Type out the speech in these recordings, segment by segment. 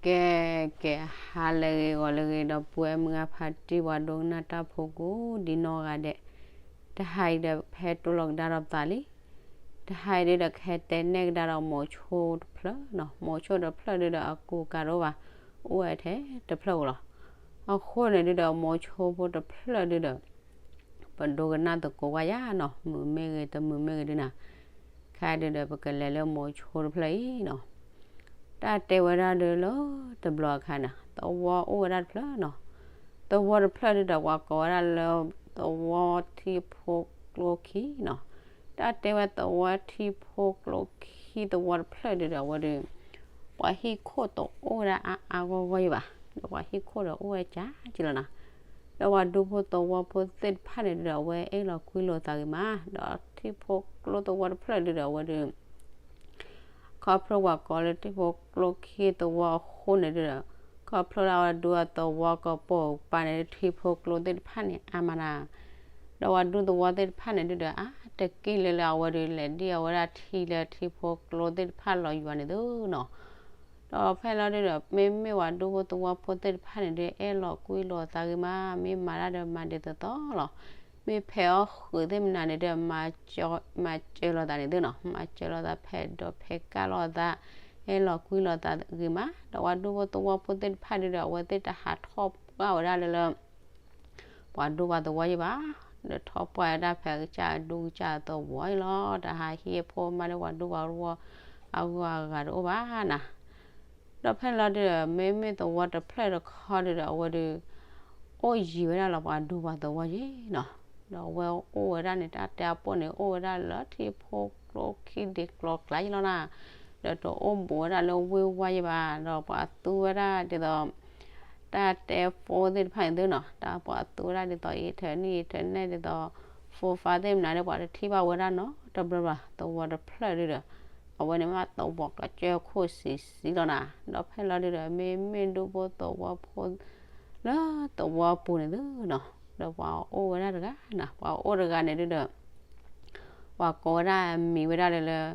ကဲ, ကဲ, ဟါလၢအဂ့ၤ ဂီၤလၢအဂ့ၤ ဒီပုၢ်ဝဲၢ်မုၢ်ဂၤဖးတံၢ် ပှၤဒိကနၣ်တၢ်ဖိကိးဒ်နီၢ်ဂၤဒဲး, တဟါအံၤဒီး ဖဲတိၢ်လီၤကဒါဒီးပသးလံ. တဟါအံၤဒုဒီး ကဟဲတဲနဲၣ်ကဒါဒီးမိၤဆိတဖျၢၣ်နီၤ, မိၤဆိတဖျၢၣ်ဒုဒီး အကူကၤတအိၣ်ဘၣ်, အိၣ်ဝဲထဲတဖျၢၣ်ဧိၤလီၤ. အဃိန့ၣ်ဒုဒီး မိၤဆိဖိတဖျၢၣ်ဒုဒီး ပဒိကနၣ်သကိးဝဲယၤနီၤ, မုာ်မ့ၢ်ဂ့ၤ တမုာ်မ့ၢ်ဂ့ၤဒုနီၤ, ခဲဒုဒီး ပကလဲၤလၢမိၤဆိတဖျၢၣ်အံၤနီၤ. တၢ်တဲဝဲဒၣ်ဒုလၢတဘျီအခါန့ၣ် သဝီအိၣ်ဝဲဒၣ်တဖျၢၣ်နီၤ, သဝီတဖျၢၣ်ဒုဒီး ပှၤကိးဝဲဒၣ်လၢ သဝီထံဖိကျိခံနီၤ. တၢ်တဲဝဲသဝီထံဖိကျိခံသဝီတဖျၢၣ်ဒုဒီး အဝဲဒု ပှၤဟံၣ်ခိၣ်တအိၣ်ဝဲဒၣ်အါအါဂီၢ်ဂီၢ်ယံၤဘၣ်, ဒီးပှၤဟံၣ်ခိၣ်ဒီးအိၣ်ဝဲကၢကၢလီၤနီၤ. ဒီးပှၤဒူဖိသဝီဖိသ့ၣ်တဖၣ်န့ၣ်ဒုဒီး အဝဲအဲၣ်လီၤကွံလိာ်သးဂ့ၤမး, ဒီးထံဖိကျိသဝီတဖျၢၣ်ဒုဒီး အဝဲဒု ခီဖျိပှၤကိးလၢထံဖိကျိခံသဝီအဃိန့ၣ်ဒုဒီး ခီဖျိလၢအဝဲဒူအသဝီကပိာ်ကပၤန့ၣ် ထံဖိကျိသ့ၣ်တဖၣ်န့ၣ် အါမးနၤ, ဒီးပှၤဒူသဝီသ့ၣ်တဖၣ်န့ၣ်ဒုဒီး အါတက့ၢ်လၢလၢအဝဲဒု လဲၤဒံၣ်အဝဲဒၣ်ထံလၢထံဖိကျိသ့ၣ်တဖၣ်လီၤယွၤန့ၣ်သုနီၤ. ဒီးဖဲလီၤဒုဒီး မ့မ့ၢ်ပှၤဒူဖိသဝီဖိသ့ၣ်တဖၣ်န့ၣ်ဒု အဲၣ်လီၤကွံလိာ်သးဂ့ၤမး, မ့ၢ်မၤတၢ်ဒီးမၤဒ်သိးသိးလီၤ. မ့ၢ်ဖဲးအီၣ်ဃုာ်သ့ၣ်မနုၤန့ၣ်ဒု မၤစၢၤလိာ်သးန့ၣ်သုနီၤ, မၤစၢၤလိာ်သးဖဲးဒိးဖဲးကၢ်လိာ်သး, အဲၣ်လီၤကွံလိာ်သးဂ့ၤမး, ဒီးပှၤဒူဖိသဝီဖိသ့ၣ်တဖၣ်ဒုဒီး အဝဲသ့ၣ်တဟးထီၣ်ပှၢ်ဝဲဒၣ်လၢလၢ ပှၤဒူပှၤသဝီယံၤဘၣ်, ဒီးထီၣ်ပှၢ်ဝဲဒၣ်ဖဲကစၢ်အဒူကစၢ်အသဝီအံၤလီၤ. တဟးဟံးအဖိမါလၢပှၤဒူပှၤသဝီအဂုၤအဂၤတအိၣ်ဘၣ်နၤ. ဒီးဖဲလီၤဒုဒီး မ့မ့ၢ်သဝီတဖျၢၣ်တခီဒုဒီး အဝဲဒု အိၣ်ယံၤဝဲဒၣ်လီၤပှၤဒူပှၤသဝီယံၤနီၤ. ဒီးအဝဲအိၣ်ဝဲဒၣ်န့ၣ် တၢ်တဲအပိၢ်န့ၣ် အိၣ်ဝဲဒၣ်လၢထံဖိကျိခံဒံးကျိၤကျါယံၤလီၤနၤ. ဒီးတအိၣ်ဘူးဝဲဒၣ်လၢဝ့ၢ်ဝါယံၤဘၣ်, ဒီးပှၤသူဝဲဒၣ်ဒ်သိး တၢ်တဲဖိသ့ၣ်တဖၣ်န့ၣ်သုနီၤ, တၢ်ပှၤသူဝဲဒၣ်ဒ်သိး internet internet ဒ်သိး phone သ့ၣ်မနုၤန့ၣ် ပှၤတထံၣ်ဘၣ်ဝဲဒၣ်နီတဘျီဘၣ်, သဝီတဖျၢၣ်ဒုဒီး အဝဲန့ၣ်မ့ၢ်သဝီကစၢၢ်ခိၣ်ဆံးဆံးလီၤနၤ. ဒီးဖဲလီၤဒုဒီး မ့မ့ၢ်ဒူဖိသဝီဖိ လၢသဝီပူၤန့ၣ်သုနီၤ, ဒီးပှၤအိၣ်ဝဲဒၣ်တဂၤနၤ, ပှၤအိၣ်တဂၤန့ၣ်ဒုဒီး ပှၤကိးဝဲဒၣ်မံၤဝဲဒၣ်လၢလၢ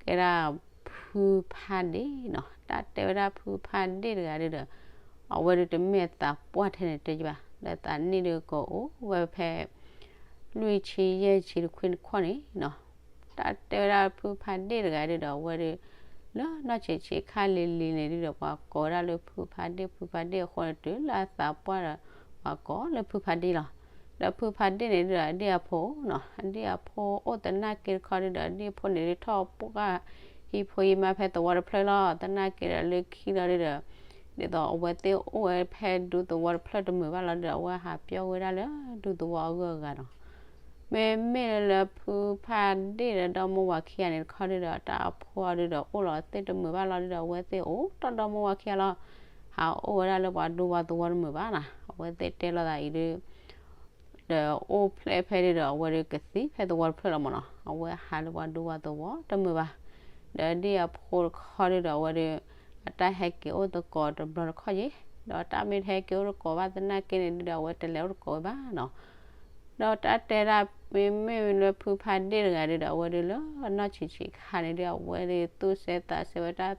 ကဲဒၣ်ဖုဖးဒ့ၣ်နီၤ. တၢ်တဲဝဲဒၣ်ဖုဖးဒ့ၣ်တဂၤဒုဒီး အဝဲဒုတမ့ၢ်သးပှၢ်ထဲန့ၣ်တဲယဘၣ်, ဒီးသးနံၣ်ဒုကအိၣ်ဝဲဖဲ လွံၢ်ဆံယဲၢ်ဆံတခွံတခီန့ၣ်နီၤ. တၢ်တဲဝဲဒၣ်ဖုဖးဒ့ၣ်တဂၤဒုဒီး အဝဲဒု လၢနီၢ်ဆံးဆံးခါလံၤလံၤန့ၣ်ဒုဒီး ပှၤကိးဝဲဒၣ်လၢဖုဖးဒ့ၣ် ဖုဖးဒ့ၣ်အဃိန့ၣ် တုၤလၢအသးပှၢ်ဒီး ပှၤကိးလၢဖုဖးဒ့ၣ်လီၤ. ဒီးဖုဖးဒ့ၣ်န့ၣ်ဒုဒီး အဒံၣ်အဖိနီၤ, အဒံၣ်အဖိအိၣ်သနာ်က့တခီဒုဒီး အဒံၣ်အဖိန့ၣ်ဒုထီၣ်ပှၢ်ဟံၣ်ဖိဟံၣ်မါဖဲသဝီတဖျၢၣ်လီၤ. သနာ်က့ဒီးလၢခံလီၤဒုဒီး ဒ်သိးအဝဲသ့ၣ်အိၣ်ဝဲဖဲဒူသဝီတဖျၢၣ်တမုာ်ဘၣ်လီၤဒုဒီး အဝဲဟးပျီဝဲဒၣ်လၢဒူသဝီအဂုၤအဂၤနီၤ. မ့မ့ၢ်လၢဖုဖးဒ့ၣ်ဒီးဒီမါဝၤခံဂၤန့ၣ်တခီဒုဒီး တၢ်အဖိအီၤဒုဒီး အိၣ်လီၤသ့ၣ်တမုာ်ဘၣ်လီၤဒုဒီး အဝဲသ့ၣ်အိၣ်တ့ၢ်ဒီမါဝၤခံဂၤလီၤ. ဟးအိၣ်ဝဲဒၣ်လၢပှၤဒူပှၤသဝီတမုာ်ဘၣ်နၤ. အဝဲသ့ၣ်တဲလိာ်သးအံၤဒု ဒီးအိၣ်ဖျဲၣ်ဖဲဒုဒီး အဝဲဒုကသံဖဲသဝီတဖျၢၣ်လီၤမးနီၤ. အဝဲဟးလၢပှၤဒူပှၤသဝီတမုာ်ဘၣ်. ဒီးဒ်အဖိတခီဒုဒီး အဝဲဒု အတၢ်ဟဲက့ၤအိၣ်သကိးတဘျီတခီၣ်ယဲၢ်, ဒီးတၢ်မ့ၢ်တဟဲက့ၤအိၣ်သကိးဘၣ်သနာ်က့န့ၣ်ဒုဒီး အဝဲတလဲၤအိၣ်သကိးဝဲဘၣ်နီၤ. ဒီးတၢ်တဲဒၣ်မ့မ့ၢ်လၢဖုဖးဒ့ၣ်တဂၤဒုဒီး အဝဲဒုလၢနီၢ်ဆံးဆံးခါန့ၣ်ဒု အဝဲဒုသူၣ်စဲသးစဲဝဲတၢ်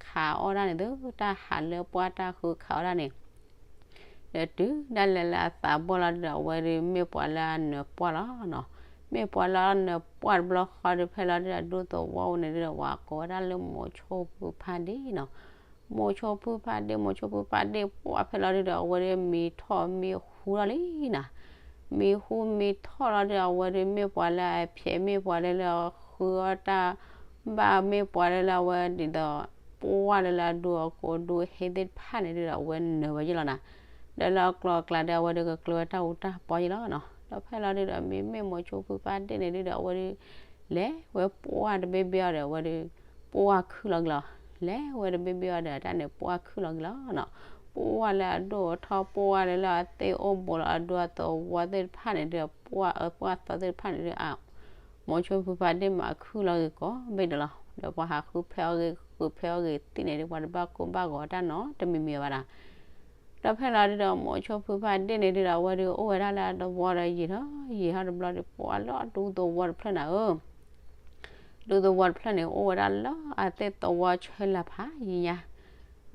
ခးအီၣ်ဒၣ်န့ၣ်သု, တၢ်ဟးလၢပှၢ်တၢ်ဃုခးအီၣ်ဒၣ်န့ၣ် ဒီးတုၤဒၣ်လဲာ်လၢအသးဘီၣ်လီၤဒုဒီး အဝဲဒုမ့ၢ်ပှၤလၢအနၢၤပှၢ်လီၤနီၤ. မ့ၢ်ပှၤလၢအနၢၤပှၢ်တဘျီဃီဒု ဖဲလီၤဒုဒီး ဒူသဝီပူၤန့ၣ်ဒုဒီး ပှၤကိးဝဲဒၣ်လၢမိၤဆိဖုဖးဒ့ၣ်နီၤ. မိၤဆိဖုဖးဒ့ၣ် မိၤဆိဖုဖးဒ့ၣ်ပှၢ်ဖဲလီၤဒုဒီး အဝဲဒုမံထီၣ်မံဃူလီၤလံနီၤ. မံဃူမံထီၣ်လီၤဒုဒီး အဝဲဒုမ့ၢ်ပှၤလၢအဖျဲးမ့ၢ်ပှၤလၢလၢအဃုအီၣ်တၢ် ဘၣ်မ့ၢ်ပှၤလၢလၢအဝဲဒ်သိး ပှၢ်လၢလၢအဒူအကိးဒူဟ့သ့ၣ်တဖၣ်န့ၣ်ဒုဒီး အဝဲနၢၤဝဲယဲၢ်လီၤနၤ. ဒီးလၢအကျိၤအကျဲဒု အဝဲဒုကကျၢၤဝဲတၢ်အူတၢ်ပီယဲၢ်လီၤနီၤ. ဒီးဖဲလီၤဒုဒီး မ့မ့ၢ်မိၤဆိဖုဖးဒ့ၣ်န့ၣ်ဒုဒီး အဝဲဒု လဲၤဝဲပှၢ်တဘ့ၣ်ဘ့ၣ်အီၤဒီး အဝဲဒု ပှၢ်ခုၣ်လီၤက့ၤလီၤ. လဲၤဝဲတဘ့ၣ်ဘ့ၣ်အီၤဒီး တၢ်န့ၣ် ပှၢ်ခုၣ်လီၤက့ၤလီၤနီၤ. ပှၢ်လၢအဒိၣ်အထီ ပှၢ်လၢလၢအသ့ၣ်အိၣ်ဘူးလီၤအဒူအသဝီသ့ၣ်တဖၣ်န့ၣ်ဒုဒီး ပှၢ်အၢပှၢ်သီသ့ၣ်တဖၣ်န့ၣ်ဒုဒီး အ မိၤဆိဖုဖးဒ့ၣ်မၤခုၣ်လီၤဂ့ၤကိးဘ့ၣ်ဒဲးလီၤ. ဒီးပှၤဟးဃုဖဲအီၣ်ဂ့ၤ ဃုဖဲအီၣ်ဂ့ၤသ့ၣ်န့ၣ်ဒု ပှၤတဘၣ်ကိၢ်ဘၣ်ဂီၤတၢ်နီတမံၤမံၤဘၣ်ဒၣ်. ဒီးဖဲလီၤဒုဒီး မိၤဆိဖုဖးဒ့ၣ်န့ၣ်ဒုဒီး အဝဲဒုအိၣ်ဝဲဒၣ်လၢအသဝီဒီးယံာ်ထီၣ်ယံာ်ထီၣ်တဘျီဒု ပှၢ်လၢအဒူသဝီတဖျၢၣ်နၤဧၢ ဒူသဝီတဖျၢၣ်န့ၣ် အိၣ်ဝဲဒၣ်လၢအသ့ၣ်သဝီဆၢလၢဖးယံၤညါ.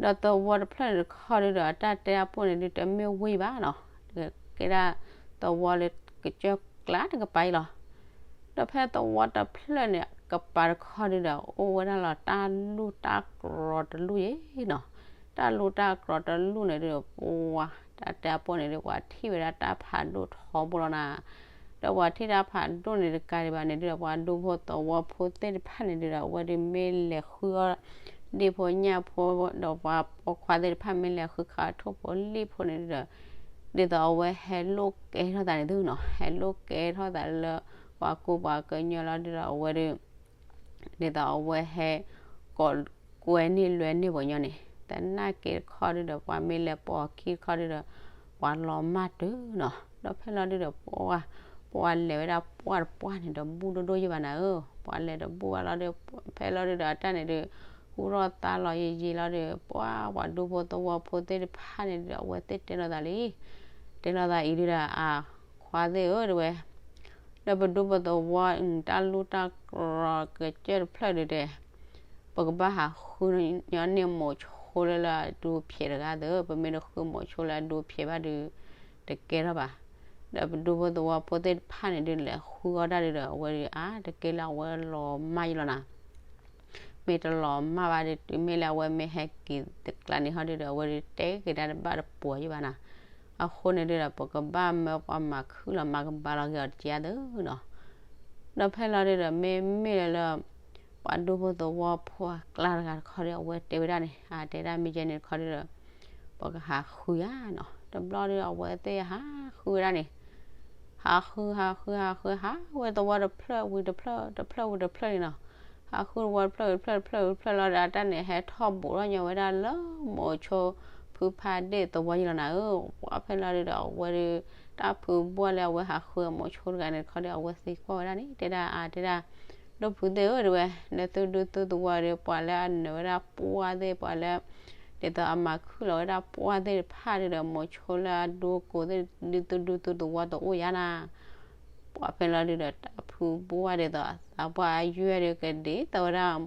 ဒီးသဝီတဖျၢၣ်န့ၣ်တခီဒုဒီး အတၢ်တဲအပိၢ်န့ၣ်ဒု တမ့ၢ်ဝ့ၢ်ဘၣ်နီၤ, ကဲဒၣ်သဝီလၢကစၢၢ်ကျါတကပၤအံၤလီၤ. ဒီးဖဲသဝီတဖျၢၣ်န့ၣ် ကပၤတခီဒုဒီး အိၣ်ဝဲဒၣ်လီၤတၢ်လူၢ်တၢ်ကြီတလူၢ်အံၤနီၤ. တၢ်လူၢ်တၢ်ကြီတလူၢ်န့ၣ်ဒု ပှၤ တၢ်တဲအပိၢ်န့ၣ်ဒု ပှၤထံၣ်ဝဲဒၣ်တၢ်ဖးဒိၣ်ထီဘိလီၤနၤ. ဒီးပှၤထံၣ်တၢ်ဖးဒိၣ်န့ၣ်တကးဒံးဘၣ်န့ၣ်ဒုဒီး ပှၤဒူဖိသဝီဖိသ့ၣ်တဖၣ်န့ၣ်ဒုဒီး အဝဲဒုမ့ၢ်လဲၤဃုအီၣ် ဒ့ၣ်ဖိညၣ်ဖိ ဒီးပှၤပိာ်ခွါသ့ၣ်တဖၣ်မ့ၢ်လဲၤဃုခးထိၣ်ဖိလံၣ်ဖိန့ၣ်ဒုဒီး ဒ်သိးအဝဲဟဲလိၣ်ကဲထီၣ်သးန့ၣ်သုနီၤ, ဟဲလိၣ်ကဲထီၣ်သးလၢ ပှၤကူပှၤကညီလီၤဒုဒီးအဝဲဒု ဒ်သိးအဝဲဟဲ ကိးကွဲန့ၢ်လွဲန့ၢ်ပှၤကညီန့ၣ် သနာ်က့တခီဒုဒီး ပှၤမ့ၢ်လဲၤပိာ်အခံတခီဒုဒီး ပှၤလီၤမၢ်တုၤနီၤ. ဒီးဖဲလီၤဒုဒီး ပှၤ ပှၤလဲၤဝဲဒၣ်ပှၢ်တပှၢ်န့ၣ်ဒီး ဘူၣ်ဒိၣ်ဒိၣ်ယံၢ်ဘၣ်နၤဧၢ, ပှၤလဲၤတဘူၣ်ဘၣ်လီၤဒီး ဖဲလီၤဒုဒီးအတၢ်န့ၣ်ဒု ဟူထီၣ်သါလီၤယံာ်ယံာ်လီၤဒီး ပှၤ ပှၤဒူဖိသဝီဖိသ့ၣ်တဖၣ်န့ၣ်ဒုဒီး အဝဲသ့ၣ်တဲလိာ်သးလံ, တဲလိာ်သးအံၤဒုဒီး အခွါသ့ၣ်ဧၢ တဲဝဲ ဒီးပဒူပသဝီ တၢ်လူၢ်တၢ်ကြီကစၢၢ်တဖျၢၣ်ဒုတဲ, ပကဘၣ်ဟးဃုညီန့ၢ်မိၤဆိလၢလၢအဒိဖျဲးတဂၤသၢ, ပမ့ၢ်တဃုမိၤဆိလၢအဒိဖျဲးဘၣ်ဒု တကဲထီၣ်ဘၣ်. ဒီးပဒူဖိသဝီဖိသ့ၣ်တဖၣ်န့ၣ်ဒု လဲၤဃုအီၣ်တၢ်ဒုဒီး အဝဲဒု အါ တကဲလၢအဝဲလီၤမၢ်ယံာ်လီၤနၤ မ့ၢ်တလီၤမၢ်ဘၣ်ဒီး တုၤမ့ၢ်လၢအဝဲမ့ၢ်ဟဲက့ၤတကျါန့ၣ်ဟီဒုဒီး အဝဲဒုတဲက့ၤတၢ်တဘၣ်တပှီၤယံၢ်ဘၣ်နၤ, အဃိန့ၣ်ဒုဒီး ပကဘၣ်မၢပှၤမၤခုၣ်လီၤမၤကဘါလီၤက့ၤအီၤတက့ၢ်သၢနီၤ. ဒီးဖဲလီၤဒုဒီး မ့မ့ၢ်လၢ ပှၤဒူဖိသဝီဖိအကျါတဂၤတခီဒီး အဝဲတဲဝဲဒၣ်န့ၣ် အတဲဒၣ်မ့ၢ်ယဲန့ၣ်တခီဒုဒီး ပကဟးဃုယါနီၤ. တဘျီဒု အဝဲသ့ၣ်ဟးဃုဝဲဒၣ်န့ၣ် ဟးဃု ဟးဃု ဟးဃု ဟးဝဲသဝီတဖျၢၣ်ဝံၤတဖျၢၣ် တဖျၢၣ်ဝံၤတဖျၢၣ်န့ၣ်နီၤ, ဟးဃုသဝီတဖျၢၣ်ဝံၤတဖျၢၣ် တဖျၢၣ်ဝံၤတဖျၢၣ်လီၤဒီး အတၢ်န့ၣ် ဟဲထီၣ်ဘူးထီၣ်ညီဝဲဒၣ်လၢမိၤဆိဖုဖးဒ့ၣ်သဝီယံာ်လီၤနၤဧၢ, ပှၤဖဲလီၤဒုဒီး အဝဲဒု တၢ်ဖုဘှၢ်လၢအဝဲဟးဃုအမိၤဆိတဂၤန့ၣ်တခီဒီး အဝဲသံကွၢ်ဝဲဒၣ်န့ၣ် တဲဒၣ်အါ တဲဒၣ် ဒိၣ်ဖုသ့ၣ်ဧၢ တဲဝဲ, လၢသုဒူသုသဝီဒီး ပှၤလၢအနၢၤဝဲဒၣ်ပှၢ်သ့ၣ် ပှၤလၢ ဒ်သိးအမၤခုၣ်လီၤဝဲဒၣ်ပှၢ်သ့ၣ်တဖၣ်ဒုဒီး မိၤဆိလၢအဒိကိးသ့ၣ် ဒုသုဒူသုသဝီတအိၣ်ယါနၤ. ပှၤဖဲလီၤဒုဒီး တၢ်ဖုဘှၢ်ဒ်သိးအသးပှၢ်အယွဲၢ်ဒီး ကဒ်သိးဝဲဒၣ်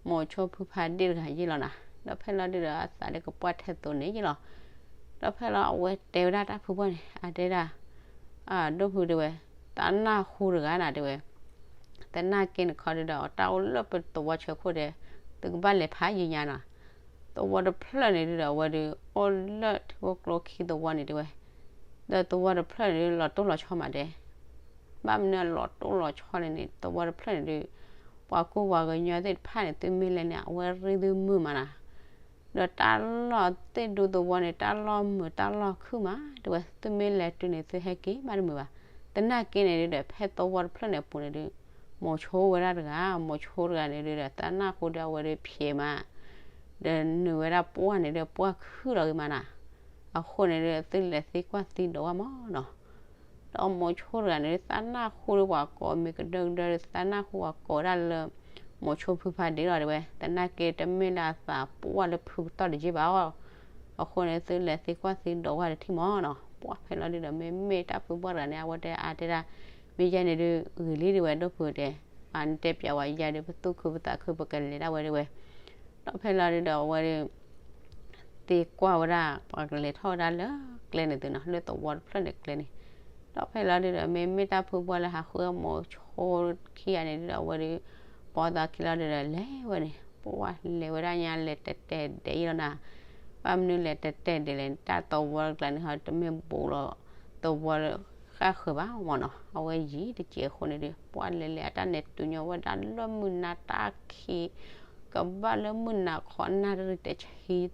မိၤဆိဖုဖးဒ့ၣ်တဂၤယံာ်လီၤနၤ. ဒီးဖဲလီၤဒုဒီး အသးဒီးကပှၢ်ထဲသိးန့ၣ်ယံာ်လီၤ. ဒီးဖဲလီၤအဝဲတဲဝဲဒၣ်တၢ်ဖုဘှၢ်န့ၣ် အတဲဒၣ် အဒိၣ်ဖုတဲဝဲ, သးနၢ်ဟူတဂၤနၤတဲဝဲ, သနာ်က့န့ၣ်တခီဒုဒီး တၢ်အိၣ်လၢပသဝီဆၢခိၣ်တဲ, သုကဘၣ်လဲၤဖးယံာ်ညါနီၤ. သဝီတဖျၢၣ်န့ၣ်ဒုဒီး အဝဲဒု အိၣ်လၢထံဖိကျိခံသဝီန့ၣ်တဲဝဲ, ဒီးသဝီတဖျၢၣ်န့ၣ်ဒု လီၤတိၢ်လီၤဆီမးတဲ ဘၣ်မနုၤလီၤတိၢ်လီၤဆီလဲၣ်န့ၣ် သဝီတဖျၢၣ်န့ၣ်ဒု ပှၤကူပှၤကညီသ့ၣ်တဖၣ်န့ၣ် သုမ့ၢ်လဲၤန့ၣ် အဝဲရ့သုမုာ်မးနၤ. ဒီးတၢ်လီၢ်သ့ၣ်ဒူသဝီန့ၣ် တၢ်လီၢ်မုာ်တၢ်လီၢ်ခုၣ်မးတဲဝဲ, သုမ့ၢ်လဲၤတုၤန့ၣ် သုဟဲက့ၤမးတမုာ်ဘၣ်. သနာ်က့န့ၣ်ဒုဒီး ဖဲသဝီတဖျၢၣ်န့ၣ်အပူၤန့ၣ်ဒု မိၤဆိဝဲဒၣ်တဂၤ, မိၤဆိတဂၤန့ၣ်ဒုဒီး သနာ်က့ဒီးအဝဲဒုဖျဲးမး ဒီးနုာ်ဝဲဒၣ်ပှၢ်န့ၣ်ဒီး ပှၢ်ခုၣ်လီၤဂ့ၤမးနၤ. အဃိန့ၣ်ဒီး သုလဲၤသံကွၢ်သံဒိးဝဲမးနီၤ. ဒီးမိၤဆိတဂၤန့ၣ် သနာ်က့ဒီးပှၤကိးမံၤကဒၢကဒၢဒီး သနာ်က့ပှၤကိးဝဲဒၣ်လၢ မိၤဆိဖုဖးဒ့ၣ်လီၤတဲဝဲ, သနာ်က့တမ့ၢ်လၢအသးပှၢ်လၢဖုကတီၢ်တယံာ်ဘၣ်အီၤ. အဃိန့ၣ် သုလဲၤသံကွၢ်သံဒိးဝဲတထံၣ်မးနီၤ. ပှၢ်ဖဲလီၤဒုဒီး မ့မ့ၢ်တၢ်ဖုဘှၢ်တဂၤန့ၣ် အဝဲတဲအါတဲဒၣ်, မ့ၢ်ယဲန့ၣ်ဒု ဂ့ၤလံတဲဝဲ ဒိၣ်ဖုတဲ, အနတဲပျးဝဲယဲဒီး ပသူၣ်ခုပသးခု ပကလဲၤဒၣ်ဝဲတဲဝဲ. ဒီးဖဲလီၤဒုဒီးအဝဲဒု သံကွၢ်ဝဲဒၣ် ပှၤကလဲၤထီၣ်ဝဲဒၣ်လၢကျဲန့ၣ်သုနီၤ, လၢသဝီတဖျၢၣ်န့ၣ်ကျဲန့ၣ်. ဒီးဖဲလီၤဒုဒီး မ့မ့ၢ်တၢ်ဖုဘှၢ်လၢဟးဃုအမိၤဆိခံဂၤန့ၣ်ဒုဒီး အဝဲဒု ပိာ်သးခံလီၤဒုဒီး လဲၤဝဲန့ၣ်, ပှၢ်လဲၤဝဲဒၣ်ညါ လဲၤတဲာ်တဲာ်ဒဲးယံာ်လီၤနၤ. ဘၣ်မနုၤလဲၤတဲာ်တဲာ်ဒဲးလဲၣ်န့ၣ် တၢ်သဝီတကျါန့ၣ်ဟီ တမ့ၢ်ဘူးလီၤသဝီဃၣ်ဃၢၤဘၣ်မးနီၤ. အဝဲယံာ်တစဲးအဃိန့ၣ်ဒု ပှၢ်လဲၤလဲၤ အတၢ်နဲၣ်တုၤညီဝဲဒၣ်လၢမုၢ်နၤတၢ်ခံး ကဘၣ်လၢမုၢ်နၤခီနၣ်ရံၣ်တဆံ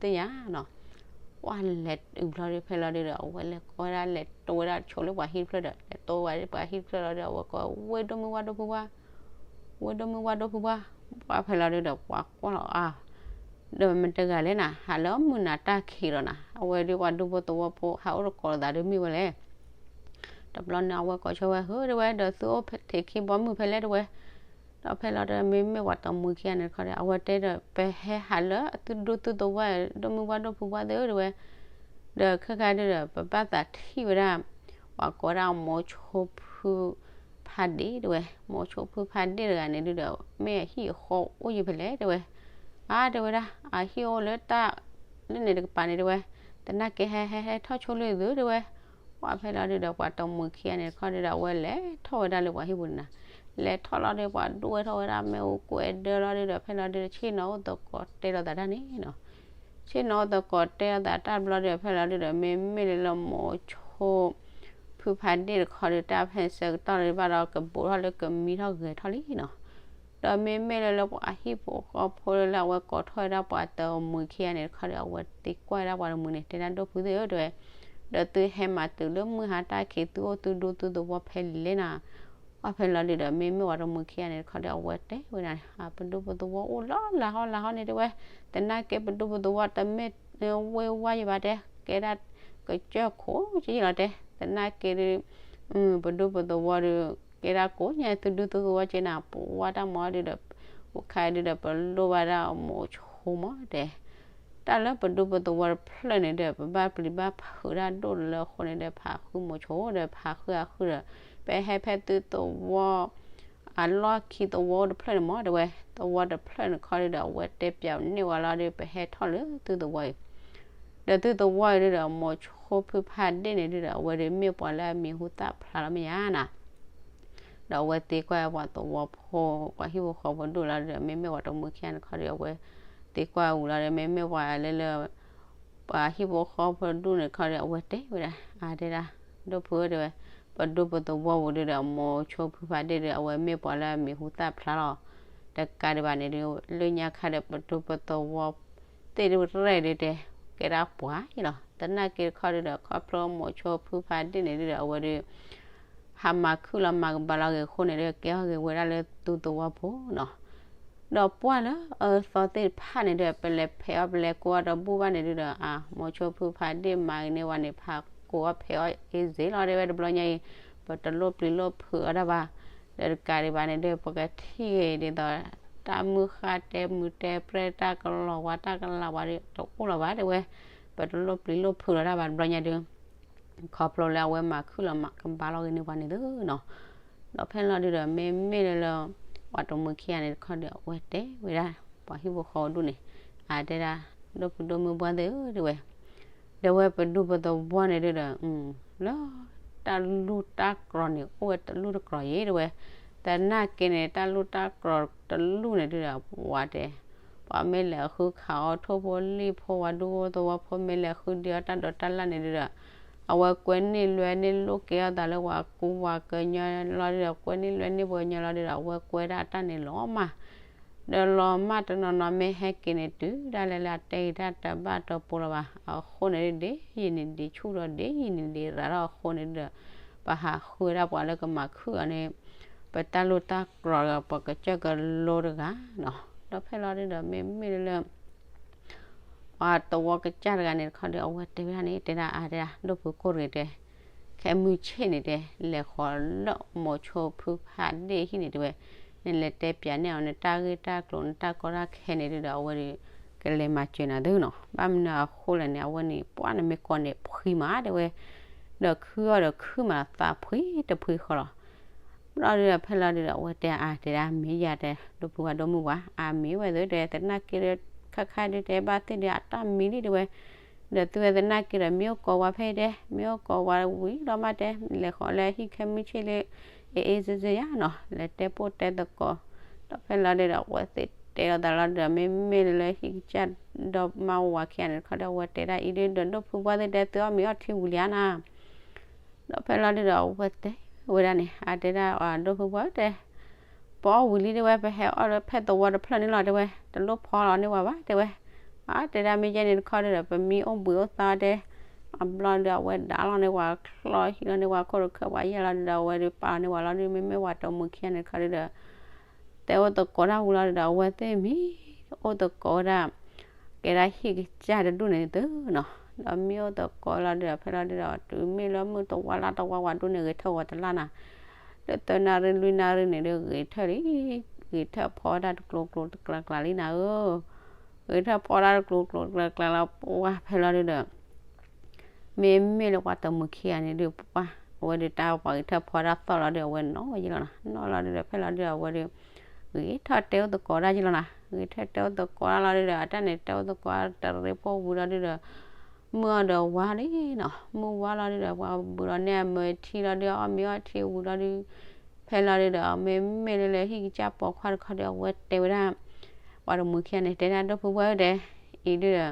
သ့ၣ်ညါနီၤ. ပှၢ်လဲၤအုးဖျီဒု ဖဲလီၤဒုဒီး အဝဲလဲၤကိးဝဲဒၣ် လဲၤတိဝဲဒၣ်ဆိလၢပှၤဟံၣ်တဖျၢၣ်ဒီး လဲၤတိဝဲဒၣ်ပှၤဟံၣ်တဖျၢၣ်လီၤဒီး အဝဲကိးဝဲ ဒိၣ်မုၢ်ဝါဒိၣ်ဖုဘှၢ်, ဝဲဒိၣ်မုၢ်ဝါဒိၣ်ဖုဘှၢ်. ပှၢ်ဖဲလီၤဒုဒီး ပှၤကွၢ်လီၤအါ ဒီးမတၤတဂၤလဲၣ်နၤ ဟးလၢမုၢ်နၤတၢ်ခံးလီၤနၤ. အဝဲဒုပှၤဒူဖိသဝီဖိ ဟးအိၣ်တကိးလိာ်သးဒုမ့ၢ်ဝဲလဲၣ်. တဘျီန့ၣ် အဝဲကိးဆိဝဲ ဟၢ တဲဝဲ ဒီးသုအိၣ်ထဲခံဘီမုၢ်ဖဲလဲၣ်တဲဝဲ. ဒီးဖဲလီၤဒီး မ့မ့ၢ်ပှၤတမှံၤခံဂၤန့ၣ်တခီဒီး အဝဲတဲဒီး ပဟဲဟးလၢသုဒူသုသဝီ ဒိၣ်မုၢ်ဝါဒိၣ်ဖုဘှၢ်သ့ၣ်ဧၢတဲဝဲ. ဒီးခဲခါဒုဒီး ပဘၣ်သးထံၣ်ဝဲဒၣ် ပှၤကိးဝဲဒၣ်မိၤဆိဖုဖးဒ့ၣ်တဲဝဲ. မိၤဆိဖုဖးဒ့ၣ်တဂၤန့ၣ်ဒုဒီး မ့ၢ်အဟံၣ်အဃီအိၣ်ယံၤဖဲလဲၣ်တဲဝဲ. အါ တဲဝဲဒၣ် အဟံၣ်အိၣ်လၢတၢ် လၢန့ၣ်တကပၤန့ၣ်တဲဝဲ, သနာ်က့ဟဲဟဲဟဲထီၣ်ဆိလၢသုတဲဝဲ, ပှၤဖဲလီၤဒုဒီး ပှၤတမုာ်ခံဂၤန့ၣ်တခီဒီး အဝဲလဲၤထီၣ်ဝဲဒၣ်လၢပှၤဟံၣ်ပူၤန့ၣ်နၤ, လဲၤထီၣ်လီၤဒီး ပှၤဒိၣ်ဝဲထီၣ်ဝဲဒၣ်မ့ၣ်အူကွဲးဒၢလီၤဒုဒီး ဖဲလီၤဒုဒီး ဆ့ၣ်နီၤအိၣ်သကိးတဲလိာ်သးတၢ်န့ၣ်နီၤ ဆ့ၣ်နီၤအိၣ်သကိးတဲလိာ်သးတၢ်ဘျီဒီး ဖဲလီၤဒုဒီး မ့မ့ၢ်လၢလၢမိၤဆိ ဖုဖးဒ့ၣ်တခီဒီး တၢ်ဖဲဆၢကတီၢ်လၢဘၣ်ဒီး ကဘူးထီၣ်လၢကမံထီၣ်ဂဲၤထီၣ်လံနီၤ, ဒီးမ့မ့ၢ်လၢလၢပှၤဟံၣ်ဖိဃီဖိလၢအဝဲကိးထီၣ်ဝဲဒၣ်ပှၤတမုာ်ခံဂၤန့ၣ်တခီဒီး အဝဲသံကွၢ်ဝဲဒၣ်ပှၤတမုာ်န့ၣ် တဲဒၣ်ဒိၣ်ဖုသ့ၣ်ဧၢတဲဝဲ, ဒီးသုဟဲမၤတုၤလၢမုၢ်ဟါတၢ်ခံး သုအိၣ်သုဒူသုသဝီဖဲလဲၣ်နၤ အဖဲလီၤဒုဒီး မ့မ့ၢ်ပှၤတမုာ်ခံဂၤန့ၣ်တခီဒီး အဝဲတဲဝဲဒၣ်န့ၣ် ပဒူပသဝီအိၣ်လီၤလၢဟီလၢဟီန့ၣ်တဲဝဲ, သနာ်က့ပဒူပသဝီတမ့ၢ်ဝ့ၢ်ဝါယဘၣ်တဲ, ကဲဒၣ်ကစၢၢ်ခိၣ်က့လီၤတဲ, သနာ်က့ဒု ပဒူပသဝီဒု ကဲဒၣ်ကိးညါသုဒူသုသဝီက့နၤ ပဝါတၢ်မၤဒုဒီး ပခါဒုဒီး ပလိၣ်ဘၣ်ဒၣ်မိၤဆိမးတဲ တၢ်လၢပဒူပသဝီတဖျၢၣ်န့ၣ်ဒီး ပဘၣ်ပျံၤဘၣ်ဖုးတၢ်ဒိၣ်လၢအဃိန့ၣ်ဒီး ဖးဃုမိၤဆိဒီး ဖးဃုအဃုဒီး ပဟဲဖဲသုသဝီ အလီၢ်ခံသဝီတဖျၢၣ်န့ၣ်မးတဲဝဲ, သဝီတဖျၢၣ်န့ၣ်တခီဒုဒီး အဝဲတဲပၠးန့ၢ်ဝဲလီၤဒီး ပဟဲထီၣ်လၢသုသဝီအံၤ ဒီးသုသဝီအံၤဒုဒီး မိၤဆိဖုဖးဒ့ၣ်န့ၣ်ဒုဒီး အဝဲဒုးမ့ၢ်ပှၤလၢအမံၤဟူသၣ်ဖျါလီၤမ့ၢ်ဧါနၤ ဒီးအဝဲသံကွၢ်ပှၤသဝီဖိ ပှၤဟံၣ်ဖိဃီဖိဒိၣ်လီၤဒီး မ့မ့ၢ်ပှၤတမုာ်ခံဂၤန့ၣ်တခီဒီး အဝဲသံကွၢ်ဝံၤလီၤဒီး မ့မ့ၢ်ပှၤလၢလၢ ပှၤဟံၣ်ဖိဃီဖိဒိၣ်န့ၣ်တခီဒီး အဝဲတဲဝဲဒၣ် အါတဲဒၣ် ဒိၣ်ဖုဧၢတဲဝဲ, ပဒူပသဝီပူၤဒုဒီး မိၤဆိဖုဖးဒ့ၣ်ဒီး အဝဲမ့ၢ်ပှၤလၢအမံၤဟူသၣ်ဖျါလီၤ တကးဒံးဘၣ်န့ၣ်ဒု လၢညါခါဒီး ပဒူပသဝီသ့ၣ်ဒုရဲၣ်ဒုတဲ ကဲဒၣ်ပှၤအံၤလီၤ. သနာ်က့တခီဒုဒီး ခီဖျိမိၤဆိဖုဖးဒ့ၣ်န့ၣ်ဒုဒီး အဝဲဒု ဟးမၤခုၣ်လီၤမၤကဘၣ်လီၤဂ့ၤအဃိန့ၣ်ဒီး ကဲထီၣ်က့ၤဝဲဒၣ်လၢသုသဝီပူၤနီၤ. ဒီးပှၢ်လၢအသီသ့ၣ်တဖၣ်န့ၣ်ဒီး ပလဲၤဖဲးအီၣ်ပလဲၤကိးအီၣ်တဘူၣ်ဘၣ်န့ၣ်ဒုဒီး အမိၤဆိဖုဖးဒ့ၣ်မၤဂ့ၤန့ၢ်ဝဲန့ၣ် ဖးကိးအီၣ်ဖဲးအီၣ်အ့ၣ်စ့လီၤတဲဝဲတဘျီညါအံၤ ပတလိၣ်ပျံၤလိၣ်ဖုးအီၤတၢ်ဘၣ်. ဒီးတကးဒံးဘၣ်န့ၣ်ဒီး ပကထံၣ်ဂ့ၤဒ်သိး တၢ်မုၢ်ဃၢ်တဲမုၢ်တဲပြဲၢ်တၢ်ကလီၤဝါတၢ်ကလးဝါဒီး တအိၣ်လီၤဘၣ်တဲဝဲ, ပတလိၣ်ပျံၤလိၣ်ဖုးလီၤတၢ်ဘၣ်တဘျီညါဒု ခီဖျိလၢအဝဲမၤခုၣ်လီၤမၤကဘၣ်လီၤဂ့ၤန့ၢ်ပှၤန့ၣ်သုနီၤ. ဒီးဖဲလီၤဒုဒီး မ့မ့ၢ်လၢလၢ ပှၤတမုာ်ခံဂၤန့ၣ်တခီဒီး အဝဲတဲဝဲဒၣ် ပှၤဟံၣ်ဖိဃီဖိဒိၣ်န့ၣ် အတဲဒၣ် ဒိၣ်ဖုဒိၣ်မုၢ်ပှၢ်သ့ၣ်ဧၢတဲဝဲ, ဒီးဝဲပဒူပသဝီန့ၣ်ဒုဒီး လၢတၢ်လူၢ်တၢ်ကြီၤန့ၣ် အိၣ်ဝဲတလူၢ်တကြီၤယဲတဲဝဲ, သနာ်က့န့ၣ် တၢ်လူၢ်တၢ်ကြီၤတလူၢ်န့ၣ်ဒုဒီး ပှၤတဲ ပှၤမ့ၢ်လဲၤဃုခးအီၣ်ထိၣ်ဖိလံၣ်ဖိ ပှၤဒူဖိသဝီဖိ မ့ၢ်လဲၤဃုဒံးအီၣ်တၢ်ဒိးတၢ်လၣ်န့ၣ်ဒုဒီး အဝဲကွဲန့ၢ်လွဲန့ၢ်လိာ်က့ၤအီၣ်သးလၢပှၤကူပှၤကညီလီၤဒုဒီး ကွဲန့ၢ်လွဲန့ၢ်ပှၤကညီလီၤဒုဒီး အဝဲကွဲဒၣ်တၢ်န့ၣ်လီၤမၢ် ဒီးလီၤမၢ်တနီၤနီၤ မ့ၢ်ဟဲက့ၤန့ၣ်တုၤဒၣ်လဲာ်လၢ အတဲဂ့ၤတၢ်တဘၣ်တပူၤလၢၤဘၣ်. အဃိန့ၣ်ဒ်အံၤန့ၣ်ဒ်ဆူၣ်ဒီး ဒ်အံၤန့ၣ်ဒ်ရၤထီၣ်အဃိန့ၣ်ဒီး ပဟးဃုဝဲဒၣ်ပှၤလၢကမၤခုၣ်အီၤန့ၣ် ပတၢ်လူၢ်တၢ်ကြီၤဒီး ပကစၢၢ်ကလိတဂၤနီၤ. ဒီးဖဲလီၤဒုဒီး မ့မ့ၢ်လၢ ပှၤသဝီကစၢ်တဂၤန့ၣ်တခီဒီး အဝဲတဲဝဲဒၣ်န့ၣ် တဲဒၣ်အါတဲဒၣ် ဒိၣ်ဖုကိၢ်တဂ့ၤတဲ ခဲမုၢ်ဆ့ၣ်န့ၣ်တဲ လဲၤဃီၤလၢမိၤဆိဖုဖးဒ့ၣ်ဟံၣ်န့ၣ်တဲဝဲ, နလဲၤတဲပၠးန့ၢ်အီၤ နတၢ်ဂ့ၢ်တၢ်ကျိၤ နတၢ်ကီတၢ်ခဲန့ၣ်ဒုဒီး အဝဲဒီး ကလဲၤမၤစၢၤနၤသုနီၤ. ဘၣ်မနုၤအဃိလဲၣ်န့ၣ် အဝဲန့ၣ် ပှၤနမ့ၢ်ကိးန့ၣ်ဖှံမးတဲဝဲ, ဒီးခုအီၤဒီးခုမးသးဖှံတဖှံဃီလီၤ. ဘျီဒုဒီး ဖဲလီၤဒုဒီး အဝဲတဲအါတဲဒၣ် မ့ၢ်ယၤတဲ ဒိၣ်ဖုဝါဒိၣ်မုၢ်ဝါ အါမ့ၢ်ဝဲသုတဲ သနာ်က့ဒီး ခါခါဒုတဲဘၣ်သ့ၣ်ဒီး အတၢ်မံလံတဲဝဲ, ဒီးသုဝဲသနာ်က့ဒီး မ့ၢ်အိၣ်ကိးဝါဖဲအံၤတဲ မ့ၢ်အိၣ်ကိးဝါဝံၤလီၤမးတဲ လဲၤဃီၤလၢဟံၣ်ခဲမုၢ်ဆ့ၣ်လၢ အ့ၣ်အ့ၣ်စ့စ့ယါနီၤ လဲၤတဲပိၢ်တဲသကိး, ဒီးဖဲလီၤဒုဒီး အဝဲသ့ၣ်တဲလိာ်သးလီၤဒုဒီး မ့မ့ၢ်လၢဟံၣ်ကစၢ်ဒီမါဝၤခံဂၤန့ၣ်တခီဒီး အဝဲတဲဒၣ်အံၤဒုဒီး ဒိၣ်ဖုဝါသ့ၣ်တဲ သုအီၣ်မ့ၤအီထံဝံၤလံဧါနၤ ဒီးဖဲလီၤဒုဒီး အဝဲတဲဝဲဒၣ်န့ၣ် အါတဲဒၣ် ဒိၣ်ဖုဝါတဲ ပအီၣ်ဝံၤလံတဲဝဲ ပဟဲအီၣ်လၢဖဲသဝီတဖျၢၣ်န့ၣ်လီၤတဲဝဲ တလိၣ်ဖီလီၤန့ၢ်ဝဲဘၣ်တဲဝဲ, အါတဲဒၣ်မ့ၢ်ယဲန့ၣ်တခီဒုဒီး ပမံအိၣ်ဘှံးအိၣ်သါတဲ, အဘျီဒုးအဝဲဒၣ်လီၤန့ၢ်ဝဲချီ ဟံးလီၤန့ၢ်ဝဲခိၣ်တခၢၣ်ဝဲယဲၢ်လီၤဒုဒီး အဝဲဒုးပာ်လီၤန့ၢ်ဝဲလီၤဒုး မ့မ့ၢ်ဝဲတမုာ်ခံဂၤန့ၣ်တခီဒုဒီး တဲအိၣ်သကိးတၢ်ဝံၤလီၤဒုဒီး အဝဲသ့ၣ်မံ အိၣ်သကိးဝဲဒၣ် ကဲဒၣ်ဟံၣ်ကစၢ်တဒူၣ်န့ၣ်သုနီၤ, ဒီးမံအိၣ်သကိးလီၤဒုဒီး ဖဲလီၤဒုဒီး တုၤမ့ၢ်လၢမုၢ်တဝါလါတဝါဝဲဒူၣ်န့ၣ် ဂဲၤထၢၣ်ဝဲတလါနၤ, ဒီးသၢနၣ်ရံၣ်လွံၢ်နၣ်ရံၣ်န့ၣ်ဒီး ဂဲၤထၢၣ်လံ, ဂဲၤထၢၣ်ဖီဝဲဒၣ်တကျိၤကျိၤတကျါကျါလံနၤဧၢ, ဂဲၤထၢၣ်ဖီဝဲဒၣ်တကျိၤကျိၤတကျါကျါလီၤ ပှၢ်ဖဲလီၤဒုဒီး မ့မ့ၢ်လၢပှၤတမုာ်ခံဂၤန့ၣ်ဒုး ပှၢ် အဝဲဒုးတၢ်ပှၤဂဲၤထၢၣ်ဖီဝဲဒၣ်သီၣ်လီၤဒုး အဝဲနီၣ်ဝဲယဲၢ်လီၤနၤ, နီၣ်လီၤဒုဒီး ဖဲလီၤဒုဒီး အဝဲဒုး ဂဲၤထၢၣ်တဲအိၣ်သကိးဒၣ်ယဲၢ်လီၤနၤ, ဂဲၤထၢၣ်တဲအိၣ်သကိးလီၤဒုဒီး အတၢ်န့ၣ်တဲအိၣ်သကိးတရံးဖိဝံၤလီၤဒုဒီး မုၢ်အီၤဒီးဝါလံနီၤ, မုၢ်ဝါလီၤဒုဒီး ပှၤဘုးလီၤန့ၢ်အမၢထံလီၤဒု အီၣ်မ့ၤအီထံဝံၤလီၤဒု ဖဲလီၤဒုဒီး မ့မ့ၢ်လၢလၢဟံၣ်ကစၢ်ပိာ်ခွါတခီဒီး အဝဲတဲဝဲဒၣ် ပှၤတမှံၤခံဂၤန့ၣ် တဲဒၣ်ဒိၣ်ဖုဝဲဧၢဒီး အံၤဒုဒီး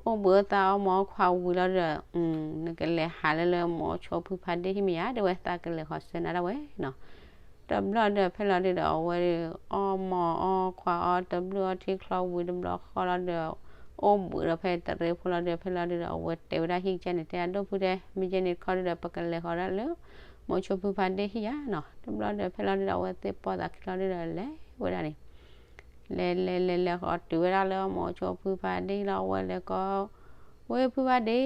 အိၣ်ဘှံးအိၣ်သါအီၣ်မ့ၤအီခွါဝံၤလီၤဒုဒီး နကလဲၤဟးလၢလၢမိၤဆိဖုဖးဒ့ဟံၣ်မ့ၢ်ဧါ တဲဝဲ သးကလဲၤဃီၤဆၢနၤဒၣ်ဝဲနီၤ. တဘျီဒီးဖဲလီၤဒုဒီး အဝဲဒု အီၣ်မ့ၤအီခွါအီၣ်တဘျုးအီထံချီဝံၤတဘျီဃီလီၤဒုဒီး အိၣ်ဘှံးဒီးဖဲတရံးဖိလီၤဒုဒီး ဖဲလီၤဒုဒီး အဝဲတဲဝဲဒၣ်ဟံၣ်ကစၢ်န့ၣ် တဲဒၣ်ဒိၣ်ဖုတဲ မ့ၢ်ကဲန့ၣ်တခီဒုဒီး ပကလဲၤဃီၤဒၣ်လၢ မိၤဆိဖုဖးဒ့ဟံၣ်ယါနီၤ. တဘျီဒီးဖဲလီၤဒုဒီး အဝဲသ့ၣ်ပိာ်သးခံလီၤဒုဒီး လဲၤဝဲဒၣ်န့ၣ် လဲၤလဲၤလဲၤလဲၤဃီၤတုၤဝဲဒၣ်လၢမိၤဆိဖုဖးဒ့လီၤ အဝဲလဲၤကိး ဝဲဖုဖးဒ့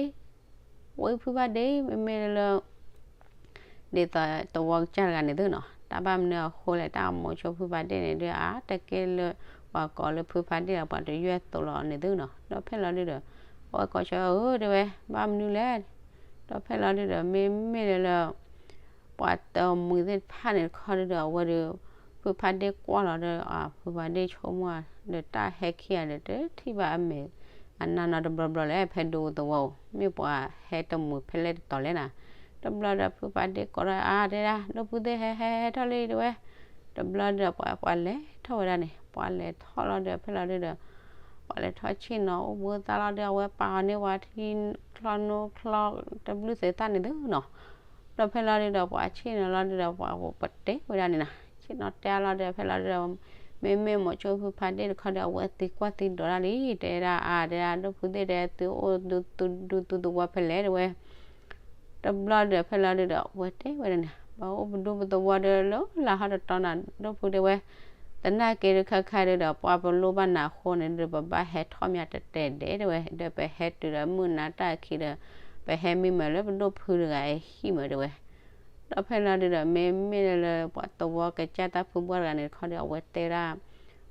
ဝဲဖုဖးဒ့ မ့မ့ၢ်လၢ ဒ်သိးသဝီကစၢ်တဂၤန့ၣ်သုနီၤ တၢ်ဘၣ်မနုၤအဃိလဲၣ် တၢ်မိၤဆိဖုဖးဒ့န့ၣ်ဒု အါတက့ၢ်လၢ ပှၤကိးလၢဖုဖးဒ့လီၤ ပှၤတယွဲၢ်သိးလီၤန့ၣ်သုနီၤ. ဒီးဖဲလီၤဒုဒီး အဝဲကိးဆၢ အၢ တဲဝဲ ဘၣ်မနုၤလဲၣ်. ဒီးဖဲလီၤဒုဒီး မ့မ့ၢ်လၢလၢ ပှၤတမှံၤသ့ၣ်တဖၣ်န့ၣ်တခီဒုဒီး အဝဲဒု ဖုဖးဒ့ကွၢ်လီၤဒီး ဖုဖးဒ့ဆိကမိၣ်ဒီး တၢ်ဟဲခံဂၤဒီး တထံၣ်ဘၣ်အမဲာ် အနါနီတဘျီဘျီလဲၣ် ဖဲဒိသဝီဧိၤ မ့ၢ်ပှၤဟဲတမှံၤဖဲလဲၣ်တတီၤလဲၣ်နၤ. တဘျီဒီးဖုဖးဒ့ကိးထီၣ် အါ တဲဒၣ် ဒိၣ်ဖုသ့ၣ် ဟဲဟဲဟဲထီၣ်လံ တဲဝဲ. တဘျီဒီးပှၤပှၤလဲၤထီၣ်ဝဲဒၣ်န့ၣ် ပှၤလဲၤထီၣ်လီၤဒီး ဖဲလီၤဒုဒီး ပှၤလဲၤထီၣ်ဆ့ၣ်နီၤ အိၣ်ဘှံးအိၣ်သါလီၤဒီး အဝဲပာ်အီၤန့ၢ်ဝဲထံချီနိချီ တဘျုးသ့ၣ်သၣ်န့ၣ်သုနီၤ. ဒီးဖဲလီၤဒုဒီး ပှၤဆ့ၣ်နီၤလီၤဒုဒီး ပှၤပတဲဝဲဒၣ်န့ၣ်နီၤ ဆ့ၣ်နီၤတဲအါလီၤဒီး ဖဲလီၤဒုဒီး မ့မ့ၢ်မိၤဆိဖုဖးဒ့တခီဒီး အဝဲသံကွၢ်သံဒိးဒၣ်လံ တဲဒၣ်အါ တဲဒၣ် ဒိၣ်ဖုသ့ၣ်တဲ သုအိၣ်ဒူသုဒူသုသဝီဖဲလဲၣ် တဲဝဲ. တဘျီဒီးဖဲလီၤဒုဒီး အဝဲတဲဝဲဒၣ်န့ၣ် ပအိၣ်ပဒူပသဝီဒီးလၢလၢဟီတတီၤနၤ ဒိၣ်ဖုတဲဝဲ. သနာ်က့ဒုခဲခါဒုဒီး ပှၤပလိၣ်ဘၣ်နၤအဃိန့ၣ်ဒု ပဘၣ်ဟဲထီၣ်မးတတဲာ်ဒဲး တဲဝဲ ဒီးပဟဲတုၤဒီးမုၢ်နၤတၢ်ခံဒီး ပဟဲမံမၤလၢပဒိၣ်ဖုတဂၤအဟံၣ်မး တဲဝဲ. ဒီးဖဲလီၤဒုဒီး မ့မ့ၢ်လၢလၢပှၤသဝီကစၢ်တၢ်ဖုဘှီတဂၤန့ၣ်တခီဒီး အဝဲတဲဒၣ်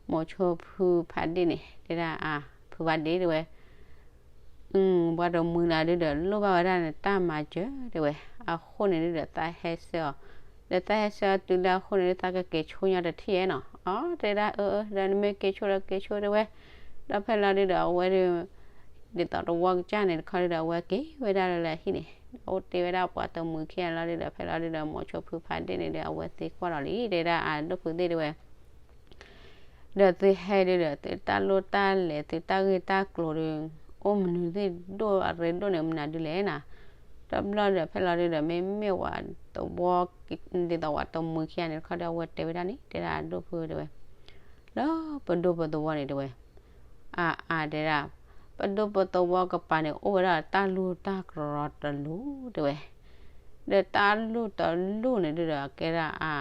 မိၤဆိဖုဖးဒ့န့ၣ် တဲဒၣ်အါ ဖုဖးဒ့ တဲဝဲ ပှၤတမှံၤနၤဒုဒီး လိၣ်ဘၣ်ဝဲဒၣ်နတၢ်မၤစၢၤ တဲဝဲ. အဃိန့ၣ်ဒုဒီး သးဟဲဆှၢအီၤ ဒီးသးဟဲဆှၢအီၤတုၤလၢအဃိန့ၣ်ဒု သးကက့ၤဆိညါတထံၣ်ဧါနီၤ. အတဲဒၣ်အၢ အၢ ဒီးနမ့ၢ်က့ၤဆိဒီးက့ၤဆိ တဲဝဲ. ဒီးဖဲလီၤဒုဒီး အဝဲဒု ဒ်သိးတဝီကစၢ်န့ၣ်တခီဒုဒီး အဝဲက့ၤဝဲဒၣ်လၢလၢဟံၣ်န့ၣ် အိၣ်တ့ၢ်ဝဲဒၣ်ပှၤတမှံၤခံဂၤလီၤဒုဒီး ဖဲလီၤဒုဒီး မိၤဆိဖုဖးဒ့န့ၣ်ဒီး အဝဲသံကွၢ်လီၤလံ တဲဒၣ်အါ ဒိၣ်ဖုသ့ၣ် တဲဝဲ ဒီးသုဟဲဒုဒီး သုတၢ်လိၣ်တၢ်လဲၤ သုတၢ်ဂ့ၢ်တၢ်ကျိၤဒီး အိၣ်မနုၤသ့ၣ်ဒိၣ်အရ့ဒိၣ်န့ၣ် မနုၤဒုလဲၣ်နၤ. တဘျီဒီး ဖဲလီၤဒုဒီး မ့မ့ၢ်ဝဲသဝီ ဒ်သိးဝဲတမှံၤခံဂၤန့ၣ်တခီဒီး အဝဲတဲဝဲဒၣ်န့ၣ် တဲဒၣ်ဒိၣ်ဖုတဲဝဲ လၢပဒိၣ်ပသဝီန့ၣ်တဲဝဲ အါအါတဲဒၣ် ပဒိၣ်ပသဝီကပၤန့ၣ် အိၣ်ဝဲဒၣ်တၢ်လူၢ်တၢ်ကရၢတလူၢ်တဲဝဲ. ဒီးတၢ်လူၢ်တလူၢ်န့ၣ်ဒုဒီး အကဲဒၣ်အါ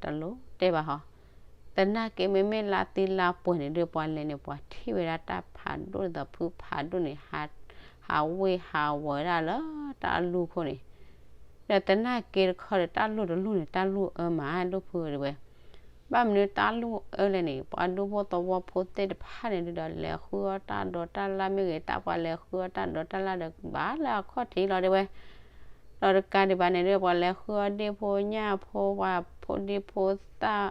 တလူၢ်တဲဘၣ်ဟီ သနာ်က့မ့မ့ၢ်လါသံလါပှဲၤန့ၣ်ဒု ပှၤလဲၤန့ၣ် ပှၤထံၣ်ဝဲဒၣ်တၢ်ဖးဒိၣ်ဒ်သိးဖုဖးဒိၣ်န့ၣ် ဟးဝ့ၢ်ဟးဝီၤဝဲဒၣ်လၢတၢ်လူၢ်ခိၣ်န့ၣ် ဒီးသနာ်က့တခီဒီး တၢ်လူၢ်တလူၢ်န့ၣ် တၢ်လူၢ်အၢမး ဒိၣ်ဖုတဲဝဲ. ဘၣ်မနုၤတၢ်လူၢ်အၢလဲၣ်န့ၣ် ပှၤဒူဖိသဝီဖိသ့ၣ်တဖၣ်န့ၣ်ဒုဒီး လဲၤဃုအီၣ်တၢ်ဒိးတၢ်လၣ်မ့ၢ်ဂ့ၤ တၢ်ပှၤလဲၤဃုအီၣ်တၢ်ဒိးတၢ်လၣ်ဒီး ဘၣ်လၢအခီၣ်ထံးလီၤတဲဝဲ ဒီးတကးဒံးဘၣ်န့ၣ်ဒု ပှၤလဲၤဃုအီၣ်ဒ့ၣ်ဖိညၣ်ဖိ ပှၤဖိဒံဖိသၣ်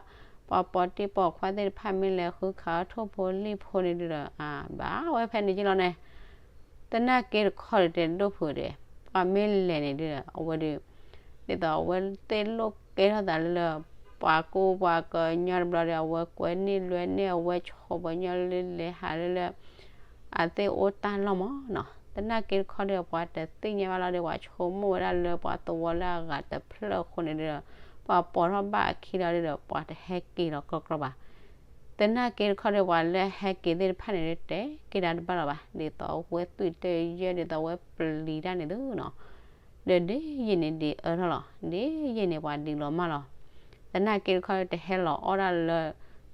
ပှၤပိာ်တံၢ်ပိာ်ခွါသ့ၣ်တဖၣ်မ့ၢ်လဲၤဃုခးအီၣ်ထိၣ်ဖိလံၣ်ဖိန့ၣ်ဒုဒီး အဘၣ်ဝဲဖဲန့ၣ်က့လီၤန့ၣ် သနာ်က့တခီဒီးတဲဒိၣ်ဖုတဲ ပှၤမ့ၢ်လဲၤန့ၣ်ဒုဒီး အဝဲဒု ဒ်သိးအဝဲသ့ၣ်လိၣ်ကဲထီၣ်သးလၢလၢ ပှၤကူပှၤကညီတဘျီဒီး အဝဲကွဲန့ၢ်လွဲန့ၢ် အဝဲဆိးပှၤကညီလၢလဲၤဟးလၢလၢ အသ့ၣ်အိၣ်တၢ်လီၢ်မးနီၤ သနာ်က့တခီဒီး ပှၤတသ့ၣ်ညါဘၣ်လီၤဒီး ပှၤဆိကမိၣ်ဝဲဒၣ်လၢပှၤသဝီလၢအဂၤတဖျၢၣ်အဃိန့ၣ်ဒုဒီး ပှၤပိာ်ထီၣ်ဘၣ်အခံလီၤဒုဒီး ပှၤတဟဲက့ၤလီၤကြီကြီဘၣ် သနာ်က့တခီဒီး ပှၤလၢဟဲက့ၤသ့ၣ်တဖၣ်န့ၣ်ဒု တဲက့ၤဒၣ်တဘၣ်လီၤဘၣ် ဒ်သိးအဝဲသွံၣ်တယၢၢ် ဒ်သိးအဝဲပျံၤတၢ်န့ၣ်သုနီၤ ဒီးဒ်ယံာ်န့ၣ်ဒ်အၢထီၣ်လီၤ ဒ်ယံာ်န့ၣ်ပှၤဒ်လီၤမၢ်လီၤ သနာ်က့တခီဒီး တဟဲလီၤအီၣ်ဒၣ်လၢ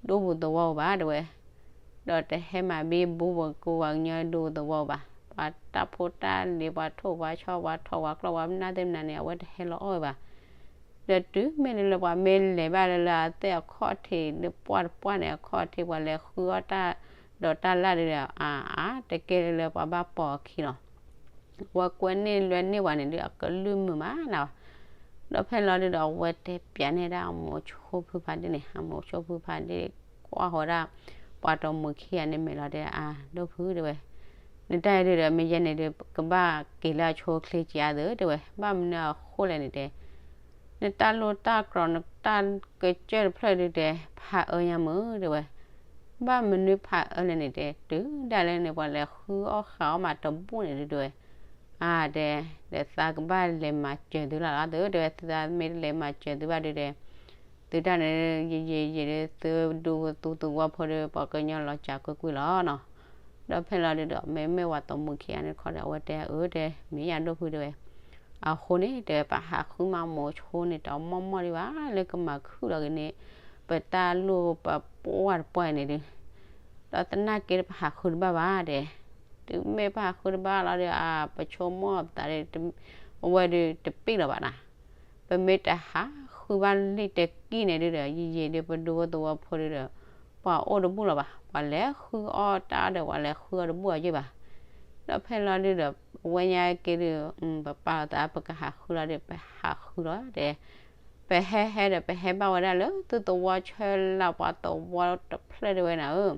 ဒူပူၤသဝီဧိၤဘၣ်တဲဝဲ ဒီးတဟဲမၤဘံဘူပှၤကူပှၤကညီဒူပူၤသဝီဧိၤဘၣ် ပှၤတၢ်ဖိတၢ်လံၤ ပှၤထိၣ်ပှၤဆီ ပှၤထိၣ်ပှၤကျီၢ် ပှၤမနုၤသ့ၣ်မနုၤန့ၣ် အဝဲတဟဲလီၤအီၣ်ဝဲဘၣ် ဒီးတုၤမ့ၢ်လၢလၢပှၤမ့ၢ်လဲၤဘၣ်လၢလၢအသ့ၣ်အခီၣ်ထံး လၢပှၢ်တပှၢ်န့ၣ် အခီၣ်ထံးပှၤလဲၤဃုအီၣ်တၢ်ဒိးတၢ်လၣ်ဒုဒီး အါအါ တကဲလၢလၢပှၤဘၣ်ပိာ်အခံလီၤ ဝဲကွဲန့ၢ်လွဲန့ၢ်ဝဲန့ၣ်ဒု အကလုၢ်မုာ်မးနၤဘၣ် ဒီးဖဲလီၤဒုဒီး အဝဲတဲပျးန့ၢ်ဒၣ်အမိၤဆိဖုဖးဒ့န့ၣ် အမိၤဆိဖုဖးဒ့ ကွၢ်ဃီၤဒၣ် ပှၤတမုာ်ခံဂၤန့ၣ်မဲာ်လီၤတဲ အၢ ဒိၣ်ဖုတဲဝဲ, နတၢ်အံၤဒုဒီး မ့ၢ်ယဲန့ၣ်ဒီး ကဘၣ်က့ၤလၢအဆိအချ့က့ၤအါသၢတဲဝဲ, ဘၣ်မနုၤအဃိလဲၣ်န့ၣ်တဲ နတၢ်လိၣ်တၢ်ကြီ နတၢ်ကစၢၢ်တဖျၢၣ်ဒုတဲ ဖးအၢညါမုာ်တဲဝဲ, ဘၣ်မနုၤဖးအၢလဲၣ်န့ၣ်တဲ တုၤဒၣ်လဲာ်န့ၣ် ပှၤလဲၤဃုအီၣ်ဃာ်အီၣ်မးတဘူၣ်န့ၣ်ဒုတဲဝဲ, အါတဲ, ဒီးသးကဘၣ်လဲၤမၤစၢၤသုလီၤလီၤ သုတဲဝဲ, သးမ့ၢ်တလဲၤမၤစၢၤသုဘၣ်ဒုတဲ သုတၢ်န့ၣ် ယယံာ်ယံာ်ဒီး သုဒူသုသဝီဖိဒီး ပှၤကညီလီၤစှၤကွ့ၢ်ကွ့ၢ်လီၤနီၤ. ဒီးဖဲလီၤဒုဒီး မ့မ့ၢ်ပှၤတမုာ်ခံဂၤန့ၣ်တခီဒီး အဝဲတဲအၢတဲ မ့ၢ်ယၤဒိၣ်ဖုတဲဝဲ, အဃိန့ၣ်တဲဝဲ ပဟးဃုမးမိၤဆိန့ၣ် တမီၢ်မီၢ်ဒံးဘၣ် လၢကမၤခုၣ်လီၤက့ၤန့ၣ် ပတၢ်လိၣ်ပပှၢ်တပှၢ်န့ၣ်ဒု, ဒီးသနာ်က့ပဟးဃုတဘၣ်ဘၣ်တဲ, တုၤမ့ၢ်ပဟးဃုတဘၣ်လီၤဒီး အပဆိကမိၣ်ပသးဒီး အဝဲဒုတပ့ၢ်လီၤဘၣ်နၤ ပမ့ၢ်တဟးဃုဘၣ်လံတကံၢ်န့ၣ်ဒုဒီး ယယံာ်ဒီးပဒူဖိသဝီဖိဒုဒီး ပှၤအိၣ်တဘူၣ်လီၤဘၣ်, ပှၤလဲၤဃုအီၣ်တၢ်ဒီး ပှၤလဲၤဃုအီၣ်တဘူၣ်အယဲၢ်ဘၣ်. ဒီးဖဲလီၤဒုဒီး အဝဲညါက့ၤဒု ပပာ်လီၤသး ပကဟးဃုလီၤဒီး ပဟးဃုလီၤဒီး ပဟဲဟဲဒီး ပဟဲဘၣ်ဝဲဒၣ်လၢသုသဝီဆၢလၢပှၤသဝီတဖျၢၣ်ဒၣ်ဝဲနၤဧၢ,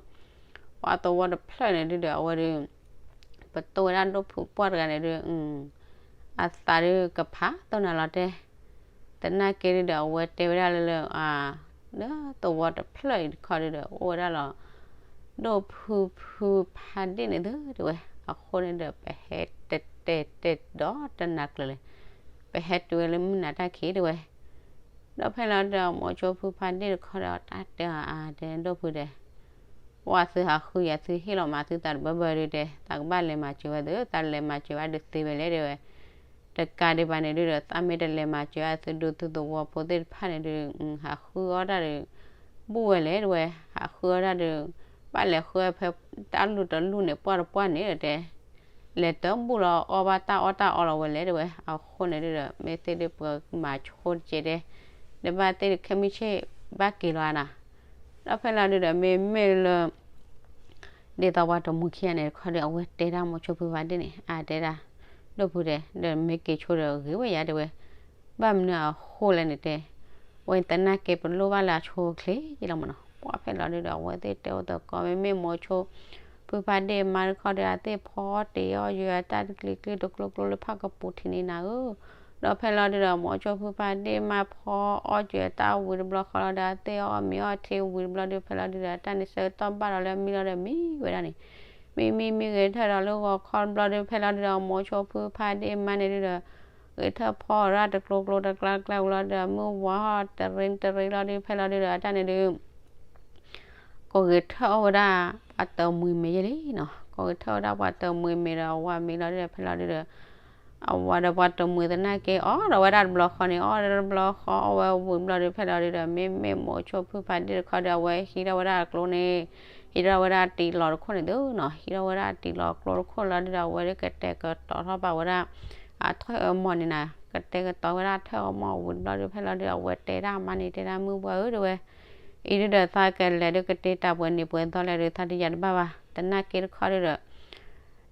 ပှၤသဝီတဖျၢၣ်န့ၣ်ဒုဒီး အဝဲဒု ပတိၢ်ဝဲဒၣ်ဒိၣ်ဖုပှၢ်တဂၤန့ၣ်ဒု အသးဒုကဖးသီၣ်နၤလီၤတဲ, သနာ်က့ဒုဒီး အဝဲတဲဝဲဒၣ်လၢလၢ လၢသဝီတဖျၢၣ်အံၤတခီဒုဒီး အိၣ်ဝဲဒၣ်လီၤ ဒိၣ်ဖုဖုဖးဒ့ၣ်န့ၣ်သုတဲဝဲ, အဃိန့ၣ်ဒီး ပဟဲတတဲာ်တဲာ်ဒီးတနၤကျၢၤလဲၣ်, ပဟဲတုၤဝဲလၢမုၢ်နၤတၢ်ခံးတဲဝဲ. ဒီးဖဲလီၤဒုဒီး မိၤဆိဖုဖးဒ့ၣ်တခီဒီး တၢ်တဲအီၤအါတဲ ဒိၣ်ဖုတဲ ပှၤသုဟးဃုယၤ သုဟ့ၣ်လီၤမၤသုသးတဘၢဘၢဒုတဲ, သးကဘၣ်လဲၤမၤစၢၤဝဲသု, သးလဲၤမၤစၢၤဝဲဒုးသ့ဝဲလဲၣ်တဲဝဲ. တကးဒံးဘၣ်န့ၣ်ဒုဒီး သးမ့ၢ်တလဲၤမၤစၢၤဝဲသုဒူသုသဝီဖိသ့ၣ်တဖၣ်န့ၣ်ဒု ဟးဃုအီၣ်တၢ်ဒုး ဘူၣ်ဝဲလဲၣ်တဲဝဲ, ဟးဃုအီၣ်တၢ်ဒုး ဘၣ်လဲၤဃုဖဲတၢ်လူၢ်တလူၢ်န့ၣ် ပှၢ်တပှၢ်န့ၣ်တဲ လဲၤတဘူၣ်လီၤအီၣ်ဘၣ်တၢ်အီၣ်တၢ်အီလီၤဝဲလဲၣ်တဲဝဲ. အဃိန့ၣ်ဒုဒီး မ့ၢ်သ့ၣ်ဒုပှၤမၤဆိတကဲတဲ, တဘၣ်သ့ၣ်ဒုခဲမုၢ်ဆ့ၣ်ဘၣ်က့ၤလီၤနၤ. ဒီးဖဲလီၤဒုဒီး မ့မ့ၢ်လၢ ဒ်သိးပှၤတမူခံဂၤန့ၣ်တခီဒီး အဝဲတဲဒၣ်မိၤဆိဖုဖးဒ့ၣ်န့ၣ် အတဲဒၣ် ဒိၣ်ဖုတဲ ဒီးမ့ၢ်က့ၤဆိဒီးဂ့ၤဝဲယၤတဲဝဲ, ဘၣ်မနုၤအဃိလဲၣ်န့ၣ်တဲ, ဝဲသနာ်က့ပလိၣ်ဘၣ်လၢအဆိအချ့လီၤမးနီၤ. ပှၢ်ဖဲလီၤဒုဒီး အဝဲသ့ၣ်တဲအိၣ်သကိး မ့မ့ၢ်မိၤဆိ ဖုဖးဒ့ၣ်မါတခီဒီး အသ့ၣ်ဖီတ့ၢ်အီၣ်ယွၤတၢ်တကျံၤကျံၤတကျိကျိလၢဖးကပူၤထံးန့ၣ်နၤဧၢ. ဒီးဖဲလီၤဒုဒီး မိၤဆိဖုဖးဒ့ၣ်မါဖီအီၣ်ယွၤတၢ်ဝံၤတဘျီဃီလီၤဒီး အသ့ၣ်အီၣ်မ့ၤအီထံဝံၤတဘျီဒု ဖဲလီၤဒုဒီး တၢ်န့ၣ်ဆၢကတီၢ်ဘၣ်ဒီးလၢအမံလီၤဒီးမံဝဲဒၣ်န့ၣ်, မံမံမံဂဲၤထၢၣ်ဒီးလၢဂီၤခီတဘျီဒု ဖဲလီၤဒုဒီး မိၤဆိဖုဖးဒ့ၣ်မါန့ၣ်ဒုဒီး ဂဲၤထၢၣ်ဖီအီၣ်ဒၣ်တကျိကျိတကျါကျါဝံၤလီၤဒီး မုၢ်ဝါတရ့တရ့လီၤဒု ဖဲလီၤဒုဒီး တၢ်န့ၣ်ဒု ကဂဲၤထၢၣ်အီၣ်ဝဲဒၣ် ပှၤတမှံၤမ့ၤယဲၢ်လံနီၤ. ကဂဲၤထၢၣ်ဝဲဒၣ်ပှၤတမှံၤမ့ၤဒီး အဝၤမံလီၤဒုဒီး ဖဲလီၤဒုဒီး အဝၤဒီးပှၤတမှံၤသနာ်က့ အီၣ်ဒီးဝဲဒၣ်တဘျီဃီန့ၣ် အီၣ်ဒီးတဘျီဃီအီၣ်ဝဲဝံၤတဘျီဒု ဖဲလီၤဒုဒီး မ့မ့ၢ်မိၤဆိဖုဖးဒ့ၣ်တခီဒီး အဝဲဟံးထီၣ်ဝဲဒၣ်အကျိန့ၣ် ဟံးထီၣ်ဝဲဒၣ်တံၤလီၤတခိၣ်န့ၣ်သုနီၤ. ဟံးထီၣ်ဝဲဒၣ်တံၤလီၤကျိတခိၣ်လီၤဒုဒီး အဝဲဒုကတဲာ်ကတီၤထီၣ်ဘၣ်ဝဲဒၣ် အထၢၣ်အမီၢ်န့ၣ်နၤ. ကတဲာ်ကတီၤဝဲဒၣ်ထၢၣ်အမီၢ်ဝံၤတဘျီဒု ဖဲလီၤဒုဒီး အဝဲတဲဒၣ်မါန့ၣ် တဲဒၣ်မုၢ်ပှၢ်ဧၢတဲဝဲ အံၤဒုဒီး သးကလဲၤဒုကတ့တၢ်ပှဲၤနံၤပှဲၤသီလဲၣ်ဒု သးတယာ်တဘၣ်ဘၣ်. သနာ်က့တခီဒုဒီး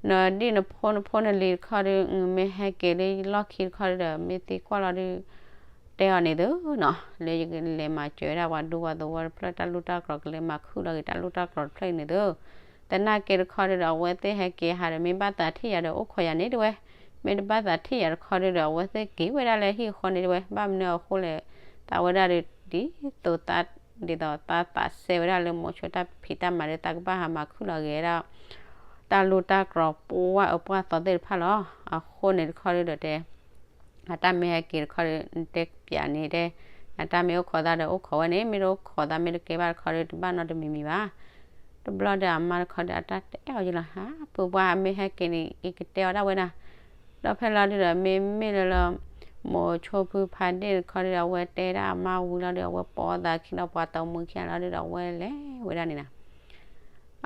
နဒ်နဖိနဖိနလံၤတခီဒု မ့ၢ်ဟဲက့ၤလၢလီၢ်ခံတခီဒုဒီး မ့ၢ်သံကွၢ်လီၤဒု တဲအီၤန့ၣ်သုနီၤ လၢယကလဲၤမၤစၢၤဝဲဒၣ်ပှၤဒူပှၤသဝီတဖျၢၣ်တၢ်လူၢ်တၢ်ကြီ ကလဲၤမၤခုၣ်လီၤက့ၤတၢ်လူၢ်တၢ်ကြီတဖျၢၣ်အံၤန့ၣ်သု. သနာ်က့တခီဒုဒီး အဝဲသ့ၣ်ဟဲက့ၤဟးဒီး မ့ၢ်ဘၣ်သးထံၣ်ယၤဒီး အိၣ်ခိးယၤန့ၣ်တဲဝဲ. မ့ၢ်တဘၣ်သးထံၣ်ယၤတခီဒုဒီး အဝဲသ့ၣ်က့ၤဝဲဒၣ်လၢဟံၣ်အဃီန့ၣ်တဲဝဲ. ဘၣ်မနုၤအဃိလဲၣ် သးဝဲဒၣ်ဒု ဒ်သိးသး ဒ်သိးသးသးစဲဝဲဒၣ်လၢမိၤဆိ တၢ်ဖံးတၢ်မၤဒီး သးကဘၣ်ဟးမၤခုၣ်လီၤက့ၤဝဲဒၣ် တၢ်လူၢ်တၢ်ကြီပှၢ်အပှၢ်သီသ့ၣ်တဖၣ်လီၤ. အဃိန့ၣ်တခီဒုဒီးတဲ အတၢ်မ့ၢ်ဟဲက့ၤတခီဒု နတဲပျးန့ၣ်တဲ, အတၢ်မ့ၢ်အိၣ်ခိးသးဒီးအိၣ်ခိးဝဲန့ၣ်, မ့ၢ်တအိၣ်ခိးသးမ့ၢ်တကဲဘၣ်တခီဒု တဘၣ်နီတမံၤမံၤဘၣ်. တဘျီဒီးအမါတခီဒီး အတၢ်တဲအီၤယံလီၤ, ဟါ ပုၢ်ပှၢ်မ့ၢ်ဟဲက့ၤန့ၣ် ယကတဲအီၤဒၣ်ဝဲဒၣ်. ဒီးဖဲလီၤဒုဒီး မ့မ့ၢ်လၢလၢ မိၤဆိဖုဖးဒ့ၣ်တခီဒုဒီး အဝဲတဲဒၣ်အမါဝံၤလီၤဒီး အဝဲပိာ်သးခံဒီးပှၤတမှံၤခံဂၤလီၤဒုဒီး အဝဲလဲၤဝဲဒၣ်န့ၣ်နီၤ.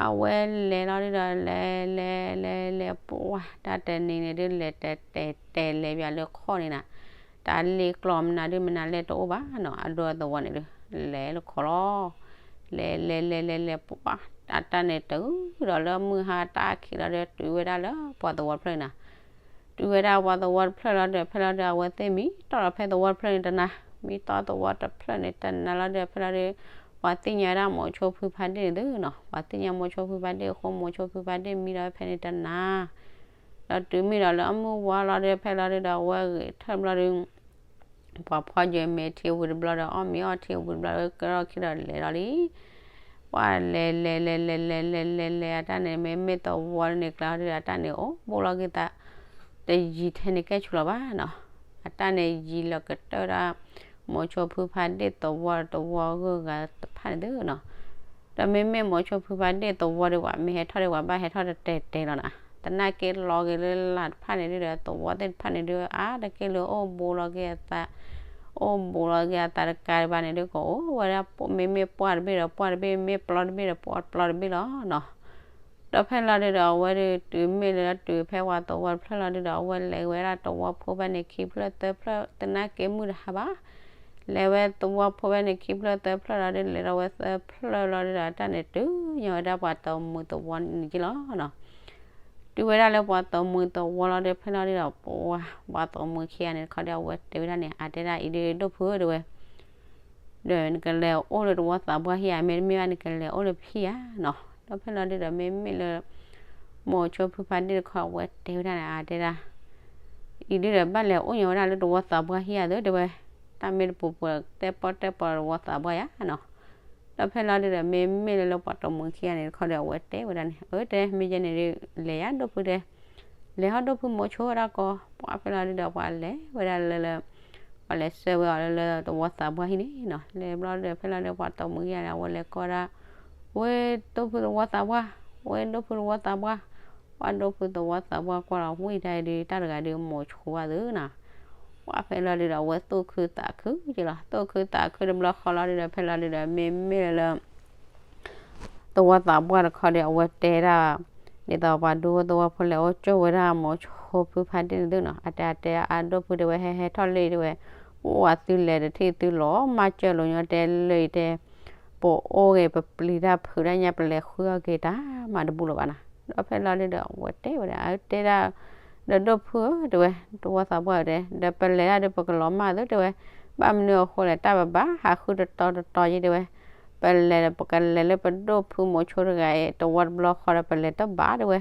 အဝဲလဲၤလီၤဒုဒီး လဲၤလဲၤလဲၤလဲၤ ပှၢ် တၢ်တနံၤန့ၣ်ဒု လဲၤတဲာ်တဲာ်တဲာ်လဲၤပၠးလၢခီၣ်န့ၣ်နၤ, တၢ်လ့ကျီမနုၤဒုမနုၤလဲၣ်တအိၣ်ဘၣ်နီၤ, အဒိအသဝီန့ၣ်ဒု လဲၤလၢခီၣ်လီၤ. လဲၤလဲၤလဲၤလဲၤလဲၤ ပှၢ် တၢ်တၢ်န့ၣ်တုၤဒီးလၢမုၢ်ဟါတၢ်ခံးလီၤဒီး တုၤဝဲဒၣ်လၢပှၤသဝီတဖျၢၣ်န့ၣ်နၤ. တုၤဝဲဒၣ်ပှၤသဝီတဖျၢၣ်လီၤဒီး ဖဲလီၤဒု အဝဲသ့ၣ်မံတီၢ်ဒီးဖဲသဝီတဖျၢၣ်န့ၣ်တနၤ, မံတီၢ်သဝီတဖျၢၣ်န့ၣ်တနၤလီၤဒီး ဖဲလီၤဒု ပှၤသ့ၣ်ညါဝဲဒၣ်မိၤဆိဖုဖါဒ့ၣ်န့ၣ်သုနီၤ, ပှၤသ့ၣ်ညါမိၤဆိဖုဖါဒ့ၣ်အဃိ မိၤဆိဖုဖါဒ့ၣ်မံဒီးဖဲန့ၣ်တနၤ ဒီးတုၤမ့ၢ်ဒီးလၢအမုၢ်ဝါလီၤဒီး ဖဲလီၤဒုဒီးအဝဲဂဲၤထၢၣ်ဘျီဒီး ပှၤဖီယွၤမ့ၤထံဝံၤတဘျီဒီး အီၣ်မ့ၤအီထံဝံၤတဘျီဒီး ကဲထီၣ်ခံဒီးလဲၤလီၤလံ. ပှၤလဲၤလဲၤလဲၤလဲၤလဲၤလဲၤလဲၤလဲၤ အတၢ်န့ၣ်မ့မ့ၢ်သဝီန့ၣ်ကျါဒီး အတၢ်န့ၣ်အိၣ်ဘူးလီၤက့ၤသး တယံၤထဲန့ၣ်ကဲဆူၣ်လီၤဘၣ်နီၤ. အတၢ်န့ၣ်ယံၤလီၤကတၢၢ်ဒၣ် မိၤဆိဖုဖါဒ့ၣ်သဝီတဝီဂုၤဂၤတဖၣ်န့ၣ်သုနီၤ. ဒီးမ့မ့ၢ်မိၤဆိဖုဖါဒ့ၣ်သဝီဒီး ပှၤမ့ၢ်ဟဲထီၣ်ဒီး ပှၤဘၣ်ဟဲထီၣ်တတဲာ်တဲာ်လီၤနီၤ. သနာ်က့လီၤက့ၤလၢလာ်တဖၣ်န့ၣ်ဒုဒီး သဝီသ့ၣ်တဖၣ်န့ၣ်ဒု အါတက့ၢ်လၢအိၣ်ဘူးလီၤက့ၤအသး အိၣ်ဘူးလီၤက့ၤအသးတကးဒံးဘၣ်န့ၣ်ဒုကအိၣ်ဝဲဒၣ် မ့မ့ၢ်ပှၢ်တဘ့ၣ်ဒီးပှၢ်တဘ့ၣ် မ့ၢ်ပျီတဘ့ၣ်ဒီးပျီတဘ့ၣ်လီၤနီၤ. ဒီးဖဲလီၤဒုဒီး အဝဲဒုးတုၤမ့ၢ်လၢတုၤဖဲပှၤသဝီတဖျၢၣ်လီၤဒုဒီး အဝဲလဲၤဝဲဒၣ်သဝီဖိဖဲန့ၣ်ခံဖျၢၣ်သၢဖျၢၣ် သနာ်က့မုၢ်တဟါဘၣ်. လဲၤဝဲသဝီဖိဖဲန့ၣ်ခံဖျၢၣ်သၢဖျၢၣ်လီၤဒု လဲၤဒီးဝဲသၢဖျၢၣ်လီၤဒုဒီး အတၢ်န့ၣ်တုၤညီဝဲဒၣ်ပှၤသးမုာ်သဝီန့ၣ်က့လီၤနီၤ. တုၤဝဲဒၣ်လၢပှၤသးမုာ်သဝီလီၤဒီး ဖဲလီၤဒုဒီး ပှၤဘၣ်သးမုာ်ခံဂၤန့ၣ်တခီဒီး အဝဲတဲဝဲဒၣ်န့ၣ် အါတဲဒၣ်အံၤဒု ဒိၣ်ဖုဧၢ တဲဝဲ ဒီးနကလဲၤအိၣ်လၢသဝီသးပှၢ်ဟံၣ်ဧါ, မ့တမ့ၢ်ဘၣ်နကလဲၤအိၣ်လၢဖံဧါနီၤ. ဒီးဖဲလီၤဒုဒီး မ့မ့ၢ်လၢ မိၤဆိဖုဖါဒ့ၣ်တခီ အဝဲတဲဝဲဒၣ်န့ၣ် အါတဲဒၣ် အံၤဒုဒီး ဘၣ်လဲၤအိၣ်ညီဝဲဒၣ်လၢသဝီသးပှၢ်ဟံၣ်ဧါသၢ တဲဝဲ, တၢ်မ့ၢ်တပူၤပူၤ တဲပီၣ်တဲပီၣ်သဝီသးပှၢ်ယါနီၤ. ဒီးဖဲလီၤဒုဒီး မ့မ့ၢ်လၢလၢပှၤသးမုာ်ခံဂၤန့ၣ်တခီဒီး အဝဲတဲဝဲဒၣ်န့ၣ် အၢ တဲ မ့ၢ်ယဲန့ၣ်ဒု လဲၤယါဒိၣ်ဖုတဲ လဲၤဟီၣ်ဒိၣ်ဖုမိၤဆိဝဲဒၣ်ကီး ပှၤဖဲလီၤဒုဒီး ပှၤလဲၤဝဲဒၣ်လၢလၢ ပှၤလဲၤဆှၢဝဲအီၤလၢလၢသဝီသးပှၢ်ဟံၣ်န့ၣ်နီၤ. လဲၤဘျီဒုဒီး ဖဲလီၤဒုဒီး ပှၤသးမုာ်ခံဂၤန့ၣ် အဝဲလဲၤကိးဒၣ် ဝဲဒိၣ်ဖုသဝီသးပှၢ်, ဝဲဒိၣ်ဖုသဝီသးပှၢ်, ပှၤဒိၣ်ဖုသဝီသးပှၢ်ကွၢ်လီၤ ဝံၣ်တၢ်အံၤဒု တၢ်တဂၤဒုမိၤဆိဘၣ်သုနီၤ. ပှၤဖဲလီၤဒုဒီး အဝဲသူၣ်ခုသးခုက့လီၤ. သူၣ်ခုသးခုတဘျီဃီလီၤဒုဒီး ဖဲလီၤဒုဒီး မ့မ့ၢ်လၢလၢ သဝီသးပှၢ်တခီဒီး အဝဲတဲဒၣ် ဒ်သိးပှၤဒူဖိသဝီဖိလဲၤအိၣ်ကၠိၣ်ဝဲဒၣ်မိၤဆိဖုဖါဒ့ၣ်န့ၣ်သုနီၤ. အတဲအတဲအါ ဒိၣ်ဖုတဲဝဲ ဟဲဟဲထီၣ်လၢအံၤတဲဝဲ, အိၣ်ဝဲသုလဲၤတထံၣ်သုလီၤ မၤစၢၤလိာ်ညီတဲလၢအံၤတဲ ပအိၣ်ဂ့ၤ ပပျံၤတၢ်ဖုးတၢ်ညါ ပလဲၤဃုအီၣ်က့ၤတၢ်မၤတဘူၣ်လၢၤဘၣ်နီၤ. ဒီးဖဲလီၤဒုဒီး အဝဲတဲဝဲဒၣ် အတဲဒၣ် ဒီးဒိၣ်ဖုဧၢ တဲဝဲ, သဝီသးပှၢ်တဲ ဒီးပလဲၤဒၣ်ဒီး ပကလီၤမၢ်သုတဲဝဲ, ဘၣ်မနုၤအဃိလဲၣ် တၢ်ပဘၣ်ဟးဃုတတီတတီယ့ၢ်တဲဝဲ, ပလဲၤဒီး ပကလဲၤလၢပဒိၣ်ဖုမိၤဆိတဂၤအံၤ သဝီတဘျီဃီဒီး ပလဲၤတဘၣ်တဲဝဲ,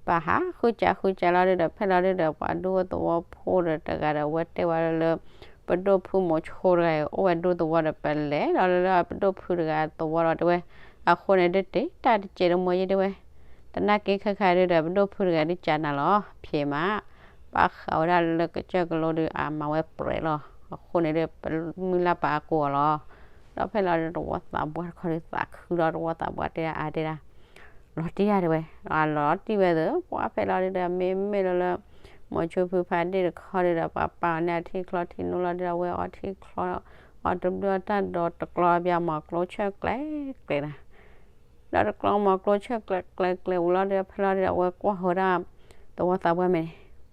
ပဟးဃုကးဃုကးလီၤဒုဒီး ဖဲလီၤဒုဒီး ပှၤဒူဖိသဝီဖိဒီးတဂၤဒီး အဝဲတဲဝဲလၢလၢ ပဒိၣ်ဖုမိၤဆိတဂၤအံၤ အိၣ်ဝဲဒူသဝီဒီး ပလဲၤဒီးလၢလၢပဒိၣ်ဖုတဂၤသဝီလီၤတဲဝဲ, အဃိန့ၣ်ဒုးတ့ၢ်တၢ်တစဲးတမှဲယ့ၢ်တဲဝဲ, သနာ်က့ခဲခါဒုဒီး ပဒိၣ်ဖုတဂၤဒုးကးနၤလီၤ ဖျဲးမး ဘၣ်ဃးဝဲဒၣ်လၢကစၢၢ်ကလိဒုး အမၤဝဲပြဲးလီၤ. အဃိန့ၣ်ဒီး ပမုၢ်လၢ်ပာ်အကိာ်အီၤလီၤ. ဒီးဖဲလီၤဒုးသဝီသးပှၢ်တခီဒုးသးခုလီၤ သဝီသးပှၢ်တဲဒၣ်အါတဲဒၣ် လီၤတံၢ်ယါတဲဝဲ, အလီၤတံၢ်ဝဲသ့ၣ် ပှၤဖဲလီၤဒုဒီး မ့မ့ၢ်လၢလၢ မိၤဆိဖုဖါဒ့ၣ်တခီဒုဒီး ပှၤပာ်အီၤန့ၣ်အထံချီထံနိလီၤဒုဒီး အဝဲအီထံချီ အီတဘျုးအတၢ်ဒီးတကျီဘၣ်မၤကျိဆၢၣ်ကျဲၤကျဲၤနၤ ဒီးတကျီမၤကျိဆၢၣ်ကျဲၤကျဲၤကျဲၤဝံၤလီၤဒီး ဖဲလီၤဒုဒီး အဝဲကွၢ်ဃီၤဝဲဒၣ် သဝီသးပှၢ်မဲာ်န့ၣ်,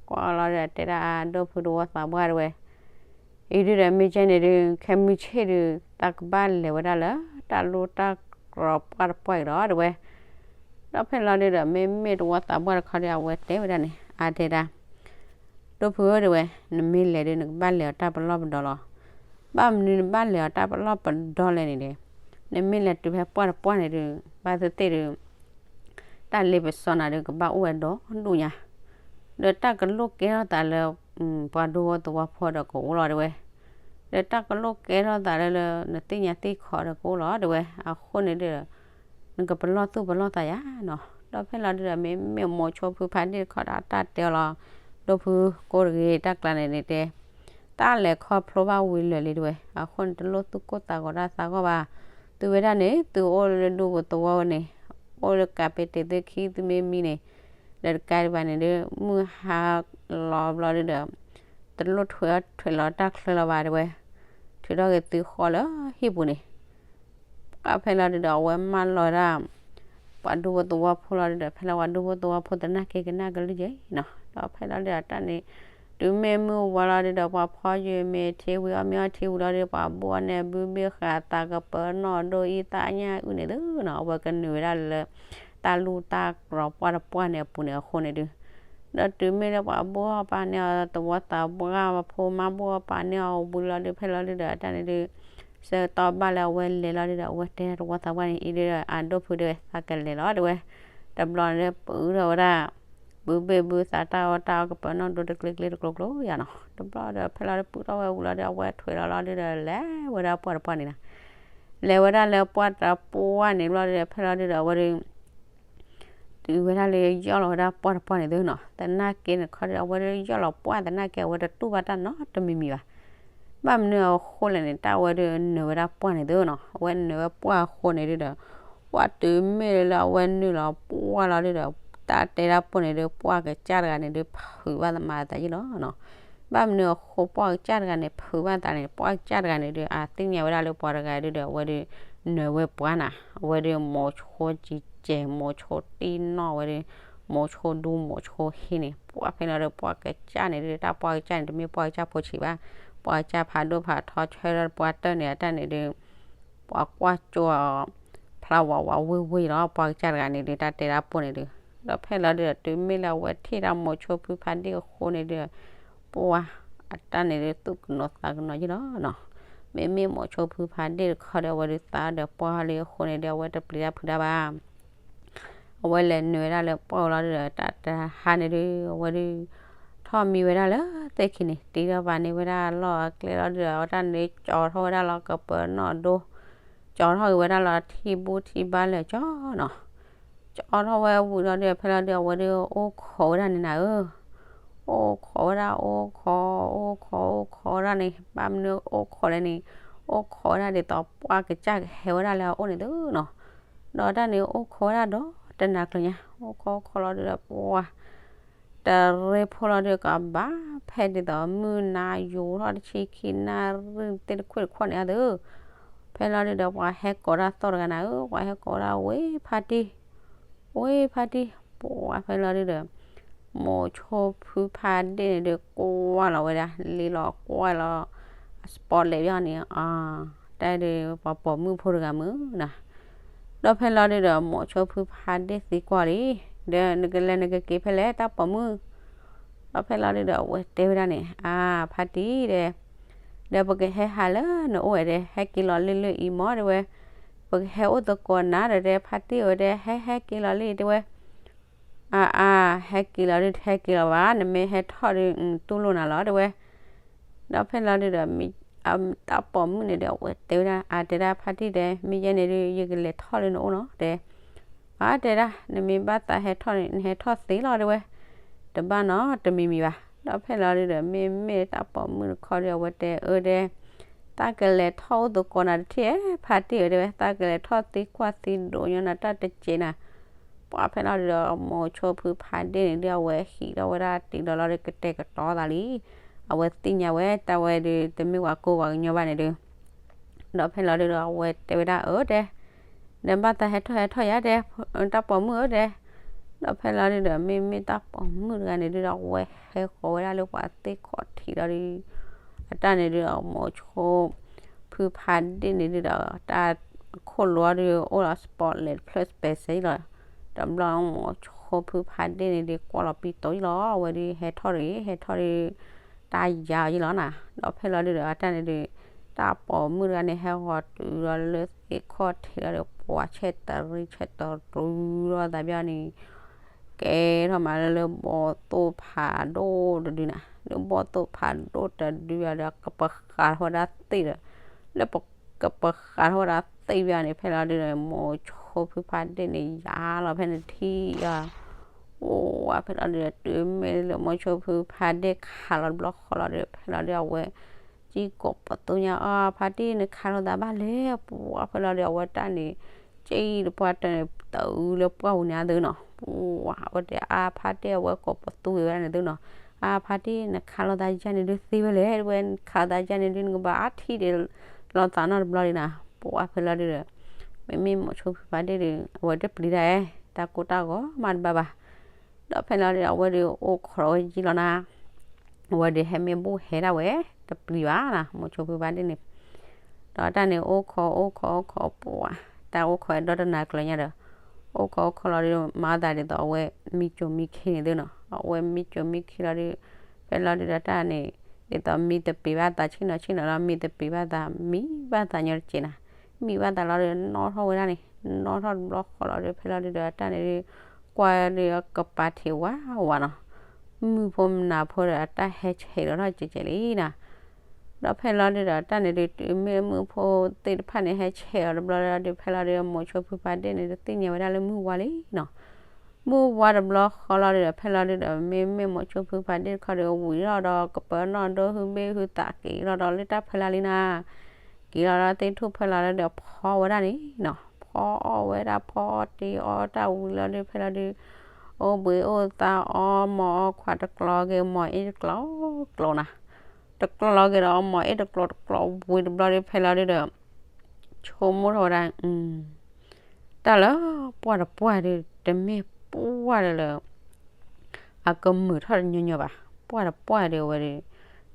ကွၢ်လီၤဒီးတဲဒၣ်အါ ဒိၣ်ဖုသဝီသးပှၢ်တဲဝဲ, အံၤဒုဒီး မ့ၢ်ကဲန့ၣ်ဒုး ခဲမုၢ်ဆ့ၣ်ဒုး တၢ်ကဘၣ်လဲၤဝဲဒၣ်လၢ တၢ်လူၢ်တၢ်ကြီပှၢ်တပှၢ်အံၤလီၤတဲဝဲ, ဒီးဖဲလီၤဒုဒီး မ့မ့ၢ်သဝီသးပှၢ်တခီဒီး အဝဲတဲဝဲဒၣ်န့ၣ် အါတဲဒၣ် ဒိၣ်ဖုဧၢတဲဝဲ, နမ့ၢ်လဲၤဒုး နကဘၣ်လဲၤအီၤတၢ်ပလီၢ်ပဒီလီၤ. ဘၣ်မနုၤနဘၣ်လဲၤအီၤတၢ်ပလီၢ်ပဒီလဲၣ်န့ၣ်ဒီး, နမ့ၢ်လဲၤတုၤဖဲပှၢ်တပှၢ်န့ၣ်ဒုး ဘၣ်သ့ၣ်သ့ၣ်ဒုး တၢ်လ့ပစီနၤဒုး ကဘၣ်အိၣ်ဝဲဒီဒူၣ်ညါ, ဒီးတၢ်ကလိၣ်ကဲထီၣ်သးလၢ ပှၤဒူဖိသဝီဖိဒီးကအိၣ်လီၤတဲဝဲ, ဒီးတၢ်ကလိၣ်ကဲထီၣ်သးလၢလၢ နသ့ၣ်ညါသ့ၣ်ခီဒီးကအိၣ်လီၤတဲဝဲ, အဃိန့ၣ်ဒီး နကပလီၢ်သူၣ်ပလီၢ်သးယါနီၤ. ဒီးဖဲလီၤဒုဒီး မ့မ့ၢ်မိၤဆိဖုဖါဒ့ၣ်တခီဒီး တၢ်တဲအီၤလီၤ, ဒိၣ်ဖုကိးတဂ့ၤ တၢ်ကျါန့ၣ်န့ၣ်တဲ တၢ်လဲၤခီဖျိဘၣ်ဝံၤလၢာ်လံတဲဝဲ, အဃိန့ၣ် တလိၣ်သူၣ်ကိၢ်သးဂီၤတၢ်သးဂီၢ်ဘၣ်. သုဝဲဒၣ်န့ၣ် သုအိၣ်လၢဒူပူၤသဝီဝဲန့ၣ်, အိၣ်လၢကးပ့ၤတ့ၢ်သုခံ သုမ့ၢ်မံန့ၣ်, ဒီးတကးဒံးဘၣ်န့ၣ်ဒီး မုၢ်ဟါလီၤဘျီဒုဒီး တလိၣ်ထွဲအီၣ်ထွဲလီၤတၢ်ချၢလီၤဘၣ်တဲဝဲ, ထုးထီၣ်က့ၤသုဃီလၢဟံၣ်ပူၤန့ၣ် ပှၤဖဲလီၤဒုဒီး အဝဲမၢလီၤဝဲဒၣ် ပှၤဒူဖိသဝီဖိလီၤဒုဒီး ဖဲလီၤပှၤဒူဖိသဝီဖိသနာ်က့ကနၣ်ကလုၢ်က့နီၤ. ဒီးဖဲလီၤဒုဒီးတၢ်န့ၣ် တုၤမ့ၢ်မုၢ်ဝါလီၤဒုဒီး ပှၤဖီယုာ်မ့ၤထံဝံၤ အီၣ်မ့ၤအီထံဝံၤလီၤဒုဒီး ပှၤဘိၣ်အီၤန့ၣ် ဘုဘ့ၣ်ဃးသးကပၢၤနီၣ်ဒိၣ်အံသၣ်ညၣ်အုၣ်န့ၣ်သုနီၤ. အဝဲကနုာ်ဝဲဒၣ်လၢ တၢ်လူၢ်တၢ်ကြီပှၢ်တပှၢ်န့ၣ်အပူၤန့ၣ်အဃိန့ၣ်ဒု ဒီးတုၤမ့ၢ်လၢပှၤဘိၣ်အီၣ်ပာ်န့ၢ်အီၤ သဝီသးပှၢ်ဖိမါဘိၣ်အီၣ်ပာ်န့ၢ်အီၤဝံၤလီၤဒု ဖဲလီၤဒုဒီးတၢ်န့ၣ်ဒု ဆၢကတီၢ်ဘၣ်လၢအဝဲလဲၤလီၤဒုဒီး အဝဲတဲတဝီသးပှၢ်န့ၣ် အံၤဒုဒီး အဒိၣ်ဖုဒု သးကလဲၤလီၤ တဲဝဲ, တဘျီန့ၣ်ဒု ပုၢ်ထီၣ်ဝဲဒၣ် ဘုဘ့ၣ်ဘုသးတၢ်အီၣ်တၢ်အီ ကပၢၤနီၣ်ဒိတကျ့ကျ့တကျိၤကျိၤယါနီၤ, တဘျီဒီး ဖဲလီၤဒု ပုၢ်ထီၣ်ဝဲဝံၤလီၤဒု အဝဲထွဲလီၤလီၤဒုဒီး လဲၤဝဲဒၣ်ပှၢ်တပှၢ်န့ၣ်နီၤ, လဲၤဝဲဒၣ်လၢပှၢ်တပှၢ်န့ၣ်ဘျီဒုဒီး ဖဲလီၤဒုဒီး အဝဲဒု တုၤဝဲဒၣ်လၢယီၢ်လီၤဝဲဒၣ်ပှၢ်တပှၢ်န့ၣ်သုနီၤ, သနာ်က့န့ၣ်ခီဒီး အဝဲဒုယီၢ်လီၤပှၢ်သနာ်က့ အဝဲတတူၢ်ဘၣ်တၢ်နီတမံၤမံၤဘၣ်. ဘၣ်မနုၤအဃိလဲၣ်န့ၣ် တၢ်ဝဲဒုနၢၤဝဲဒၣ်ပှၢ်န့ၣ်သုနီၤ, အဝဲနၢၤဝဲပှၢ်အဃိန့ၣ်ဒုဒီး ပှၢ်တုၤမ့ၢ်လၢအဝဲနုာ်လီၤပှၢ်လီၤဒုဒီး တၢ်တဲဒၣ်ပှၢ်န့ၣ်ဒု ပှၢ်ကစၢ်တဂၤန့ၣ်ဒု ဖုးဘၣ်သးမၤသးယ့ၣ်လီၤနီၤ. ဘၣ်မနုၤအဃိပှၢ်ကစၢ်တဂၤန့ၣ် ဖုးဘၣ်သးန့ၣ် ပှၢ်ကစၢ်တဂၤန့ၣ်ဒု အသ့ၣ်ညါဝဲဒၣ်လၢပှၤတဂၤဒုဒီး အဝဲဒု နၢၤဝဲပှၢ်နၤ, အဝဲဒုမိၤဆိကံကဲၤ မိၤဆိတံၢ်နီၣ်ဝဲဒု မိၤဆိဒူမိၤဆိဟ့န့ၣ် ပှၢ်ဖဲလီၤဒု ပှၢ်ကစၢ်န့ၣ်ဒု တၢ်ပှၢ်ကစၢ်န့ၣ် တမ့ၢ်ပှၢ်ကစၢ်ဖိဆံးဘၣ်, ပှၢ်ကစၢ်ဖးဒိၣ်ဖးထီ ဆၢထၢၣ်ပှၢ်တၢၢ်န့ၣ် အတၢ်န့ၣ်ဒု ပှၤကွၢ်ကၠိ ဖျါဝးဝးဝ့ၢ်ဝ့ၢ်လီၤ ပှၢ်ကစၢ်တဂၤန့ၣ်ဒု တၢ်တဲဒၣ်ပှၢ်န့ၣ်ဒု, ဒီးဖဲလီၤဒုဒီး တုၤမ့ၢ်လၢအဝဲထံၣ်တၢ်မိၤဆိဖုဖးဒ့ၣ်အဃိန့ၣ်ဒု ပှၢ်အတၢ်န့ၣ်ဒု သူၣ်ကနိးသးကနိးယ့ၣ်လီၤနီၤ. မ့မ့ၢ်မိၤဆိဖုဖးဒ့ၣ်တခီဒီး အဝဲဒုသးဒီးပှၢ်လံအဃိန့ၣ်ဒု အဝဲတပျံၤတၢ်ဖုးတၢ်ဘၣ်. အဝဲလဲၤနုာ်ဝဲဒၣ်လၢပှၢ်လီၤဒုဒီး တၢ်တဟါန့ၣ်ဒု အဝဲဒု ထီၣ်မံဝဲဒၣ်လၢသ့ၣ်ခံန့ၣ် တ့ထီၣ်ဘၣ်န့ၢ်ဝဲဒၣ်လီၢ်အကျဲလီၤဒုဒီး အဝဲတၢ်န့ၣ်ကၠီထီၣ်ဝဲဒၣ်လီၤကပၢၤနီၣ်ဒိ ကၠီထီၣ်က့ၤဝဲဒၣ်လီၤထံဘူၣ်ထံဘါလၢာ်ကၠီနီၤ. ကၠီထီၣ်ဝဲဝံၤလီၤဒုဒီး ဖဲလီၤဒုဒီး အဝဲဒုအိၣ်ခိးဝဲဒၣ်န့ၣ်နၤဧၢ အိၣ်ခိးဝဲဒၣ် အိၣ်ခိး အိၣ်ခိး အိၣ်ခိးဝဲဒၣ်န့ၣ် ဘၣ်မနုၤအိၣ်ခိးလဲၣ်န့ၣ် အိၣ်ခိးဝဲဒၣ်ဒ်သိးပှၢ်ကစၢ်ကဟဲဝဲဒၣ်လၢအအိၣ်န့ၣ်သုနီၤ. ဒီးတၢ်န့ၣ်အိၣ်ခိးဝဲဒၣ်ဒီးတနၤကျၢၤညါ အိၣ်ခိးအိၣ်ခိးလီၤဒုဒီးပှၢ် တရ့ဖိလီၤဒုဒီး ကဘၣ်ဖဲဒ်သိးမုၢ်နၤယိၤထီၣ်တဆံခံနၣ်ရံၣ် သ့ၣ်တခွဲၣ်တခွဲၣ်န့ၣ်အသု ဖဲလီၤဒုဒီး ပှၤဟဲကိးတၢ်သီၣ်တဂၤနၤဧၢ ပှၤဟဲကိးဝဲဒၣ်ဝ့ၢ်ဖါတံၢ် ဝ့ၢ်ဖါတံၢ် ပှၢ်ဖဲလီၤဒုဒီး မိၤဆိဖုဖါဒ့ၣ်န့ၣ်ဒု ကွၢ်လီၤဝဲဒၣ် လ့လီၤကွၢ်လီၤ အ spotlight ဘၣ်န့ၣ် တၢ်ဒု ပှၤပိာ်မုၣ်ဖိတဂၤမုၢ်နၤ ဒီးဖဲလီၤဒုဒီး မိၤဆိဖုဖါဒ့ၣ်သံကွၢ်လံ ဒီးနကလဲၤနကက့ၤဖဲလဲၣ်တၢ်ပိာ်မုၣ် ဒီးဖဲလီၤဒုဒီး အဝဲတဲဝဲဒၣ်န့ၣ် အါ ဖါတံၢ်ဒဲး ဒီးပကဟဲဟးလၢနအိၣ်ဝဲဒဲး ဟဲက့ၤလီၤလၢလၢအံၤမၢ်တဲဝဲ ပကဟဲအိၣ်သကိးနၤဒီးတဲ ဖါတံၢ်ဝဲဒဲး ဟဲဟဲက့ၤလီၤလံတဲဝဲ အါအါ ဟဲက့ၤလီၤဒု တဟဲက့ၤလီၤဘၣ် နမ့ၢ်ဟဲထီၣ်ဒု တူၢ်လိာ်နၤလီၤတဲဝဲ ဒီးဖဲလီၤဒုဒီး တၢ်ပိာ်မုၣ်န့ၣ်ဒီး အဝဲတဲဝဲဒၣ် အါ တဲဒၣ်ဖါတံၢ်တဲ မ့ၢ်ယဲန့ၣ်ဒု ယကလဲၤထီၣ်လၢနအိၣ်နီၤတဲ အါ တဲဒၣ် နမ့ၢ်ဘၣ်သးဟဲထီၣ်န့ၣ် နဟဲထီၣ်သ့လီၤတဲဝဲ တဘၣ်နီတမံၤမံၤဘၣ် ဒီးဖဲလီၤဒုဒီး မ့မ့ၢ်တၢ်ပိာ်မုၣ်တခီဒီး အဝဲတဲအၢတဲ သးကလဲၤထီၣ်အိၣ်သကိးနၤတထံၣ် ဖါတံၢ်ဧၢတဲဝဲ သးကလဲၤထီၣ်သံကွၢ်သံဒိးညီနၤတၢ်တစဲးနၤ ပှၢ်ဖဲလီၤဒုဒီး မိၤဆိဖုဖါဒ့ၣ်န့ၣ်ဒု အဝဲဟံးထီၣ်ဝဲဒၣ်တုၤဒီးလီၤဒု ကတဲာ်ကတီၤသးလံ အဝဲသ့ၣ်ညါဝဲ တၢ်ဝဲဒု တမ့ၢ်ပှၤကိးပှၤကညီဘၣ်န့ၣ်ဒု ဒီးဖဲလီၤဒုဒီး အဝဲတဲဝဲဒၣ်အၢတဲ ဒီးဘၣ်သးဟဲထီၣ်ဟဲထီၣ်ယါတဲ တၢ်ပိာ်မုၣ်ဧၢတဲ ဒီးဖဲလီၤဒုဒီး မ့မ့ၢ်တၢ်ပိာ်မုၣ်တဂၤန့ၣ်ဒုဒီး အဝဲဟဲဃီၤဝဲဒၣ်လၢပှၤသ့ၣ်ခီၣ်ထံးလီၤဒု အတၢ်န့ၣ်ဒုဒီး မိၤဆိဖုဖါဒ့ၣ်န့ၣ်ဒုဒီး တၢ်ခိၣ်လိၤဒု အိၣ်လီၤ spotlight တဖျၢၣ် special လီၤ တဘျီမိၤဆိဖုဖါဒ့ၣ်န့ၣ်ဒု ကွၢ်လီၤပံတိၤလီၤ အဝဲဒု ဟဲထီၣ်တဂ့ၤ ဟဲထီၣ်ဒု တၢ်ယါအီၤယ့ၣ်လီၤနၤ ဒီးဖဲလီၤဒုဒီး အတၢ်န့ၣ်ဒု တၢ်ပိာ်မုၣ်တဂၤန့ၣ် ဟဲဃီၤတုၤဒီးလၢသ့ၣ်ခီၣ်ထံးလီၤဒီး ပှၤဆဲးတရံးဆဲးတရူးလီၤသးဘၣ်န့ၣ် ကဲထီၣ်မးလၢလၢဘီၣ်သိၣ်ဖးဒိၣ်တဒုနၤ လၢဘီၣ်သိၣ်ဖးဒိၣ်တဒုဒီး ကပဃးထီၣ်ဝဲဒၣ်သ့ၣ်ဒီး လၢကပဃးထီၣ်ဝဲဒၣ်သ့ၣ်ဘၣ်န့ၣ် ဖဲလီၤဒုဒီး မိၤဆိဖုဖါဒ့ၣ်န့ၣ် ယါလီၤဖဲန့ၣ်ထံၣ်အီၤ အိၣ်ဝဲဖဲလီၤဒုဒီး တုၤမ့ၢ်လၢမိၤဆိဖုဖါဒ့ၣ်ခးလီၤတဘျီဃီလီၤဒီး ဖဲလီၤဒုဒီး အဝဲ ကံကိးပသူညါအီၤ ဖါတံၢ်နခးလိာ်သးဘၣ်လဲၣ် ပှၢ်ဖဲလီၤဒုဒီး အဝဲတၢ်န့ၣ် ကံတပှၢ်တၢၢ်န့ၣ် တအုလၢပှၢ်ပူၤန့ၣ်အသုနီၤ ပှၢ်အဝဲတဲအါဖါတံၢ် အဝဲကိးပသူဝဲဒၣ်န့ၣ်သုနီၤ အါဖါတံၢ် နခးလိာ်သးယါန့ၣ်ဒုသ့ဝဲလဲၣ် တဲဝဲ နခးလိာ်သးယါန့ၣ်ဒု နကဘၣ်အါထံၣ်ဒံးလီၤသးနီတဘျီဒံးနၤ ပှၢ်ဖဲလီၤဒုဒီး မ့မ့ၢ်မိၤဆိဖုဖါဒ့ၣ်ဒု အဝဲတပျံၤတၢ်ဧဲ တၢ်ကိၢ်တၢ်ဂီၤမးတဘၣ်ဘၣ် ဒီးဖဲလီၤဒုဒီး အဝဲဒုးအိၣ်ခိးဝဲယံာ်လီၤနၤ အဝဲဒုးဟဲမ့ၢ်ဘူၣ်ဟဲဒၣ်ဝဲ တပျံၤဘၣ်နၤ မိၤဆိဖုဖါဒ့ၣ်န့ၣ် ဒီးတၢ်န့ၣ်အိၣ်ခိးအိၣ်ခိးအိၣ်ခိးပှၢ် တၢ်အိၣ်ခိးဝဲဒီတနၤကျၢၤညါဒီး အိၣ်ခိးအိၣ်ခိးလီၤဒုး မၤသးဒ်သိးအဝဲမံစိၤမံခ့န့ၣ်သုနီၤ အဝဲမံစိၤမံခ့လီၤဒုး ဖဲလီၤဒုးဒီးတၢ်န့ၣ် ဒ်သိးမံတပ့ၤဘၣ်သးဆ့ၣ်နီၤဆ့ၣ်နီၤလီၤ မံတပ့ၤဘၣ်သး မံဘၣ်သးညီတက့ၢ်နၤ, မံဘၣ်သးလီၤဒီး နီၣ်ထီၣ်ဝဲဒၣ်န့ၣ်, နီၣ်ထီၣ်တဘျီဃီလီၤဒီး ဖဲလီၤဒုဒီး အတၢ်န့ၣ်ဒုး ကွၢ်ဒုးကပၤထံးဝးဝးနီၤ, မုၣ်ဖိမနၤဖိဒီး အတၢ်ဟဲဆဲးလီၤထီၣ်ကဲးကဲးလံနၤ, ဒီးဖဲလီၤဒုဒီး အတၢ်န့ၣ်ဒုး တုၤမ့ၢ်မုၣ်ဖိသ့ၣ်တဖၣ်န့ၣ် ဟဲဆဲးအီၤတဘျီလီၤဒီး ဖဲလီၤဒုဒီး မိၤဆိဖုဖးဒ့ၣ်န့ၣ် တသ့ၣ်ညါဝဲဒၣ်လၢမုၢ်ဝါလံနီၤ မုၢ်ဝါတဘျီဃီလီၤဒီး ဖဲလီၤဒုဒီး မ့မ့ၢ်မိၤဆိဖုဖးဒ့ၣ်တခီဒီး ဝံၤထီၣ်ဒီးကပၤနီၣ်ဒိ ဟုဘ့ၣ်ဟုသးက့ၤလီၤဒီးလၢတၢ်ဖဲလၢ်လံနၤ, က့ၤလီၤဒီးသ့ၣ်ထူၣ်ဖဲလီၤလီၤဒီး ဖီဝဲဒၣ်န့ၣ်နီၤ, ဖီအီၣ်ဝဲဒၣ် ဖီအီၣ်တ့အီၣ်တၢ်ဝံၤလီၤဒီး ဖဲလီၤဒုး အိၣ်ဘှံးအိၣ်သါအီၣ်မီၤအီၣ်ခွးတကျီက့ၤ မီၤအ့ၣ်တကျီကျီနၤ, တကျီက့ၤဒီးအီၣ်မီၤအ့ၣ်တကျီတကျီဝံၤတဘျီဒီး ဖဲလီၤဒုဒီး ဆိကမိၣ်ထီၣ်ဝဲဒၣ် တၢ်လၢပှၢ်တပှၢ်ဒီး တမ့ၢ်ပှၢ်လၢ အကမုာ်ထီၣ်တညီညီဘၣ်. ပှၢ်တပှၢ်ဒီးအဝဲဒီး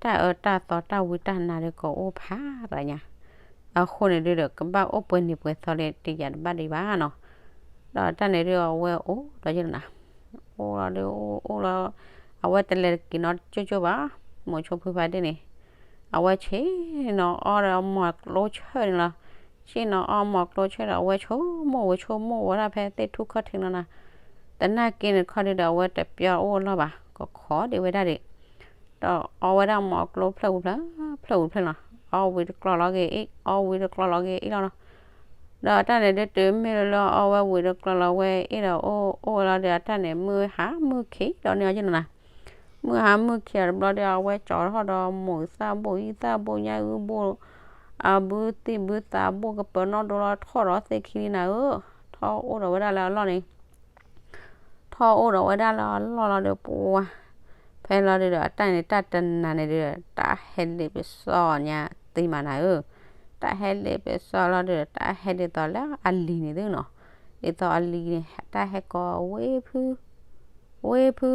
တၢ်အၢတၢ်သီတၢ်ဝံတၢ်နါဒီးကအိၣ်ဖးရၤညါ, အဃိန့ၣ်ဒုဒီး ကဘၣ်အိၣ်ပှဲၤနံၤပှဲၤသီလၢတယၤတဘၣ်ဒံးဘၣ်နီၤ. ဒီးတၢ်န့ၣ်ဒုးအဝဲအိၣ်ဒီးယနီၤ, အိၣ်လီၤဒုးအိၣ်အိၣ်လီၤ, အဝဲတလဲၤတက့ၤနီတကၠိၢ်ကၠိၢ်ဘၣ်. မိၤဆိဖုဖးဒ့ၣ်န့ၣ် အဝဲဆ့ၣ်နီၤအီၣ်ဒီးအမီၤကျိဆၢၣ်န့ၣ်လီၤ. ဆ့ၣ်နီၤအီၣ်မီၤကျိဆၢၣ်ဒီး အဝဲဆိကမိၣ်ဝဲဆိကမိၣ်ဝဲဒၣ်ဖဲသ့ၣ်ထူၣ်ခီၣ်ထံးနီၤနၤ, တနာ်က့န့ၣ်တခီဒုဒီး အဝဲတပျီအိၣ်အလီၢ်ဘၣ်, ကခီဒံးဝဲဒၣ်ဒံး, ဒီးအီဝဲဒၣ်မီၤကျိဖျၢၣ်ဝံၤဖျၢၣ် ဖျၢၣ်ဝံၤဖျၢၣ်လီၤ. အီဝံၤတကျီလီၤက့ၤအ့ၣ် အီဝံၤတကျီလီၤက့ၤအ့ၣ်လီၤနီၤ. ဒီးတၢ်န့ၣ်ဒုးတုၤမ့ၢ်လၢလၢအီဝဲဝံၤတကျီလီၤဝဲအ့ၣ်ဒီး အိၣ်အိၣ်ဝဲလီၤဒီး အတၢ်န့ၣ် မုၢ်ဟါမုၢ်ခံးဒီးန့ၢ်အီၤက့နီၤနၤ. မုၢ်ဟါမုၢ်ခံးအီၤတဘျီဒီး အဝဲကၠီထီၣ်ဒီးမိၢ်သၣ်ဘိၣ်အံသၣ်ဘိၣ်ညၣ်အုၣ်ဘိၣ် အဘုသံၣ်ဘုသးဘိၣ်ကပၢၤနီၣ်ဒိလီၤ ထီၣ်ဒီးသ့ၣ်ခံလံနၤဧၢ, ထီၣ်အိၣ်ဒီးဝဲဒၣ်လၢအလီၢ်န့ၣ် ထီၣ်အိၣ်ဒီးဝဲဒၣ်လၢအလီၢ်လီၤဒီးပှၤ, ဖဲလီၤဒုဒီး အတၢ်န့ၣ် တၢ်တနၤန့ၣ်ဒုး တၢ်ဟဲလ့ပစီညါသ့မးနၤဧၢ, တၢ်ဟဲလ့ပစီလီၤဒုဒီး တၢ်ဟဲဒ်သိးလၢအလံၤန့ၣ်သုနီၤ, ဒ်သိးအလံၤန့ၣ် တၢ်ဟဲကိး ဝ့ၢ်ဖု ဝ့ၢ်ဖု,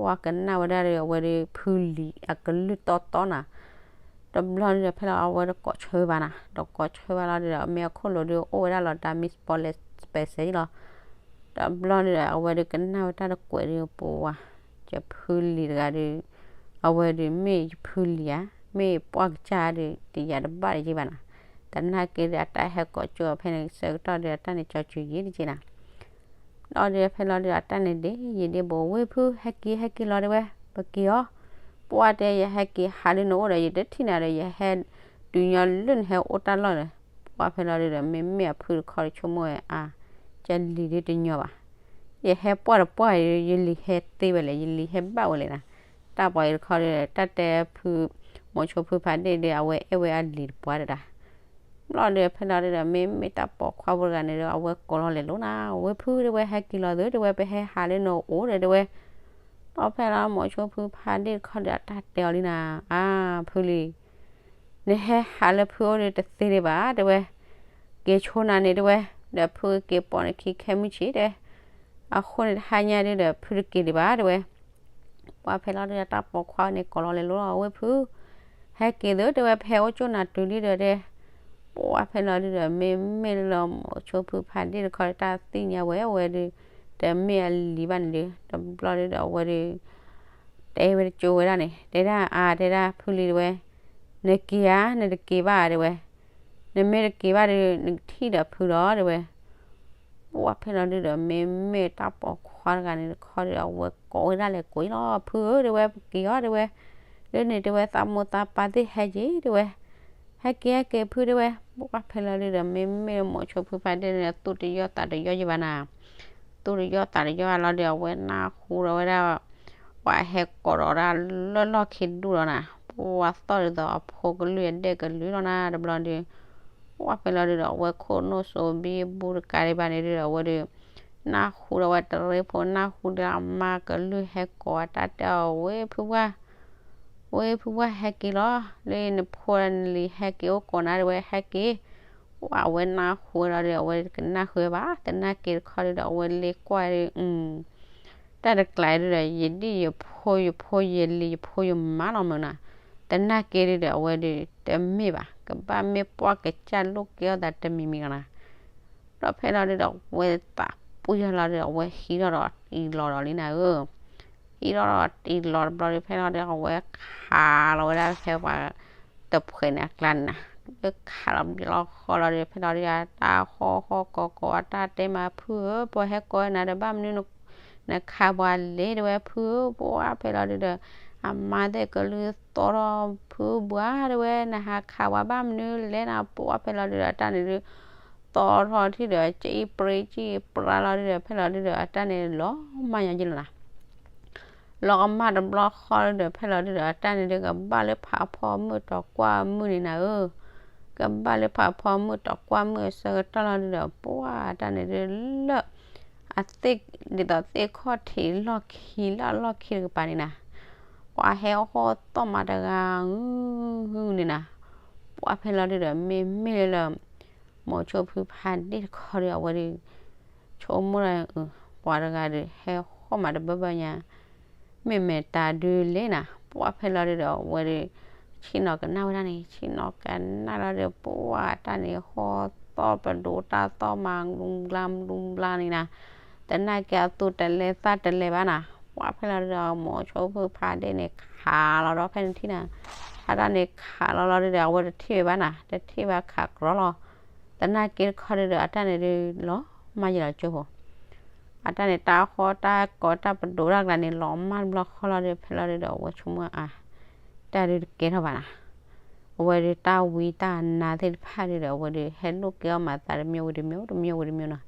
ဝဲကနၣ်ဝဲဒၣ်ဒီး အဝဲဒီးဖုလံၤအကလုၢ်တီတီနၤ, တဘျီန့ၣ်ဒီး ဖဲလီၤအဝဲတကိးဆၢဘၣ်နၤ, တကိးဆၢဘၣ်လီၤဒုဒီး မ့ၢ်အခိၣ်လိၤဒုးအိၣ်ဝဲဒၣ်လီၤ တၢ်မံစပီလဲစပဲးစဲလီၤ. တဘျီန့ၣ်ဒီး အဝဲဒီးကနၣ်ဝဲတၢ်တကွဲးဒီးပှၤ, ယဖုလံၤတဂၤဒီး အဝဲဒီးမ့ၢ်ယဖုလံၤဧါ, မ့ၢ်ပှၢ်ကစၢ်ဒီး တယၤတဘၣ်တယံၤဘၣ်နၤ, တနာ်က့ဒီး အတၢ်ဟဲကိးကၠိအီၤဖဲန့ၣ်ဆၢကတီၢ်ဒီး အတၢ်န့ၣ်ကၠီစူၤယံၤတက့ၢ်နၤ ဒီးဒုးဖဲလီၤဒုး အတၢ်န့ၣ်ဒ်ယံၤဒ်ဘိး ဝ့ၢ်ဖု ဟဲက့ၤ ဟဲက့ၤလီၤတဲဝဲ, ပက့ၤအီၤ, ပှၢ်တဲ ယဟဲက့ၤဟးလၢနအိၣ်ဒီး ယတထံၣ်နၤဒီး ယဟဲတုၤညီလၢနဟဲအိၣ်တၢ်လီၢ်ဒီး, ပှၢ်ဖဲလီၤဒုးဒီး မ့မ့ၢ်အဖုတခီဒီး ဆိကမိၣ်ဝဲအါ, ယလံၤဒုးတညီဘၣ်, ယဟဲပှၢ်တပှၢ်ဒီး ယလံၤဟဲသ့ဝဲလဲၣ် ယလံၤဟဲဘၣ်ဝဲလဲၣ်နၤ, တၢ်ပှၤအံၤတခီဒီး တၢ်တဲဖု မိၤဆိဖုဖးဒ့ၣ်ဒီး အဝဲအဲၣ်ဝဲအလံၤတပှၢ်တဒၣ် ဘျီဒီးဖဲလီၤဒုးဒီး မ့မ့ၢ်တၢ်ပိာ်ခွါဖိတဂၤန့ၣ်ဒီး အဝဲကိးလီၤလဲၤလိၤနၤ, ဝ့ၢ်ဖုတဲဝဲ ဟဲက့ၤလီၤသုတဲဝဲ ပဟဲဟးလၢနအိၣ်ဒီးတဲဝဲ, ဒီးဖဲလီၤမိၤဆိဖုဖးဒ့ၣ်တခီဒီး အတၢ်တဲအီၤလံနၤ, အါ ဖုလံၤ, နဟဲဟးလၢဖုအိၣ်ဒီးတသ့ဒံးဘၣ်တဲဝဲ, က့ၤဆိနၤန့ၣ်တဲဝဲ, ဒီးဖုက့ၤပိာ်နခံခဲမုၢ်ဆ့ၣ်တဲ, အဃိန့ၣ်တဟါညါဒုးဒီး ဖုတက့ၤဒံးဘၣ်တဲဝဲ ပှၢ်ဖဲလီၤဒုး တၢ်ပိာ်ခွါန့ၣ် ကိးလီၤလဲၤလိၤလီၤ ဝ့ၢ်ဖု, ဟဲက့ၤသုတဲဝဲ ပဟဲအိၣ်ကၠိနၤတုၤလံဒီးတဲ, ပှၢ်ဖဲလီၤဒုးဒီး မ့မ့ၢ်လၢမိၤဆိဖုဖးဒ့ၣ်တခီဒီး တၢ်သ့ၣ်ညါဝဲဝဲဒီး တမ့ၢ်အလံၤဘၣ်န့ၣ်ဒီး တဘျီဒုးဒီးအဝဲဒီး တဲဝဲတကၠိဝဲဒၣ်န့ၣ် တဲဒၣ်အါတဲဒၣ်ဖုလံၤတဲဝဲ, နက့ၤဧါ နတက့ၤဘၣ်တဲဝဲ, နမ့ၢ်တက့ၤဘၣ်ဒီး နကထံၣ်ဒီးဖုလီၤတဲဝဲ ပှၢ်ဖဲလီၤဒုးဒီး မ့မ့ၢ်တၢ်ပိာ်ခွါတဂၤန့ၣ်တခီဒီး အဝဲကိးဝဲဒၣ်လဲၤကိးအံၤလီၤ ဖုဧၢတဲဝဲ ပက့ၤအီၤတဲဝဲ, လၢန့ၣ်တဲဝဲ သးမိၢ်သးပၢ်သ့ၣ်ဟဲက့ၤတဲဝဲ, ဟဲက့ၤဟဲက့ၤဖုတဲဝဲ, ပှၢ်ဖဲလီၤဒုးဒီး မ့မ့ၢ်မိၤဆိဖုဖးဒ့ၣ်န့ၣ် သူၣ်တယီၢ်သးတယီၢ်ယံၤဘၣ်နၤ သူၣ်တယီၢ်သးတယီၢ်လီၤဒီး အဝဲနၢ်ဟူဒီးဝဲဒၣ် ပှၤဟဲကိးဒီးဒၣ်လၢလီၢ်ခံဒူၣ်လီၤနၤ, ပှၢ်သီၣ်ဒ်သိးအဖိကလုၢ်အဒဲၣ်ကလုၢ်လီၤနၤ တဘျီဒီး ပှၢ်ဖဲလီၤဒုးဒီး အဝဲခိၣ်နူာ်စိဘံဘူတကးဒံးဘၣ်န့ၣ်ဒုးဒီး အဝဲဒီး နၢ်ဟူဒီးဝဲတရ့ဖိ နၢ်ဟူဒီးအမါကလုၢ်ဟဲကိးအတၢ်တဲအီၤ ဝ့ၢ်ဖုပှၢ် ဝ့ၢ်ဖုပှၢ်ဟဲက့ၤလီၤ လၢနဖိနလံၤဟဲက့ၤအိၣ်ကိးနၤတဲဝဲဟဲက့ၤ, ပှၢ်အဝဲနၢ်ဟူဝဲလီၤဒီး အဝဲကနၣ်ဃုာ်ဝဲဘၣ် တနာ်က့ၤတခီဒုးဒီး အဝဲလ့ကွၢ်ဒီး တၢ်တကျးဒုးဒီး ယဒ်ယဖိယဖိယလံၤယဖိယမါလီၤမုၢ်နၤ, တနာ်က့ၤဒုးဒီး အဝဲဒုးတမ့ၢ်ဘၣ် ကဘၣ်မ့ၢ်ပှၢ်ကစၢ်လိၣ်ကဲထီၣ်သးတမံၤမံၤလီၤနၤ, ဒီးဖဲလီၤဒုးဒီး အဝဲသးပှံၢ်လီၤဒီး အဝဲဟံးထီၣ်ဒီးအံၤလီၤဒီးလံနၤဧၢ အံၤလီၤတံၢ်လီၤတဘျီဒီး ဖဲလီၤဒီး အဝဲခးလီၤဝဲဒၣ်ဖဲပှၤတဖှဲးန့ၣ်အကျါန့ၣ်နၤ, လၢခးလီၤဘျီဃီလီၤဒီး ဖဲလီၤဒီး တၢ်ဟီၣ်ဟီၣ်ကီၤကီၤ အတၢ်တဲမး ဖုဧၢ, ပှၤဟဲကိးနၤဒီး ဘၣ်မနုၤနခးပှၤလဲၣ် တဲဝဲ ဖုဧၢ, ပှၤဖဲလီၤဒီး အမါသ့ၣ်ကလုၢ်သီၣ်ထီၣ် ဖုဘှါ တဲဝဲ နဟးခးပှၤဘၣ်မနုၤလဲၣ်နၤ, ပှၤဖဲလီၤဒီး အတၢ်န့ၣ်ဒုး သီၣ်ထီၣ်ထံၣ်ဒီး ကံပြ့ကံပြါလီၤဒီး ဖဲလီၤဒီး အတၢ်န့ၣ်လီၤမၢ်ညီယလီၤနၤ လီၤကမၣ်တဘျီဃီဒီး ဖဲလီၤဒုးဒီး အတၢ်န့ၣ်ဒုး ကဘၣ်လၢဖးဖီမုၢ်တကွၢ်မုၢ်န့ၣ်နၤဧၢ, ကဘၣ်လၢဖးဖီမုၢ်တကွၢ်မုၢ်အဆၢကတီၢ်လီၤဒုးဒီး ပှၤအတၢ်န့ၣ်ဒုးလၢ အသ့ၣ်ဒ်သိးသ့ၣ်ခီၣ်ထံးလီၢ်ခံလၢအလီၢ်ခံတကပၤန့ၣ်နၤ, ပှၤဟဲဟီၣ်သီၣ်မးတဂၤဂုၤဂုၤန့ၣ်နၤ, ပှၤဖဲလီၤဒုးဒီး မ့မ့ၢ်လၢ မိၤဆိဖုဖးဒ့ၣ်တခီဒီး အဝဲဒုး ဆိကမိၣ်လၢ ပှၤတဂၤဒီး ဟဲဟီၣ်မးတဘၢဘၢညါ, မ့ၢ်မဲာ်တၢ်ဒုးလဲၣ်နၤ, ပှၤဖဲလီၤဒုးဒီး အဝဲဒုး ဆ့ၣ်နီၤကနၣ်ဝဲဒၣ်န့ၣ် ဆ့ၣ်နီၤကနၣ်လီၤဒီး ပှၤတၢ်န့ၣ် ဟီၣ်သီၣ်ပဒိးတၢ်သီၣ်မး လူဘျါလူဘျါန့ၣ်နၤ, တနာ်က့အသူတလဲသးတလဲဘၣ်နၤ, ပှၤဖဲလီၤဒုးဒီး မိၤဆိဖုဖးဒ့ၣ်န့ၣ် ခးလီၤဒီးဖဲန့ၣ်ထံၣ်နၤ, အတၢ်န့ၣ်ခးလီၤလီၤဒုးဒီး အဝဲတထံၣ်ဝဲဘၣ်နၤ, တထံၣ်ဘၣ်ခးကြီလီၤ, တနာ်က့တခီဒုးဒီး အတၢ်န့ၣ်ဒုး လီၤမၢ်ယလီၤကၠိဖိ အတၢ်န့ၣ်တၢ်ဃီတၢ်ကီတၢ်ပဒိးတၢ်ကျါန့ၣ် လီၤမၢ်တဘျီဃီလီၤဒီး ဖဲလီၤဒုးဒီး အဝဲဆိကမိၣ်အါ, တၢ်ဒုးတကဲထီၣ်ဘၣ်နၤ, အဝဲဒုးတၢ်ဝံတၢ်နါသ့ၣ်တဖၣ်ဒုးဒီး အဝဲဒုးဟဲလိာ်ကဲအီၣ်မၤသးတမံၤဝံၤတမံၤ တမံၤဝံၤတမံၤနီၤ,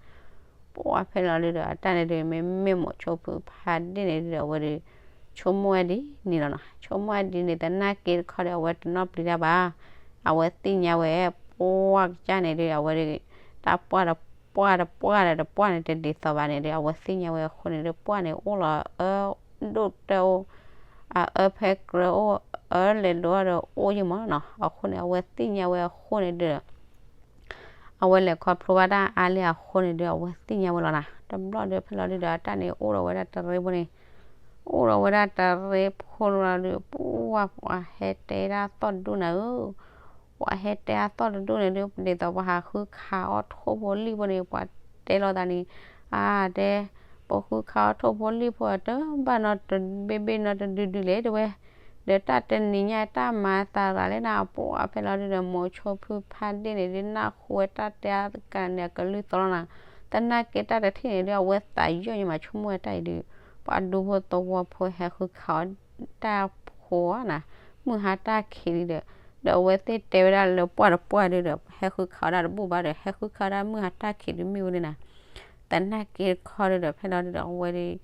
ပှၤဖဲလီၤဒုးဒီး အတၢ်န့ၣ်ဒုး မ့မ့ၢ်မိၤဆိဖုဖးဒ့ၣ်န့ၣ်ဒုးဒီး အဝဲဒုး ဆိကမိၣ်ဝဲဒ်န့ၣ်လီၤနီၤ, ဆိကမိၣ်ဝဲဒ်န့ၣ် တနာ်က့တခီဒီး အဝဲတနီၣ်ပျံၤတၢ်ဘၣ်, အဝဲသ့ၣ်ညါဝဲ ပှၤကစၢ်န့ၣ်ဒုး အဝဲဒုး တၢ်ပှၢ်တပှၢ်တပှၢ်ဒီးတပှၢ်န့ၣ် တဒ်သိးဘၣ်န့ၣ်ဒီး အဝဲသ့ၣ်ညါဝဲအဃိန့ၣ်ဒီး ပှၢ်န့ၣ် အိၣ်လီၤအၢဒိၣ်တၢ်အိၣ်, အအၢဖဲကြၢးအိၣ်, အၢလဲၤဒိးဒီးအိၣ်ယံမးနီၤ, အဃိန့ၣ် အဝဲသ့ၣ်ညါဝဲအဃိန့ၣ်ဒီး အဝဲလဲၤခီဖျိဘၣ်တၢ်အါလံအဃိန့ၣ်ဒီး အဝဲသ့ၣ်ညါဝဲလီၤနၤ, တဘျီဒီး ဖဲလီၤဒုးဒီး အတၢ်န့ၣ်အိၣ်ဒီးဝဲဒၣ်တရ့ဖိန့ၣ်, အိၣ်ဒီးဝဲဒၣ်တရ့ဖိလီၤဒီး ပှၤဟဲတဲဒၣ်သီၣ်တဒူၣ်နၤဧၢ ပှၤဟဲတဲအသီၣ်တဒူၣ်န့ၣ်ဒုး ဒ်သိးပှၤဟးဃုခးအီၣ်ထိၣ်ဖိလံၣ်ဖိန့ၣ် ပှၤတဲလီၤသးန့ၣ်, အါတဲ, ပဃုခးအီၣ်ထိၣ်ဖိလံၣ်ဖိအတဘၣ်နီတဘ့ၣ်ဘ့ၣ်နီတဒုဒုလဲၣ်တဲဝဲ, ဒီးတၢ်တနံၤညါတၢ်မၤသးရၤလဲၣ်နၤ ပှၤဖဲလီၤဒုးဒီး မိၤဆိဖုဖးဒ့ၣ်န့ၣ်ဒုး နၢ်ဟူဝဲတၢ်တဲအါသကးန့ၣ် အကလုၢ်သီလီၤနၤ, သနာ်က့တၢ်တထံၣ်န့ၣ်ဒုး အဝဲသးယိာ်ညါမး ဆိကမိၣ်ဝဲတၢ်အံၤဒုး, ပှၤဒူဖိသဝီဖိဟဲဃုခးအီၣ်တၢ်ဖိဧါနၤ, မုၢ်ဟါတၢ်ခံးလံဒီး, ဒီးအဝဲသ့ၣ်တဲဝဲဒၣ်လၢပှၢ်တပှၢ်ဒုးဒီး ဟဲဃုခးအီၣ်တၢ်တဘူၣ်ဘၣ်ဒီး ဟဲဃုခးအီၣ်တၢ်မုၢ်ဟါတၢ်ခံးဒုးမ့ၢ်ဝဲန့ၣ်နၤ, သနာ်က့တခီဒုးဒီး ဖဲလီၤဒုးဒီး အဝဲဒုး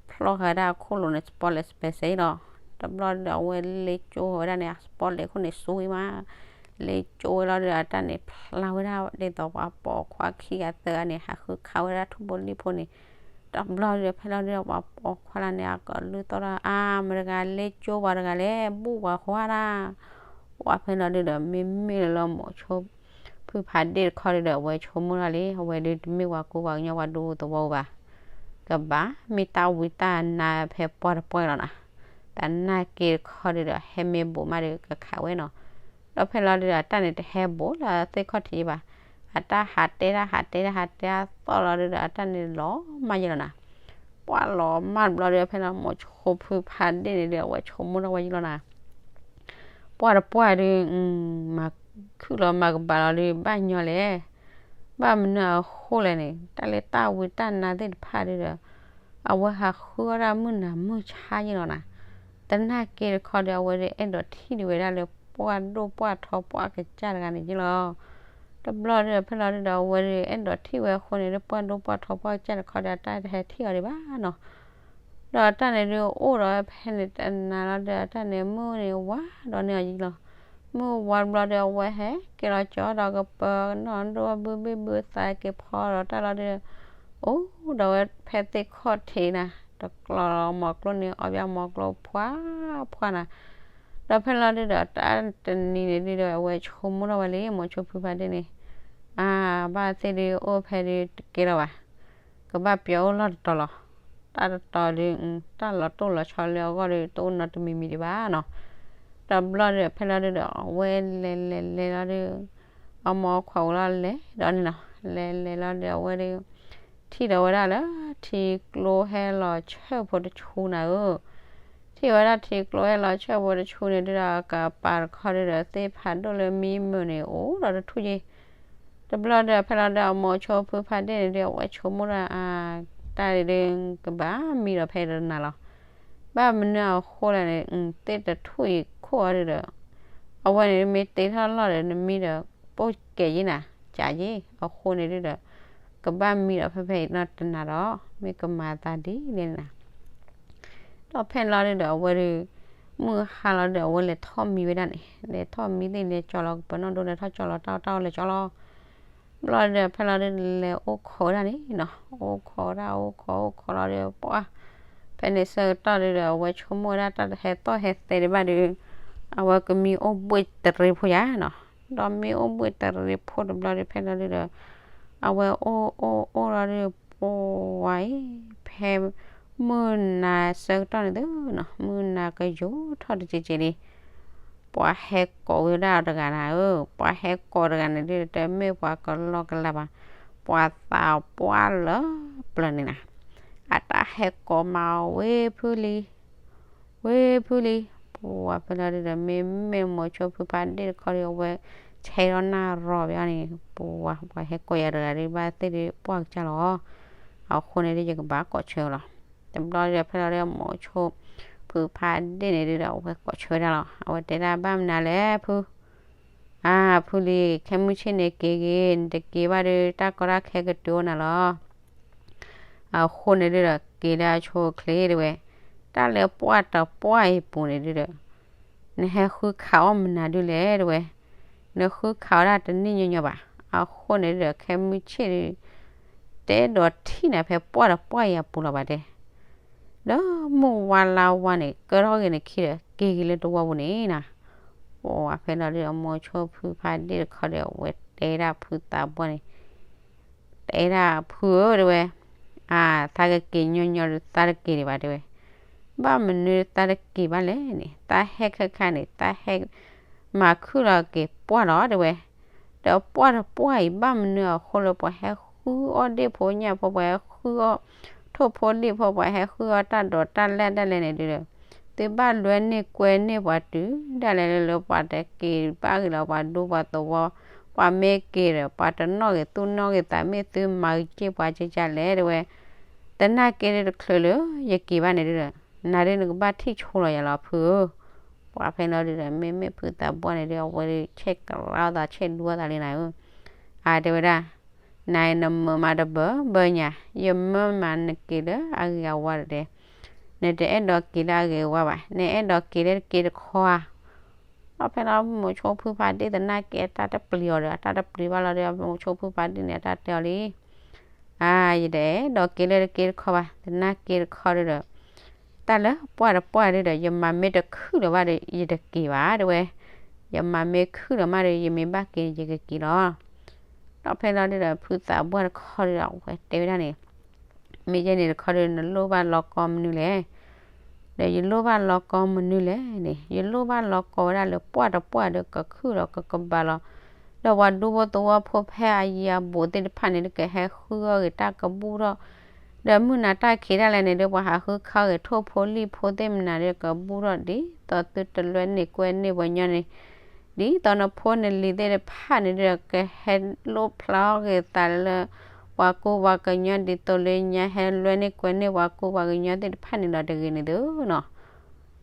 ဖျီၣ်ဃာ်ဒၣ်အခိၣ်လိၤန့ၣ် စပီလဲၣ်စပဲးစဲအံၤလီၤ, တဘျီဒုးဒီး အဝဲလ့ကၠိဝဲဒၣ်န့ၣ် အစပီလဲၣ်ခိၣ်န့ၣ် စူဝံၤမး, လ့ကၠိဝဲလီၤဒုးဒီး အတၢ်န့ၣ်ဖျါဝဲဒၣ် ဒ်သိးပှၤပိာ်ခွါခံဂၤသၢဂၤန့ၣ် ဟးဃုခးဝဲဒၣ်ထိၣ်ဖိလံၣ်ဖိန့ၣ်, တဘျီဒုးဒီး ဖဲလီၤဒုးဒီး ပှၤပိာ်ခွါလၢန့ၣ် အကလုၢ်သီၣ်ဒီး အါ မတၤတဂၤ လ့ကၠိပှၤတဂၤလဲၣ် ဘူၣ်ပှၤဃီဒၣ်, ပှၤဖဲလီၤဒုးဒီး မ့မ့ၢ်လၢမိၤဆိ ဖုဖးဒ့ၣ်တခီဒုးဒီး အဝဲဆိကမိၣ်ထီၣ်လံ အဝဲဒုးတမ့ၢ်ပှၤကူပှၤကညီပှၤဒူသဝီဘၣ်, ကဘၣ်မ့ၢ်တၢ်ဝံတၢ်နါဖဲပှၢ်တပှၢ်လီၤနၤ, သနာ်က့တခီဒုးဒီး ဟဲမ့ၢ်ဘူးမးဒီးကခးဝဲနီၤ, ဒီးဖဲလီၤဒုးဒီး အတၢ်န့ၣ်တဟဲဘူးလၢသ့ၣ်ခီၣ်ထံးဘၣ်, အတၢ်ဟးတဲတၢ်ဟးတဲတၢ်ဟးတဲအသီၣ်လီၤဒုးဒီး အတၢ်န့ၣ်လီၤမၢ်ယလီၤနၤ, ပှၢ်လီၤမၢ်တဘျီဒုး ဖဲလီၤမိၤဆိဖုဖးဒ့ၣ်န့ၣ်ဒီး အဝဲဆိကမိၣ်ထီၣ်ဝဲယလီၤနၤ ပှၢ်တပှၢ်ဒုး မၤခုၣ်လီၤမၤကဘၣ်လီၤဒုး ဘၣ်ညီလဲၣ်, ဘၣ်မနုၤအဃိလဲၣ်န့ၣ် တၢ်လၢတၢ်ဝံတၢ်နါသ့ၣ်တဖၣ်ဒုးဒီး အဝဲဟးဃုအီၣ်ဒၣ်မုၢ်နၤမုၢ်ဆါယလီၤနၤ, သနာ်က့တခီဒီး အဝဲဒုးအဲၣ်ဒိးထံၣ်ဒံးဝဲဒၣ်လၢပှၢ်ဒိၣ်ပှၢ်ထီပှၢ်ကစၢ်တဂၤန့ၣ်ယလီၤ တဘျီဒုးဒီး ဖဲလီၤဒုးဒီး အဝဲဒုးအဲၣ်ဒိးထံၣ်ဝဲအဃိန့ၣ် လၢပှၢ်ဒိၣ်ပှၢ်ထီပှၢ်ကစၢ်တခီဒီး အတၢ်တဟဲထံၣ်အီၤဒံးဘၣ်နီၤ, ဒီးအတၢ်န့ၣ်ဒုးအိၣ်ဒီးဖဲန့ၣ်တနၤလီၤဒီး အတၢ်န့ၣ်မုၢ်န့ၣ်ဝါဒီးန့ၢ်အီၤယလီၤ, မုၢ်ဝါတဘျီဒီး အဝဲဟဲက့ၤလီၤကၠီဒီးကပၢၤနီၢ်ဒိၣ်ဘုဘ့ၣ်ဘုသးက့ၤဖီဒီးတၢ်လီၤဒုး အိၣ်ဒီးဝဲဖဲသ့ၣ်ခီၣ်ထံးနၤ, တကျီၤလီၤမီၤကျိန့ၣ် အီၣ်ဘၣ်မီၤကျိဖှါဖှါနၤ, ဒီးဖဲလီၤဒုးဒီး တၢ်တနံၤန့ၣ်ဒုးဒီး အဝဲဆိကမိၣ်ထီၣ်ဝဲလံ မိၤဆိဖုဖးဒ့ၣ်န့ၣ်, အါ ဘၣ်သ့ၣ်ဒုးအိၣ်ဖဲဒုးတကဲလီၤဘၣ်, ကဘၣ်ပျီအိၣ်လီၢ်တတီၤလီၤ, တၢ်တတီၤဒုး တၢ်လီၤတိၢ်လီၤဆီလၢအဂီၢ်ဒုး တအိၣ်နီတမံၤမံၤဒံးဘၣ်နီၤ, တဘျီဒုးဒီး ဖဲလီၤဒုးဒီး အဝဲလဲၤလဲၤလဲၤလီၤဒုး အမိၢ်ခွါဝဲလီၤလဲၤဒီးန့ၣ်နီၤ, လဲၤလဲၤလီၤဒီး အဝဲဒုး ထံၣ်ဒီးဝဲဒၣ်လၢ ထံကျိဟဲလီၤဆၢဖိတဆူနၤဧၢ, ထံၣ်ဝဲဒၣ်ထံကျိဟဲလီၤဆၢဖိတဆူန့ၣ်ဒုဒီး အကပၤတခီဒုဒီး သ့ၣ်ဖးဒိၣ်လၢမံမုာ်န့ၣ် အိၣ်ဒီးတထူၣ်ယ့ၣ် တဘျီဒီး ဖဲလီၤဒုဒီး အမိၤဆိဖုဖးဒ့ၣ်န့ၣ်ဒုဒီး အဝဲဆိကမိၣ်ဒၣ် အတၢ်ဒုဒီး ကဘၣ်မံဒီးဖဲတနၤလီၤ. ဘၣ်မနုၤအဃိလဲၣ်န့ၣ် သ့ၣ်တထူၣ်အံၤခိၣ်အီၤဒုဒီး အဝဲန့ၣ်မ့ၢ်တ့ထီၣ်လီၢ်ဒီး နမံဒီး ပိၢ်ကဲးယ့ၣ်နၤ ကးယ့ၣ် အဃိန့ၣ်ဒုဒီး ကဘၣ်မံဒီးဖဲဖဲအံၤနီတနၤဒီး မ့ၢ်ကမၤသးဒ်လဲၣ်နၤ ဒီးဖဲလီၤဒုဒီး အဝဲဒု မုၢ်ဟါလီၤဒုဒီး အဝဲလဲၤထီၣ်မံဝဲဒၣ်န့ၣ် လဲၤထီၣ်မံသ့ၣ်လဲၤကၠီလီၤ ကပၤနီၣ်ဒိလဲၤထီၣ်ကၠီလီၤ တၢ်အီၣ်တၢ်အီလဲၤကၠီလီၤ ဘျီဒုဒီး ဖဲလီၤဒုလဲၤအိၣ်ခိးဝဲဒၣ်န့ၣ်နီၤ အိၣ်ခိးဝဲဒၣ် အိၣ်ခိး အိၣ်ခိးလီၤဒုဒီး ပှၢ် ဖဲန့ၣ်ဆၢကတီၢ်ဒုဒီး အဝဲဆိကမိၣ်ဝဲဒၣ်တၢ်တဟဲသီၣ်ဟဲသဲဒံးဘၣ်ဒု အဝဲကမံအိၣ်ဘှ့ၣ်တရံးဖိယါနီၤ ဒီးမံအိၣ်ဘှ့ၣ်တရံးဖိတဘျီဒု ဖဲလီၤဒုဒီး အဝဲအိၣ်အိၣ်အိၣ်လီၤဒု ပှၢ်အံၤ ဖဲ မုၢ်နၤဆၢကတီၢ်န့ၣ်သုနီၤ မုၢ်နၤကယိၤထီၣ်တက့ၤက့ၤလံ ပှၤဟဲကိးဝဲဒၣ်တဂၤနၤဧၢ, ပှၤဟဲကိးတဂၤန့ၣ်ဒု တမ့ၢ်ပှၤကလီကလးဘၣ်, ပှၤသးပှၢ်လၢပျၢၤန့ၣ်နၤ, အတၢ်ဟဲကိးမးဝ့ၢ်ဖုလံ, ဝ့ၢ်ဖုလံ, ပှၤဖဲလီၤဒုဒီး မ့မ့ၢ်မိၤဆိဖုဖးဒ့ၣ်တခီဒီး အဝဲဆဲးထီၣ်နၢ်ရီၣ်ဘၣ်န့ၣ်, ပှၤ ပှၤဟဲကိးယၤတဂၤဒု ဘၣ်သ့ၣ်ဒု ပှၢ်ကစၢ်လီၤ, အဃိန့ၣ်ဒု ယကဘၣ်ကိးဆၢလီၤ. တဘျီဒီး ဖဲလီၤဒု မိၤဆိဖုဖးဒ့ၣ်န့ၣ်ဒုဒီး အဝဲကိးဆၢဝဲဒၣ်လီၤ. အဝဲတဲဒၣ် ဘၣ်မနုၤလဲၣ်ဖု, အါ ဖုလံ, ခဲမုၢ်ဆ့ၣ်န့ၣ်က့ၤဂ့ၤ, နတက့ၤဘၣ်ဒု တၢ်ကီတၢ်ခဲကတုၤအိၣ်နၤလီၤ. အဃိန့ၣ်ဒုဒီး က့ၤလၢအဆိအချ့တဲဝဲ, တၢ်လၢပှၢ်တပှၢ်အံၤအပူၤန့ၣ်ဒုဒီး နဟဲဃုခးအီၣ်မနုၤဒုလဲၣ်တဲဝဲ, နဃုခးအီၣ်ဒၣ်တနံၣ်ညီညီဘၣ်. အဃိန့ၣ်ဒုဒီး ခဲမုၢ်ဆ့ၣ်ဒု တအဲၣ်ဒိးထံၣ်နၤဖဲပှၢ်တပှၢ်အံၤအပူၤလီၤဘၣ်တဲ. ဒီးမုၢ်ဝါလါဝါန့ၣ် ကၢထီၣ်ဂ့ၤနခံဒီး က့ၤက့ၤလၢတဝီပူၤန့ၣ်နၤ, ပှၤဖဲလီၤဒုဒီး မိၤဆိဖုဖးဒ့ၣ်တခီဒီး အဝဲတဲဒၣ်ဖုသးပှၢ်န့ၣ် တဲဒၣ်ဖုဧၢတဲဝဲ, အါ သးကက့ၤညီညီဒု သးတက့ၤဒံးဘၣ်တဲဝဲ, ဘၣ်မနုၤသးတက့ၤဘၣ်လဲၣ်န့ၣ်, သးဟဲခဲခါန့ၣ် သးဟဲမၤခုၣ်လီၤက့ၤပှၢ်လီၤတဲဝဲ, ဒီးပှၢ်တပှၢ်အံၤ ဘၣ်မနုၤအဃိလၢပှၤဟဲဃုအီၣ်ဒ့ၣ်ဖိညၣ်ဖိ ပှၤဟဲဃုအီၣ်ထိၣ်ဖိလံၣ်ဖိ ပှၤဟဲဃုအီၣ်တၢ်ဒိးတၢ်လဲၢ်ဒၣ်လဲာ်န့ၣ်ဒုဒီး သုဘၣ်လွဲန့ၢ်ကွဲန့ၢ်ပှၤတုၤဒၣ်လဲာ်လၢ လၢပှၤတက့ၤဘၣ်ဂ့ၤလီၤ ပှၤဒူပှၤသဝီ, ပှၤမ့ၢ်က့ၤဒီး ပှၤတနီၣ်ဂ့ၤသူၣ်နီၣ်ဂ့ၤသး မ့ၢ်သုမၤက့ၤပှၤကကလဲၣ်တဲဝဲ, သနာ်က့ဒုတချုးလၢယက့ၤဘၣ်န့ၣ်ဒုဒီး နၤဒုနကဘၣ်ထံၣ်ဆိလီၤယၤလီၤဖုဧၢ, ပှၤဖဲလီၤဒုဒီး မ့မ့ၢ်ဖုသးပှၢ်န့ၣ်ဒု အဝဲဒု ဆဲးကရၢသး ဆဲးဒူသးလံနၤဧၢ, အါတဲဝဲဒၣ် နၤအံၤနမုာ်မးတဘၢဘၢညါ, ယမၢမးနက့ၤလၢအဂ့ၤအဝါဒီးတဲ, နတအဲၣ်ဒိးက့ၤလၢအဂ့ၤအဝါဘၣ်, နအဲၣ်ဒိးက့ၤလၢတက့ၤတခီဧါ. ဒီးဖဲလီၤ မိၤဆိဖုဖးဒ့ၣ်သနာ်က့ အတၢ်တပျံၤအီၤဒီး အတၢ်တပျံၤဘၣ်လီၤဒီး မိၤဆိဖုဖးဒ့ၣ်န့ၣ် အတၢ်တဲအီၤလံ အါ ယတအဲၣ်ဒိးက့ၤလၢတက့ၤတခီဘၣ်, သနာ်က့တခီဒုဒီး တၢ်လၢပှၢ်တပှၢ်ဒုဒီး ယမၤမ့ၢ်တခုၣ်လၢၤဘၣ်ဒီး ယတက့ၤဘၣ်တဲဝဲ, ယမၤမ့ၢ်ခုၣ်လၢၤမးဒီး ယမ့ၢ်ဘၣ်က့ၤ ယကက့ၤလီၤ. ဒီးဖဲလီၤဒုဒီး ဖုသးပှၢ်တခီဒုဒီး အဝဲတဲဝဲဒၣ်န့ၣ် မ့ၢ်ယဲန့ၣ်တခီဒု နလိၣ်ဘၣ်လီၤကီမနုၤလဲၣ်. ဒီးယလိၣ်ဘၣ်လီၤကီမနုၤလဲၣ်န့ၣ် ယလိၣ်ဘၣ်လီၤကီဝဲဒၣ်လၢပှၢ်တပှၢ်ဒီး ကခုၣ်ဒီးကကဘၣ်လီၤ. ဒီးပှၤဒူဖိသဝီဖိဖဲအယံၤအဘူးသ့ၣ်တဖၣ်န့ၣ် ကဟဲဃုအီၣ်ဂ့ၤတၢ်ကဘူၣ်ထီၣ်, ဒီးမုၢ်နၤတၢ်ခံးဒၣ်လဲာ်န့ၣ်ဒီး ပှၤဟးဃုခီဂ့ၤထိၣ်ဖိလံၣ်ဖိသ့ၣ်မနုၤဒီး ကဘူၣ်ထီၣ် ဒ်သိးသုတလွဲန့ၢ်ကွဲန့ၢ်ပှၤညီန့ၣ် ဒ်သိးနဖိနလံၤသ့ၣ်တဖၣ်န့ၣ်ဒီး ကဟဲလိၣ်ဖျါအီၣ်ဂ့ၤသးလၢ ပှၤကူပှၤကညီ ဒ်သိးလၢညါဟဲလွဲန့ၢ်ကွဲန့ၢ်ပှၤကူပှၤကညီသ့ၣ်တဖၣ်န့ၣ်ဒီးတဂ့ၤန့ၣ်သုနီၤ.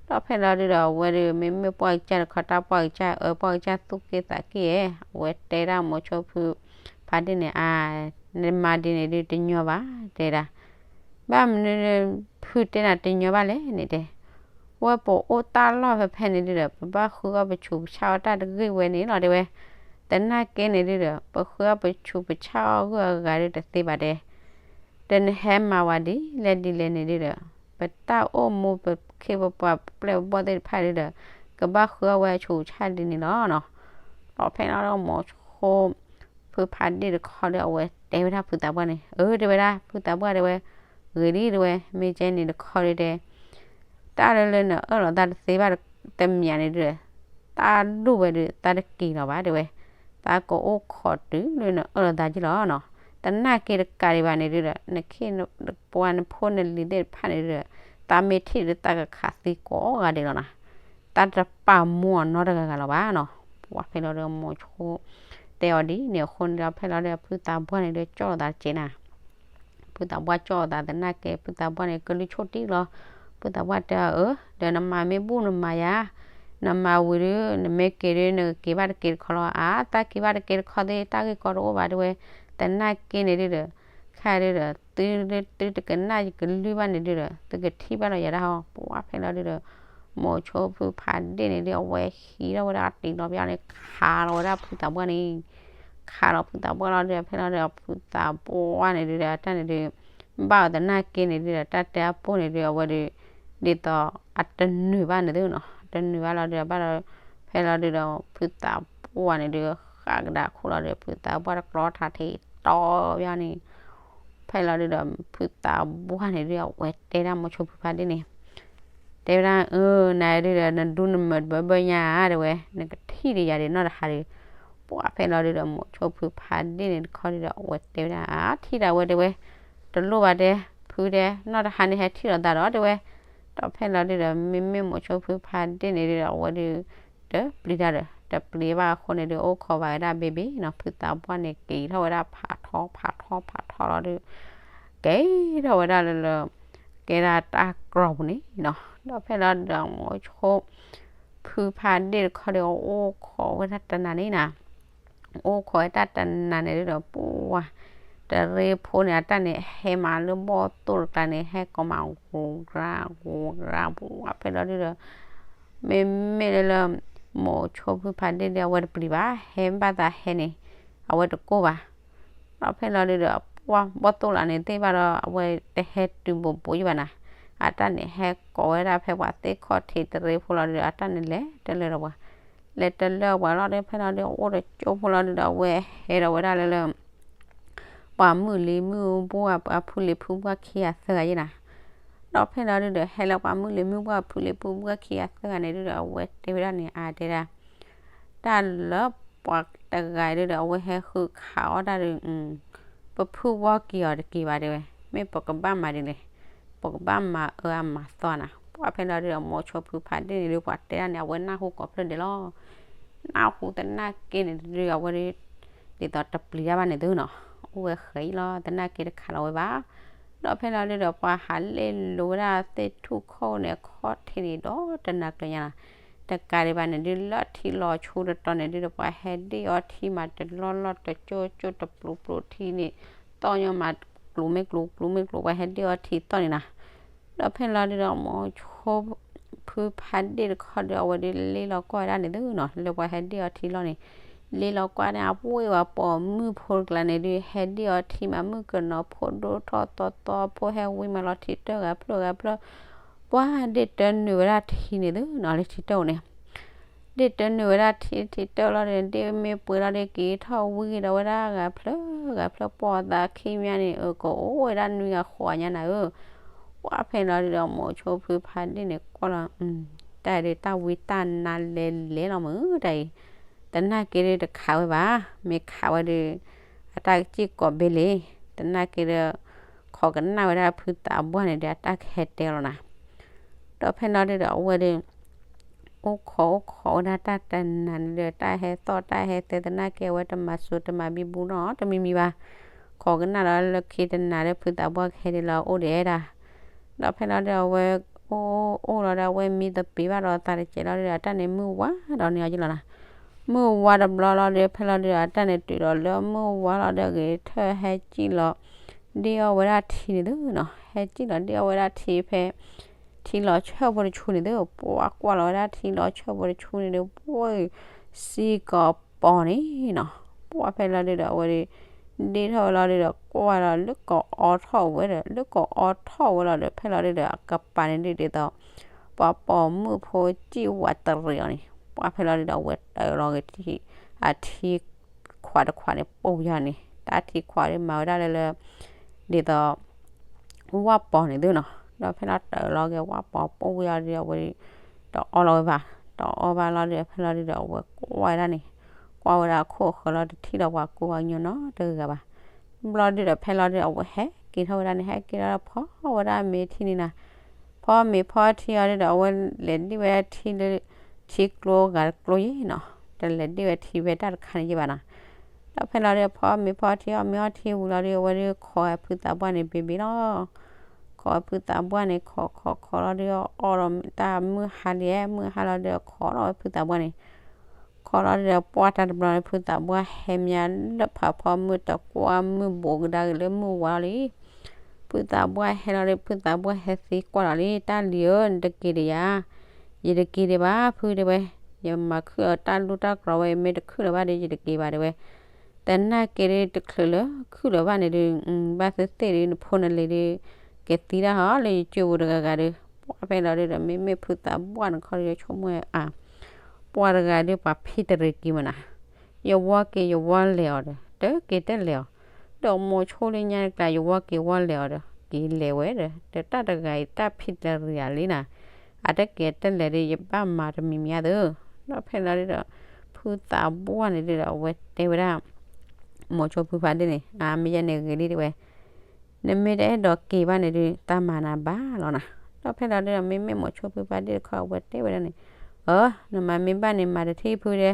ဒီးဖဲလီၤဒုဒီး အဝဲဒု မ့မ့ၢ်ပှၢ်ကစၢ်တခီ တၢ်ပှၢ်ကစၢ်အၢပှၢ်ကစၢ်သူၣ်က့သးက့ၣ်ဧါ, အဝဲတဲဒၣ်မိၤဆိဖုဖးဒ့ၣ်န့ၣ် အါ နမၤဒ်န့ၣ်ဒုတညီဘၣ်တဲဒၣ်. ဘၣ်မနုၤ ဖုတဲနၤတညီဘၣ်လဲၣ်န့ၣ်တဲ ဝဲပအိၣ်တၢ်လီၢ်ဖဲဖဲန့ၣ်ဒုဒီး ပဘၣ်ဃုအီၣ်ပဆူးပဆါအီၣ်တၢ်တဂ့ၢ်ဝဲန့ၣ်လီၤတဲဝဲ. သနာ်က့န့ၣ်ဒုဒီး ပဃုအီၣ်ပဆူးပဆါအီၣ်ဂုၤအဂၤဒုတသ့ဘၣ်တဲ ဒီးနဟဲမၤဝဲဒ်လဲၣ်ဒ်လဲၣ်န့ၣ်ဒုဒီး ပတၢ်အိၣ်မူပခ့ပပှၤပပျဲၢ်ပဘီၣ်သ့ၣ်တဖၣ်ဒုဒီး ကဘၣ်ဃုအီၣ်ဝဲအဆူးအဆါဒ်န့ၣ်လီၤနီၤ. ဒီးဖဲန့ၣ်လီၤဒီးမိၤဆိ ဖုဖးဒ့ၣ်တခီဒီး အဝဲတဲဝဲဒၣ်ဖုသးပှၢ်န့ၣ် အၢ တဲဝဲဒၣ် ဖုသးပှၢ်တဲဝဲ ဂ့ၤလံတဲဝဲ မ့ၢ်ကဲန့ၣ်တခီဒုတဲ တၢ်လၢလၢနအၢၣ်လီၤသးတသ့ဘၣ်တမံၤန့ၣ်ဒုဒီး တၢ်ဒိၣ်ဝဲဒု သးတက့ၤလီၤဘၣ်တဲဝဲ, သးကအိၣ်ခိးတုၤလၢနအၢၣ်လီၤသးက့ၤလီၤနီၤ. သနာ်က့တကးဒံးဘၣ်န့ၣ်ဒုဒီး နခ့နပှၤနဖိနလံၤသ့ၣ်တဖၣ်န့ၣ်ဒုဒီး သးမ့ၢ်ထံၣ်ဒုးသးကခးသံကိးဂၤဒဲးလီၤနီၤ. တၢ်တပာ်မူအီၤနီတဂၤဂၤလီၤဘၣ်နီၤ. ပှၢ်ဖဲလီၤဒုးမိၤဆိ တဲအီၤဒ်န့ၣ်အဃိန့ၣ်ဒီး ဖဲလီၤဒုးဖုသးပှၢ်န့ၣ်ဒုးကၠီၣ်လိာ်သးတက့ၢ်နၤ ဖုသးပှၢ်ကၠီၣ်လိာ်သးသနာ်က့ ဖုသးပှၢ်န့ၣ်ကလုၢ်ဆိၣ်တံၢ်လီၤ. ဖုသးပှၢ်တဲအီၤ အၢ ဒီးနမၤမ့ၢ်ဘူၣ်နမၤယၤ, နမၤဝံၤဒုး နမ့ၢ်က့ၤဒုး နကက့ၤဘၣ်တက့ၤတခီလီၤ. အါ သးက့ၤဘၣ်တက့ၤတခီသ့ၣ် တၢ်ဂ့ၢ်ကီတအိၣ်ဘၣ်တဲဝဲ, သနာ်က့န့ၣ်ဒုဒီး ခဲဒုဒီး သုသုတကနၣ်ယကလုၢ်ဘၣ်န့ၣ်ဒုဒီး သုကထံၣ်ဘၣ်လီၤယၤဒၣ်ဟီ. ပှၢ်ဖဲလီၤဒုဒီး မိၤဆိဖုဖးဒ့ၣ်န့ၣ်ဒုး အဝဲဟံးထီၣ်ဝဲဒၣ်အတံၤလီၤဘၣ်န့ၣ် ခးလီၤဝဲဒၣ်ဖုသးပှၢ်န့ၣ် ခးလီၤဖုသးပှၢ်လီၤဒုး ဖဲလီၤဒုး ဖုသးပှၢ်န့ၣ်ဒုဒီး အတၢ်န့ၣ်ဒုး ဘၣ်အီၤသနာ်က့န့ၣ်ဒုဒီး တၢ်တဲအပိၢ်န့ၣ်ဒုး အဝဲဒုး ဒ်သိးအတနုာ်ဘၣ်န့ၣ်သုနီၤ တနုာ်ဘၣ်လီၤဒုး ဘၣ်ဒီး ဖဲလီၤဒုဒီး ဖုသးပှၢ်န့ၣ်ဒုး ဃၣ်ကဒါခိၣ်လီၤဒုး ဖုသးပှၢ်တကျီထးထံးတီဘၣ်န့ၣ် ဖဲလီၤဒုဒီး ဖုသးပှၢ်န့ၣ်ဒုး အဝဲတဲဒၣ်မိၤဆိဖုဖးဒ့ၣ်န့ၣ် တဲဝဲဒၣ် အၢ နဒုဒီး နဒူနမၢၢ်တဘၢဘၢညါဧါ တဲဝဲ, နကထံၣ်ဒံးယၤဒံးနီၢ်တဟါဒီး ပှၢ်ဖဲလီၤဒုဒီး မိၤဆိဖုဖးဒ့ၣ်န့ၣ်တခီဒုဒီး အဝဲတဲဝဲဒၣ် အါ ထံၣ်ဒၣ်ဝဲတဲဝဲ, တလိၣ်ဘၣ်တဲ ဖုတဲ နီၢ်တဟါန့ၣ်ဟဲထံၣ်လိာ်သးဒီးတဲဝဲ, ဒီးဖဲလီၤဒုဒီး မ့မ့ၢ်မိၤဆိဖုဖးဒ့ၣ်န့ၣ်ဒုဒီး အဝဲဒုး တပျံၤတၢ်ဒီး တပျံၤဘၣ်အဃိန့ၣ်ဒုး အိၣ်ခိးဘၣ်ဝဲဒၣ်ဘ့ဘ့နီၤ ဖုသးပှၢ်န့ၣ်က့ၤထီၣ်ဝဲဒၣ်ဖးထီဖးထီလီၤဒုး ကဲထီၣ်ဝဲဒၣ်လၢလၢ ကဲဒၣ်တၢ်ကြီပူၤန့ၣ်နီၤ ဒီးဖဲလီၤဒုဒီး မိၤဆိ ဖုဖးဒ့ၣ်တခီဒီး အိၣ်ခိးဝဲဒၣ်တနၤန့ၣ်နၤ အိၣ်ခိးဝဲတၢ်တနၤန့ၣ်ဒုဒီး ပှၢ် တရ့ဖိန့ၣ် အတၢ်န့ၣ် ဟဲမးလၢဘီၣ်သိၣ်တကျါန့ၣ် ဟဲကိးမးဂိၤဂြၤဂိၤဂြၤ ပှၢ်ဖဲလီၤဒုဒီး မ့မ့ၢ်လၢလၢ မိၤဆိဖုဖးဒ့ၣ်ဒီး အဝဲတပျံၤဘၣ် ဟဲဘၣ်သးဟဲန့ၣ် အဝဲတကိၢ်ဘၣ် ဒီးဖဲလီၤဒုဒီး ပှၢ်ဘီၣ်သိၣ်လၢန့ၣ်သ့ၣ်ဘၣ်ဒီး အဝဲတဟဲတုၤဘိးဘိးယံၤဘၣ်နၤ, အတၢ်န့ၣ်ဟဲကိးဝဲဒၣ်ဖဲပှၤသ့ၣ်ခီၣ်ထံးတရ့ဖိလီၤဒုဒီး အတၢ်န့ၣ်လဲၤတလၢဒီးပှၤ, လဲၤတလၢပှၤလီၤဒုး ဖဲလီၤဒုး အိၣ်တကၠိဖိလီၤဒုဒီး အဝဲဟဲဒီးဝဲဒၣ်လၢလၢ ပှၤမုၣ်လံၤမုၣ်ဘိၣ် ပှၤဖုလံၤဖုဘိၣ်ခံဂၤသၢဂၤယဲနၤ, ဒီးဖဲလီၤဒုဒီး ဟဲလၢပှၤမုၣ်လံၤမုၣ်ဘိၣ် ဖုလံၤဖုဘိၣ်ခံဂၤသၢဂၤန့ၣ်ဒုဒီး အဝဲတဲဝဲဒၣ်န့ၣ် အါတဲဒၣ် တၢ်လၢပှၤတဂၤဒုဒီး အဝဲဟဲဃုခးအီၣ်တၢ်ဒီး ပဖုၣ်ဝီက့ၤအီၤတက့ၤဘၣ်တဲဝဲ, မ့ၢ်ပကဘၣ်မၤဒ်လဲၣ်, ပကဘၣ်မၤအၢအမၤသီနၤ, ပှၢ်ဖဲလီၤဒုဒီး မိၤဆိဖုဖးဒ့ၣ်န့ၣ်ဒုး ပှၤတဲဒၣ်န့ၣ် အဝဲနၢ်ဟူကိးဖျၢၣ်ဒဲးလီၤ. နၢ်ဟူသနာ်က့န့ၣ်ဒုး အဝဲဒုး ဒ်သိးတပျံၤတၢ်ဘၣ်န့ၣ်သုနီၤ, အိၣ်ဝဲဃဲအံၤလီၤ သနာ်က့တခးလီၤဝဲဘၣ်. ဒီးဖဲလီၤဒုဒီး ပှၤဟးလ့ၣ်လိၤဝဲဒၣ်သ့ၣ်ထူၣ်ခိၣ်န့ၣ် အခီၣ်ထံးန့ၣ်ဒီးတနၤကျၢၤညါလီၤ. တကးဒံးဘၣ်န့ၣ်ဒုး လၢထံလီၤဆူတတီၤန့ၣ်ဒုဒီး ပှၤဟဲဒ့ၣ်အီထံမးတလီၢ်လီၢ်တကၠိၣ်ကၠိၣ် တပျူၤပျူၤထံန့ၣ် သီၣ်ညီမး ကျိၤမ့ၢ်ကျိၤ ကျိၤမ့ၢ်ကျိၤ ပှၤဟဲဒ့ၣ်အီထံသီၣ်န့ၣ်နၤ, ဒီးဖဲလီၤဒုဒီး မိၤဆိ ဖုဖးဒ့ၣ်တခီဒီး အဝဲဒုးလ့လီၤကွၢ်ဝဲဒၣ်န့ၣ်သုနီၤ, လၢပှၤဟဲဒ့ၣ်အီထံလီၢ်န့ၣ်, လ့လီၤကွၢ်န့ၣ် အပှ့ၤဝဲပိာ်မုၣ်ဖိတကျါန့ၣ်ဒုး ဟဲဒ့ၣ်အီထံမး မုၣ်ကနီၤဖိဒိၣ်ထီၣ်သီသီဖိ ဟဲဝံမးလီၤထံတၢၢ်ဂၤဖျၢၣ်ဂၤဖျၢၣ်, ပှၤဒ့ၣ်တၢနုာ်ဝဲဒၣ်ထံန့ၣ်သုနီၤ လၢထံတၢၢ်န့ၣ် ဒ့ၣ်တၢနုာ်ဝဲဒၣ်ထံထံတၢၢ်လီၤဒီး ဒ့ၣ်မ့ၢ်ပှ့ၤလီၤဒီး က့ၤထီၣ်ဝံက့ၤဒီးဝဲဒၣ်ဂၤဖျၢၣ်ဂၤဖျၢၣ် ပိာ်သးခံမးန့ၣ် အကအိၣ်ဝဲဒၣ်နွံဂၤဃိးဂၤညါနၤဧၢ, ပှၢ်ဖဲလီၤဒုဒီး မိၤဆိဖုဖးဒ့ၣ်န့ၣ်ကွၢ်လီၤ, တၢ်ဒုးတၢ်ဝံတၢ်နါလဲၤလဲၤလီၤမုၢ်တၢ်အံၤ, သနာ်က့ဒုးတခးဝဲဘၣ်, မ့ၢ်ခးဝဲဒုး အတၢ်ကစံၣ်ကိးဘ့လံ, သနာ်က့ဒီး ခိးကနၣ်ဝဲဒၣ်ဖုသးပှၢ်န့ၣ်ဒီး အတၢ်ကဟဲတဲလီၤနၤ, ဒီးဖဲလီၤဒုဒီး အဝဲဒုး အိၣ်ခိးအိၣ်ခိးဝဲဒၣ်တၢ်တနၤန့ၣ်ဒီး တၢ်ဟဲသီၣ်တၢ်ဟဲသဲသနာ်က့ အဝဲတမၤစိၤတမၤဘံဘူနီတမံၤမံၤဘၣ်, ခိးကနၣ်ဒီးလၢခံတနၤဒီး ဖုသးပှၢ်ကဟဲဒ်လီၤအိၣ်ဒံးဒၣ်, ဒီးဖဲလီၤဒုးအဝဲ အိၣ်အိၣ်လီၤဒီး အဝဲမံသပ့ၤဘၣ်ဒီးသးတစဲးလီၤဒီး အတၢ်န့ၣ်မုၢ်ဝါဒီးန့ၢ်အီၤက့လီၤနၤ, မုၢ်ဝါတဘျီလီၤဒီး ဖဲလီၤဒုးအတၢ်န့ၣ်တုၤဒီးလၢမုၢ်ဝါလီၤဒီး ဂ့ၤထၢၣ်ဟဲစံၣ်လီၤ ဒ့ၣ်အီၣ်ဝဲဒၣ်ထံန့ၣ်သုနီၤ, ဟဲစံၣ်လီၤဒ့ၣ်အီၣ်ဝဲဒၣ်ထံဖဲ ထံလီၤဆၢၣ်ဖိတဆူန့ၣ်သု, ပှၤကွၢ်လီၤဝဲဒၣ်ထံလီၤဆၢၣ်ဖိတဆူန့ၣ်ဒီး ပှၤစံၣ်ကီးပီၤန့ၣ်နီၤ, ပှၢ်ဖဲလီၤဒုဒီး အဝဲဒုး ဒ့ၣ်ထီၣ်ဝဲလီၤဒုဒီး ကွၢ်ဝဲလီၤ လၢကအီထီၣ်ဝဲဒီး လၢကအီထီၣ်ဝဲလီၤဒီး ဖဲလီၤဒုဒီး အကပၤန့ၣ်ဒုးဒ်သိး ပှၤပိာ်မုၣ်ဖိစံၣ်ဝးတရံးအီၤန့ၣ်, ပှၢ်ဖဲလီၤဒုဒီး အဝဲတၢလီၤဂ့ၤထံ အထံခွးတခွးန့ၣ် ပိၢ်ယၤန့ၣ် တၢ်ထံခွးဒုးမၤဝဲဒၣ်လၢလၢ ဒ်သိး ဝၣ်ပီၤန့ၣ်သုနီၤ, ဒီးဖဲလီၤတၢလီၤဂ့ၤဝၣ်ပီၤပိၢ်ယၤဒုး အဝဲဒုး တအီလီၤဝဲဘၣ်, တအီဘၣ်လီၤဒုး ဖဲလီၤဒုဒီး အဝဲကွၢ်ဝဲဒၣ်န့ၣ်, ကွၢ်ဝဲဒၣ်အခိၣ်အဃၢၤလီၤ တထံၣ်ဒီးပှၤကူပှၤကညီနီတဂၤဘၣ်, ဘျီဒုဒီး ဖဲလီၤဒုဒီး အဝဲဟဲက့ၤထီၣ်ဝဲဒၣ်န့ၣ် ဟဲက့ၤထီၣ်ဒီးဖီဝဲဒၣ်မ့ၤထံန့ၣ်နီၤ. ဖီမ့ၤဖီထံအီၤဒုဒီး အဝဲလဲၤဒံၣ်ဝဲဒၣ်ထံလၢ ထံကျိဂၤကျိယဲနီၤ, တလဲၤဒံၣ်ဝဲထံဖဲတၢ်တခါန့ၣ်ယဲဘၣ်နီၤ. ဒီးဖဲလီၤဒုဒီး ဖီမ့ၤဖီထံအီၣ်မ့ၤအီထံဝံၤလီၤဒုဒီး အဝဲဒုးခိးဝဲဖုသးပှၢ်န့ၣ်ဘ့ၣ်ဘ့ၣ်လီၤ. ခိးဝဲဖုသးပှၢ်န့ၣ် ခိးခိးခိးလီၤဒုဒီး အီၣ်ဒီးတၢ်မုၢ်ဟါလံ, မုၢ်ဟါလီၤဒုဒီး ခိးထီၣ်ဝဲဖုသးပှၢ်န့ၣ် ခိးလီၤဒုဒီး ပှၢ်တၢ်တဘျီန့ၣ် ဖုသးပှၢ်ဟဲမးလၢဖးဖီ မုၢ်တကွၢ်မုၢ်ဘူးကဒါက့ၤလၢမုၢ်ဝါလီၤလံ. ဖုသးပှၢ်ဟဲလီၤဒုဒီး ဖုသးပှၢ်ဟဲသံကွၢ်လီၤလံ, တၢ်လံၤဧၢ, နတက့ၤဒံးဧါ. ယတက့ၤဒံးဘၣ် ဖုတဲဝဲ, ယမၤခုၣ်အီၤတၢ်လူၢ်တၢ်ကြီဝဲ မ့ၢ်တခုၣ်လၢၤဘၣ်ဒီး ယတက့ၤဘၣ်တဲဝဲ. သနာ်က့ဒုး တချုးလၢခုၣ်လၢၤဘၣ်န့ၣ်ဒုး ဘၣ်သ့ၣ်သ့ၣ်ဒုး နဖိနလံၤဒုး ကသံတၢ်ဟီလၢယစုပူၤတဂၤဂၤဒီး ပှၢ်ဖဲလီၤဒုဒီး မ့မ့ၢ်ဖုသးပှၢ်န့ၣ်ခီဒုး ဆိကမိၣ်အါ, ပှၢ်တဂၤဒုး ပှၤဖံးတရံးက့ၤမးနီၤ, ယဝီက့ၤယဝီလဲၤအီၤဒီး တက့ၤတလဲၤအီၤ, ဒီးမိၤဆိလၢညါတကျါ ယဝီက့ၤဝီလဲၤအီၤဒီး က့ၤလဲၤဝဲဒီး ဒီးတၢ်တဂၤအံၤ တၢ်ဖံးတရံးယၤလံနီၤ, အတက့ၤတလဲၤဒီး ယဘၣ်မၤတမံၤမံၤအါသု, ဒီးဖဲလီၤဒုဒီး ဖုသးပှၢ်န့ၣ်ဒုဒီး အဝဲတဲဝဲဒၣ် မိၤဆိဖုဖးဒ့ၣ်န့ၣ် အါ မ့ၢ်ယဲန့ၣ်ဂ့ၤလံတဲဝဲ နမ့ၢ်တအဲၣ်ဒိးက့ၤဘၣ်န့ၣ်ဒုး တၢ်မၤနၤဘၣ်လီၤနီၤ. ဒီးဖဲလီၤဒုဒီး မ့မ့ၢ်မိၤဆိဖုဖးဒ့ၣ်တခီ အဝဲတဲဝဲဒၣ်န့ၣ်, အၢ နမၤမ့ၢ်ဘၣ်န့ၣ် မၤတထံၣ်ဖုဒဲ,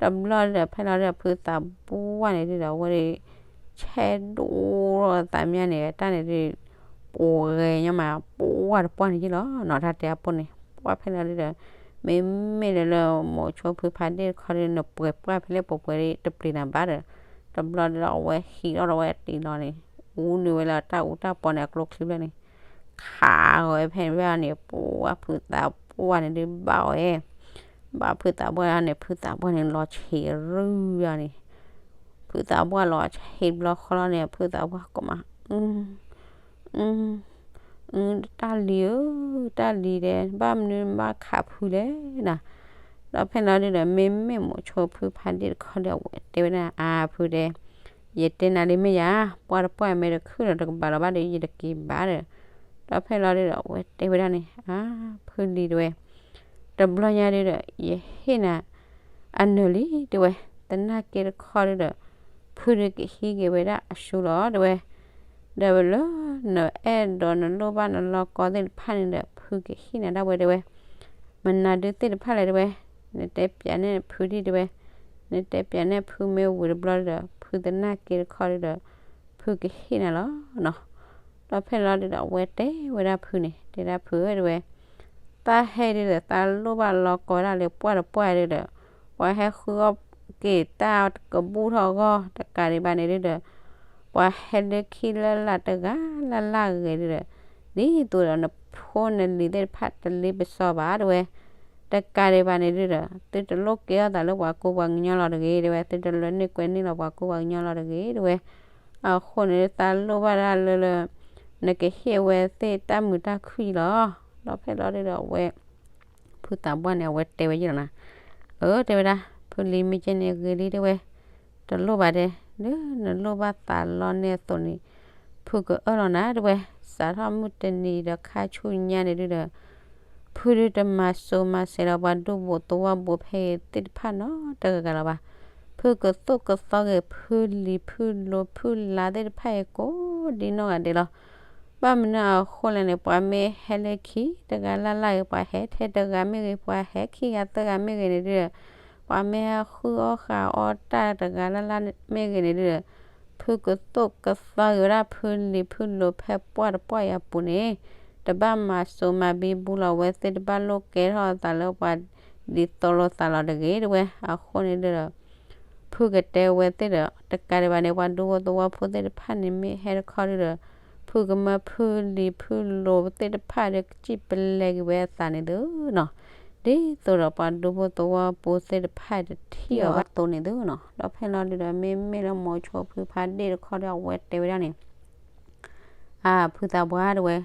တဘျီဒီး ဖဲလီၤဒုဒီး ဖုသးပှၢ်န့ၣ်ဒုဒီး အဝဲဒုးဆဲးဒိၣ်ထီၣ်သးမ့ၢ်န့ၣ် တၢ်န့ၣ်ဒုး ပှဲၤညီမး ပှၢ်တပှၢ်န့ၣ်ယ့ၢ်လီၤနီၤ, တၢ်တဲအပူၤန့ၣ် ပှၢ်ဖဲလီၤဒုဒီး မ့မ့ၢ်လၢလၢ မိၤဆိဖုဖးဒ့ၣ်တခီဒုး နပှဲၤပှၢ်ဖဲလဲၣ်ပှဲၤပှဲၤဒုး တပျံၤနၤဘၣ်ဒီး တဘျီဒုဒီး အဝဲဟံးထီၣ်ဒီးဝဲတံၤလီၤန့ၣ် အူနုာ်ဝဲလၢတၢ်အူတၢ်ပီန့ၣ် အကျိချံဘျီန့ၣ် ခးဂီၤဝဲဖဲန့ၣ်ဘျီန့ၣ် ပှၢ်ဖုသးပှၢ်န့ၣ်ဒုးဘၣ်အီၤဝဲ, ဘၣ်ဖုသးပှၢ်န့ၣ် ဖုသးပှၢ်န့ၣ်လီၤဆံးရုၢ်ဘျီန့ၣ် ဖုသးပှၢ်လီၤဆံးဘျီဃီလီၤန့ၣ် ဖုသးပှၢ်ကမၤ အ တၢ်လံၤဧၢ, တၢ်လံၤဒဲး ဘၣ်မနုၤဘၣ်ခးဖုလဲၣ်နီၤ. ဒီးဖဲလီၤဒုဒီး မ့မ့ၢ်မိၤဆိဖုဖးဒ့ၣ်တခီဒီး အဝဲတဲဝဲဒၣ် အါဖုဒဲး, ယတဲနၤလံမ့ၢ်ယၤ, ပှၢ်တပှၢ်မ့ၢ်တခုၣ်ဒီးတကဘၣ်လီၤဘၣ်ဒီး ယတက့ၤဘၣ်ဒီး, ဒီးဖဲလီၤဒုဒီး အဝဲတဲဝဲဒၣ်န့ၣ် အါ ဖုလံၤတဲဝဲ တဘျီညါဒုဒီး ယဟ့ၣ်နၤ အနၢၤလံတဲဝဲ, သနာ်က့တခီဒုဒီး ဖုဒုကဟံးက့ၤဝဲဒၣ်အစုလီၤတဲဝဲ, ဒီးလၢနအဲၣ်ဒိးနလိၣ်ဘၣ်နလီၢ်ကီသ့ၣ်တဖၣ်န့ၣ်ဒီး ဖုကဟ့ၣ်နၤဒၣ်ဝဲတဲဝဲ, မနုၤဒုသ့ၣ်တဖၣ်လဲၣ်တဲဝဲ, နတဲပျးန့ၢ်ဖုဒံၣ်တဲဝဲ, နတဲပျးန့ၢ်ဖုမ့ၢ်ဝံၤတဘျီဒုဒီး ဖုသနာ်က့တခီဒုဒီး ဖုကဟ့ၣ်နၤလီၤနီၤ. ဒီးဖဲလီၤဒုဒီး အဝဲတဲဝဲဒၣ်ဖုန့ၣ် တဲဒၣ်ဖုဧၢတဲဝဲ တၢ်ဟဲဒုဒီး သးလိၣ်ဘၣ်လီၢ်ကီဝဲဒၣ်လၢပှၢ်တပှၢ်ဒုဒီး ပှၤဟဲဃုအီၣ်က့ၤတၢ်ကဘူၣ်ထီၣ်အဂီၢ်တကးဒံးဘၣ်န့ၣ်ဒုဒီး ပှၤဟဲလၢခံလၢလာ်တဂၤလၢ်လၢ်ဂ့ၤဒုဒီး ဒ်သိးဒီးနဖိနလံၤသ့ၣ်တဖၣ်တလ့ပစီဘၣ်တဲဝဲ, တကးဒံးဘၣ်န့ၣ်ဒုဒီး သုတလိၣ်ကဲထီၣ်သးလၢပှၤကူပှၤကညီလီၤတဂ့ၤတဲဝဲ, သုတလၢန့ၢ်ကွဲန့ၢ်လီၤပှၤကူပှၤကညီလီၤတဂ့ၤတဲဝဲ. အဃိန့ၣ် သးလိၣ်ဘၣ်ဒၣ်လၢလၢ နကဟ့ၣ်ဝဲသ့ၣ်တၢ်မုာ်တၢ်ခုၣ်အံၤလီၤ. ဒီးဖဲလီၤဒုဒီးအဝဲ ဖုသးပှၢ်န့ၣ် အဝဲတဲဝဲယဲလီၤနၤ, အၢ တဲဝဲဒၣ် ဖုလံၤမ့ၢ်ကဲန့ၣ်ဂ့ၤလံတဲဝဲ, တလိၣ်ဘၣ်ဒဲး လၢနလိၣ်ဘၣ်သးလီန့ၢ်အသိးန့ၣ် ဖုကအၢၣ်လီၤနၤတဲဝဲ, စးထီၣ်မုၢ်တနံၤဒီးခါဆူညါန့ၣ်ဒုဒီး ဖုဒုတမၤစိၤမၤစဲးဒီးပှၤဒူဖိသဝီဖိဖဲအံၤသ့ၣ်တဖၣ်နီတဂၤဂၤလၢၤဘၣ်. ဖုကသိၣ်ကသီဂ့ၤ ဖုလံၤဖုလိၤဖုလါသ့ၣ်တဖၣ်အံၤကိးဒ်နီၢ်ဂၤဒဲးလီၤ. ဘၣ်မနုၤအဃိလဲၣ်န့ၣ် ပှၤမ့ၢ်ဟဲလၢခံတဂၤလၢ်လၢ်ဂ့ၤ ပှၤဟဲထဲတဂၤမ့ၢ်ဂ့ၤ ပှၤဟဲခံဂၤသၢဂၤမ့ၢ်ဂ့ၤန့ၣ်ဒုဒီး ပှၤမ့ၢ်ဟဲဃုအီၣ်ဃုအီတၢ်တဂၤလၢ်လၢ်မ့ၢ်ဂ့ၤန့ၣ်ဒုဒီး ဖုကသိၣ်ကသီဂ့ၤဝဲဒၣ်ဖုလံၤဖုလိၤဖဲပှၢ်တပှၢ်အံၤအပူၤန့ၣ် တဘၣ်မၤစိၤမၤဘံဘူလီၤဝဲသ့ၣ် တဘၣ်လိၣ်ကဲထီၣ်အသးလၢပှၤဒ်သိးလိာ်သးလီၤတဂ့ၤတဲဝဲ. အဃိန့ၣ်ဒုဒီး ဖုကတဲဝဲသ့ၣ်ဒီး တကးဒံးဘၣ်န့ၣ် ပှၤဒူဖိသဝီဖိသ့ၣ်တဖၣ်န့ၣ်မ့ၢ်ဟဲတခီဒုဒီး ဖုကမၢဖုလံၤဖုလိၤသ့ၣ်တဖၣ်ဒီးကစံၣ်ပလဲက့ၤဝဲအသးန့ၣ်သုနီၤ, ဒ်သိးဒီးပှၤဒူဖိသဝီဖိသ့ၣ်တဖၣ်တထံၣ်အီၤဘၣ်အသိးန့ၣ်သုနီၤ. ဒီးဖဲလီၤဒုဒီး မ့မ့ၢ်လၢမိၤဆိဖုဖးဒ့ၣ်တခီဒီး အဝဲတဲဝဲဒၣ်န့ၣ် အါ ဖုသးပှၢ်တဲဝဲ,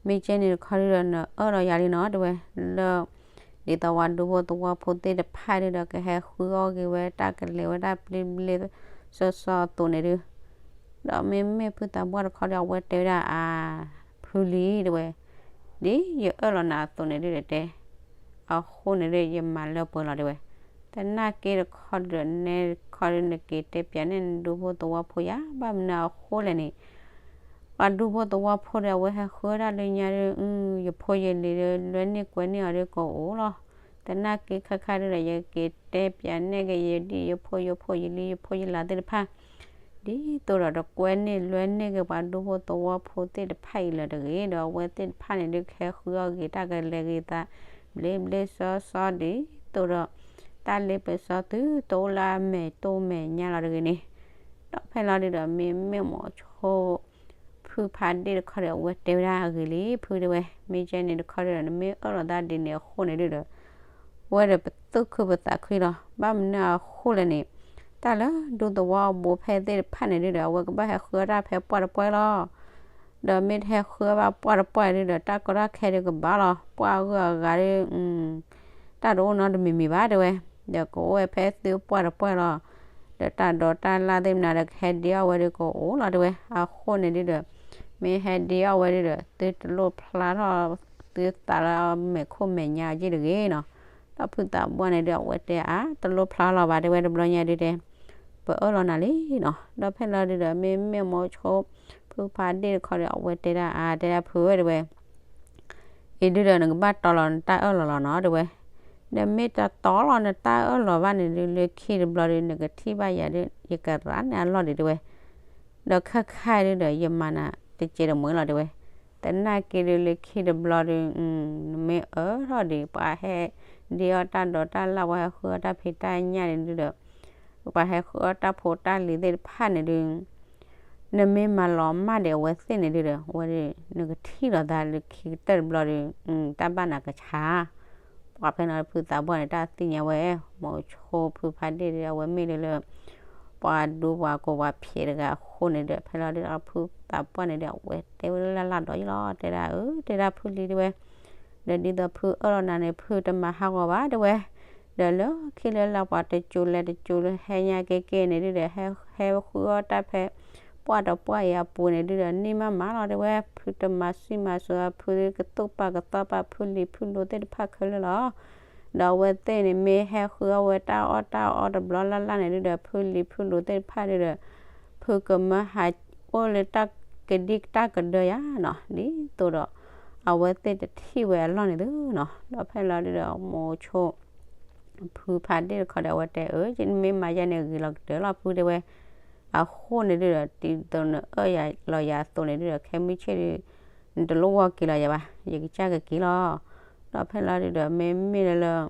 မ့ၢ်ကဲန့ၣ်တခီဒုဒီး နအၢၣ်လီၤယၤလံနီၤတဲဝဲ, လၢ ဒ်သိးပှၤဒူဖိသဝီဖိသ့ၣ်တဖၣ်ဒုဒီး ကဟဲဃုအီၣ်က့ၤဝဲတၢ်ကလဲၤဝဲဒၣ်ဘျ့ဘျ့ဆှီဆှီအသိးန့ၣ်ဒု, ဒီးမ့မ့ၢ်ဖုသးပှၢ်တခီဒီး အဝဲတဲဝဲဒၣ် အါ ဖုလံၤတဲဝဲ, ဒ်ယအၢၣ်လီၤနၤအသိးန့ၣ်ဒုဒီးတဲ အဃိန့ၣ်ဒု ယမၤလၢပှဲၤလီၤတဲဝဲ. သနာ်က့တခီဒီး နဲတခီဒီး နက့ၤတဲပၠးနဲၣ်နဒူဖိသဝီဖိယၤ ဘၣ်မနုၤအဃိလဲၣ်န့ၣ် ပှၤဒူဖိသဝီဖိဒီး အဝဲဟဲဃုအီၣ်တၢ်လၢညါဒီး အ ယဖိယလံၤဒီး လွဲန့ၢ်ကွဲန့ၢ်အီၤဒီးကအိၣ်လီၤ. သနာ်က့ခါခါဒီး ယက့ၤတဲပၠးနဲၣ်က့ၤ ယဒ်ယဖိယဖိယလံၤ ယဖိယလၢ်သ့ၣ်တဖၣ် ဒ်သိးဒီးတကွဲန့ၢ်လွဲန့ၢ်က့ၤပှၤဒူဖိသဝီဖိသ့ၣ်တဖၣ်အံၤလၢၤတဂ့ၤဒီး အဝဲသ့ၣ်တဖၣ်န့ၣ်ဒုး ကဟဲဃုအီၣ်ဂ့ၤတၢ်ကလဲၤဂ့ၤသး ဘျ့ဘျ့စီစီဒ်သိးဒီး တၢ်လ့ပစီသုတအိၣ်လၢအမဲာ်တိၢ်မဲာ်ညါလီၤတဂ့ၤန့ၣ်, ဒီးဖဲလီၤဒုးဒီး မ့မ့ၢ်မိၤဆိ ဖုဖးဒ့ၣ်တခီဒီး အဝဲတဲဝဲဒၣ်အဂ့ၤလံ ဖုတဲဝဲ, မ့ၢ်ကဲန့ၣ်တခီဒီး နမ့ၢ်အၢၣ်လီၤသးဒ်န့ၣ်အဃိန့ၣ်ဒုးဒီး ဝဲဒီးပသူၣ်ခုပသးခုလီၤ. ဘၣ်မနုၤအဃိလဲၣ်န့ၣ်, တၢ်လၢဒူသဝီအဘိဖဲသ့ၣ်တဖၣ်န့ၣ်ဒုးဒီး အဝဲကဘၣ်ဟဲဃုအီၣ်တၢ်ဖဲပှၢ်တပှၢ်လီၤ. ဒီးမ့ၢ်တဟဲဃုအီၣ်ဘၣ်ပှၢ်တပှၢ်ဒုးဒီး တၢ်ကီတၢ်ခဲဒုးကဘၣ်လီၤ. ပှၢ်အဂုၤအဂၤဒီး တၢ်တအိၣ်နီတမံၤမံၤဘၣ်တဲဝဲ, ဒီးကအိၣ်ဝဲဖဲသုပှၢ်တပှၢ်လီၤ. ဒီးတၢ်ဒိးတၢ်လၢ်သ့ၣ်မနုၤဒီး ကဟဲဒ့အီၣ်ဝဲဒုးကအိၣ်လီၤတဲဝဲ. အဃိန့ၣ်ဒုးဒီး မ့ၢ်ဟဲဒ့အီၣ်ဝဲဒုးဒီး သုတလိၣ်ဖျါထီၣ်သုသးလၢအမဲာ်ခိၣ်မဲာ်ညါအီၤက့ၢ်တဂ့ၤနီၤ. ဒီးဖုသးပှၢ်န့ၣ်ဒုး အဝဲတဲအါ တလိၣ်ဖျါလီၤဘၣ်တဲဝဲ တဘျီညါဒုးတဲ ပအၢၣ်လီၤနၤလံနီၤ. ဒီးဖဲလီၤဒုးဒီး မ့မ့ၢ်မိၤဆိ ဖုဖးဒ့ၣ်တခီဒီး အဝဲတဲဒၣ်အါ တဲဒၣ်ဖုဝဲတဲဝဲ အံၤဒုးဒီး နကဘၣ်တီလီၤနတၢ်အၢၣ်လီၤလီၤနီၤတဲဝဲ. ဒီးမ့ၢ်တတီလီၤနတၢ်အၢၣ်လီၤဘၣ်န့ၣ်ဒုး လၢခံတဘျီဒုး နကထံၣ်ဘၣ်ယၤဒုး ယကရၤန့ၢ်အလီၢ်ဒံးတဲဝဲ. ဒီးခဲခါဒုးဒီး ယမၤနၤတစဲးတမှဲလီၤတဲဝဲ. သနာ်က့ဒုးလၢခံတဘျီဒုး နမ့ၢ်အၢၣ်ထီၣ်ဒံး ပှၤဟဲဒ့အီၣ်တၢ်ဒိးတၢ်လၢ် ပှၤဟဲဃုအီၣ်တၢ်ဖံးတၢ်ညၣ်န့ၣ်ဒုးဒီး ပှၤဟဲဃုအီၣ်တၢ်ဖိတၢ်လံၤသ့ၣ်တဖၣ်န့ၣ်ဒုး နမ့ၢ်မၤလီၤမၢ်ဒီးအဝဲသ့ၣ်န့ၣ်ဒုးဒီး အဝဲဒုး နကထံၣ်လီၤသးလၢခံကတၢၢ်တဘျီဒီး တၢ်ဘၣ်နၤကဆါ ပှၤဖဲလီၤဖုသးပှၢ်န့ၣ် တၢ်သ့ၣ်ညါဝဲ မိၤဆိဖုဖးဒ့ၣ်ဒီး အဝဲမ့ၢ်လၢလၢ ပှၤဒူပှၤကိးပှၤဖျဲးတဂၤအဃိန့ၣ်ဒီး ဖဲလီၤဒုးဒီး ဖုသးပှၢ်န့ၣ်ဒီး အဝဲတဲဝဲလၢလၢ်လၢ်ဒီးယလီၤ တဲဒၣ်အၢ တဲဒၣ်ဖုလံၤတဲဝဲ ဒီးဒ်သိးဖုအၢၣ်လီၤနၤန့ၣ် ဖုတမၤဟးဂီၤဘၣ်တဲဝဲ, ဒီးလၢခံလၢလၢပှၤတစိၤလဲၤတစိၤလၢဟဲညါက့ၤက့ၤန့ၣ်ဒုးဒီး ဟဲ ဟဲဃုအီၣ်တၢ်ဖဲ ပှၢ်တပှၢ်အံၤအပူၤန့ၣ်ဒုးဒီး န့ၢ်မးမးလီၤတဲဝဲ, ဖုတမၤဆံၣ်မၤစိၤ ဖုကသူၣ်ပာ်ကသီပာ်ဖုလံၤဖုလိၤသ့ၣ်တဖၣ်ခဲလၢာ်လီၤ. ဒီးအဝဲသ့ၣ်န့ၣ် မ့ၢ်ဟဲဃုအီၣ်ဝဲတၢ်အီၣ်တၢ်အီတဘျီလၢ်လၢ်န့ၣ်ဒုးဒီး ဖုလံၤဖုလိၤသ့ၣ်တဖၣ်ဒုးဒီး ဖုကမၢဟးအိၣ်လၢတၢ်ကဒံကတၢ်ကဒၢယၤနီၤ ဒ်သိးဒီး အဝဲသ့ၣ်တထံၣ်ဝဲအလီၢ်န့ၣ်သုနီၤ. ဒီးဖဲလီၤဒုးဒီး မိၤဆိ ဖုဖးဒ့ၣ်တခီဒီး အဝဲတဲအၢ ယမ့ၢ်မၤယဲန့ၣ် ဂ့ၤလီၤကတၢၢ်လီၤဖုတဲဝဲ. အဃိန့ၣ်ဒုးဒီး ဒ်သိးနအၢၣ်ယၤလီၤယၤအသိးန့ၣ်ဒုးဒီး ခဲမုၢ်ဆ့ၣ်ဒုး နတလိၣ်ဂီၤက့ၤလီၤယၤဘၣ် ယကစၢ်ကက့ၤလီၤ. ဒီးဖဲလီၤဒုးဒီး မ့မ့ၢ်လၢလၢ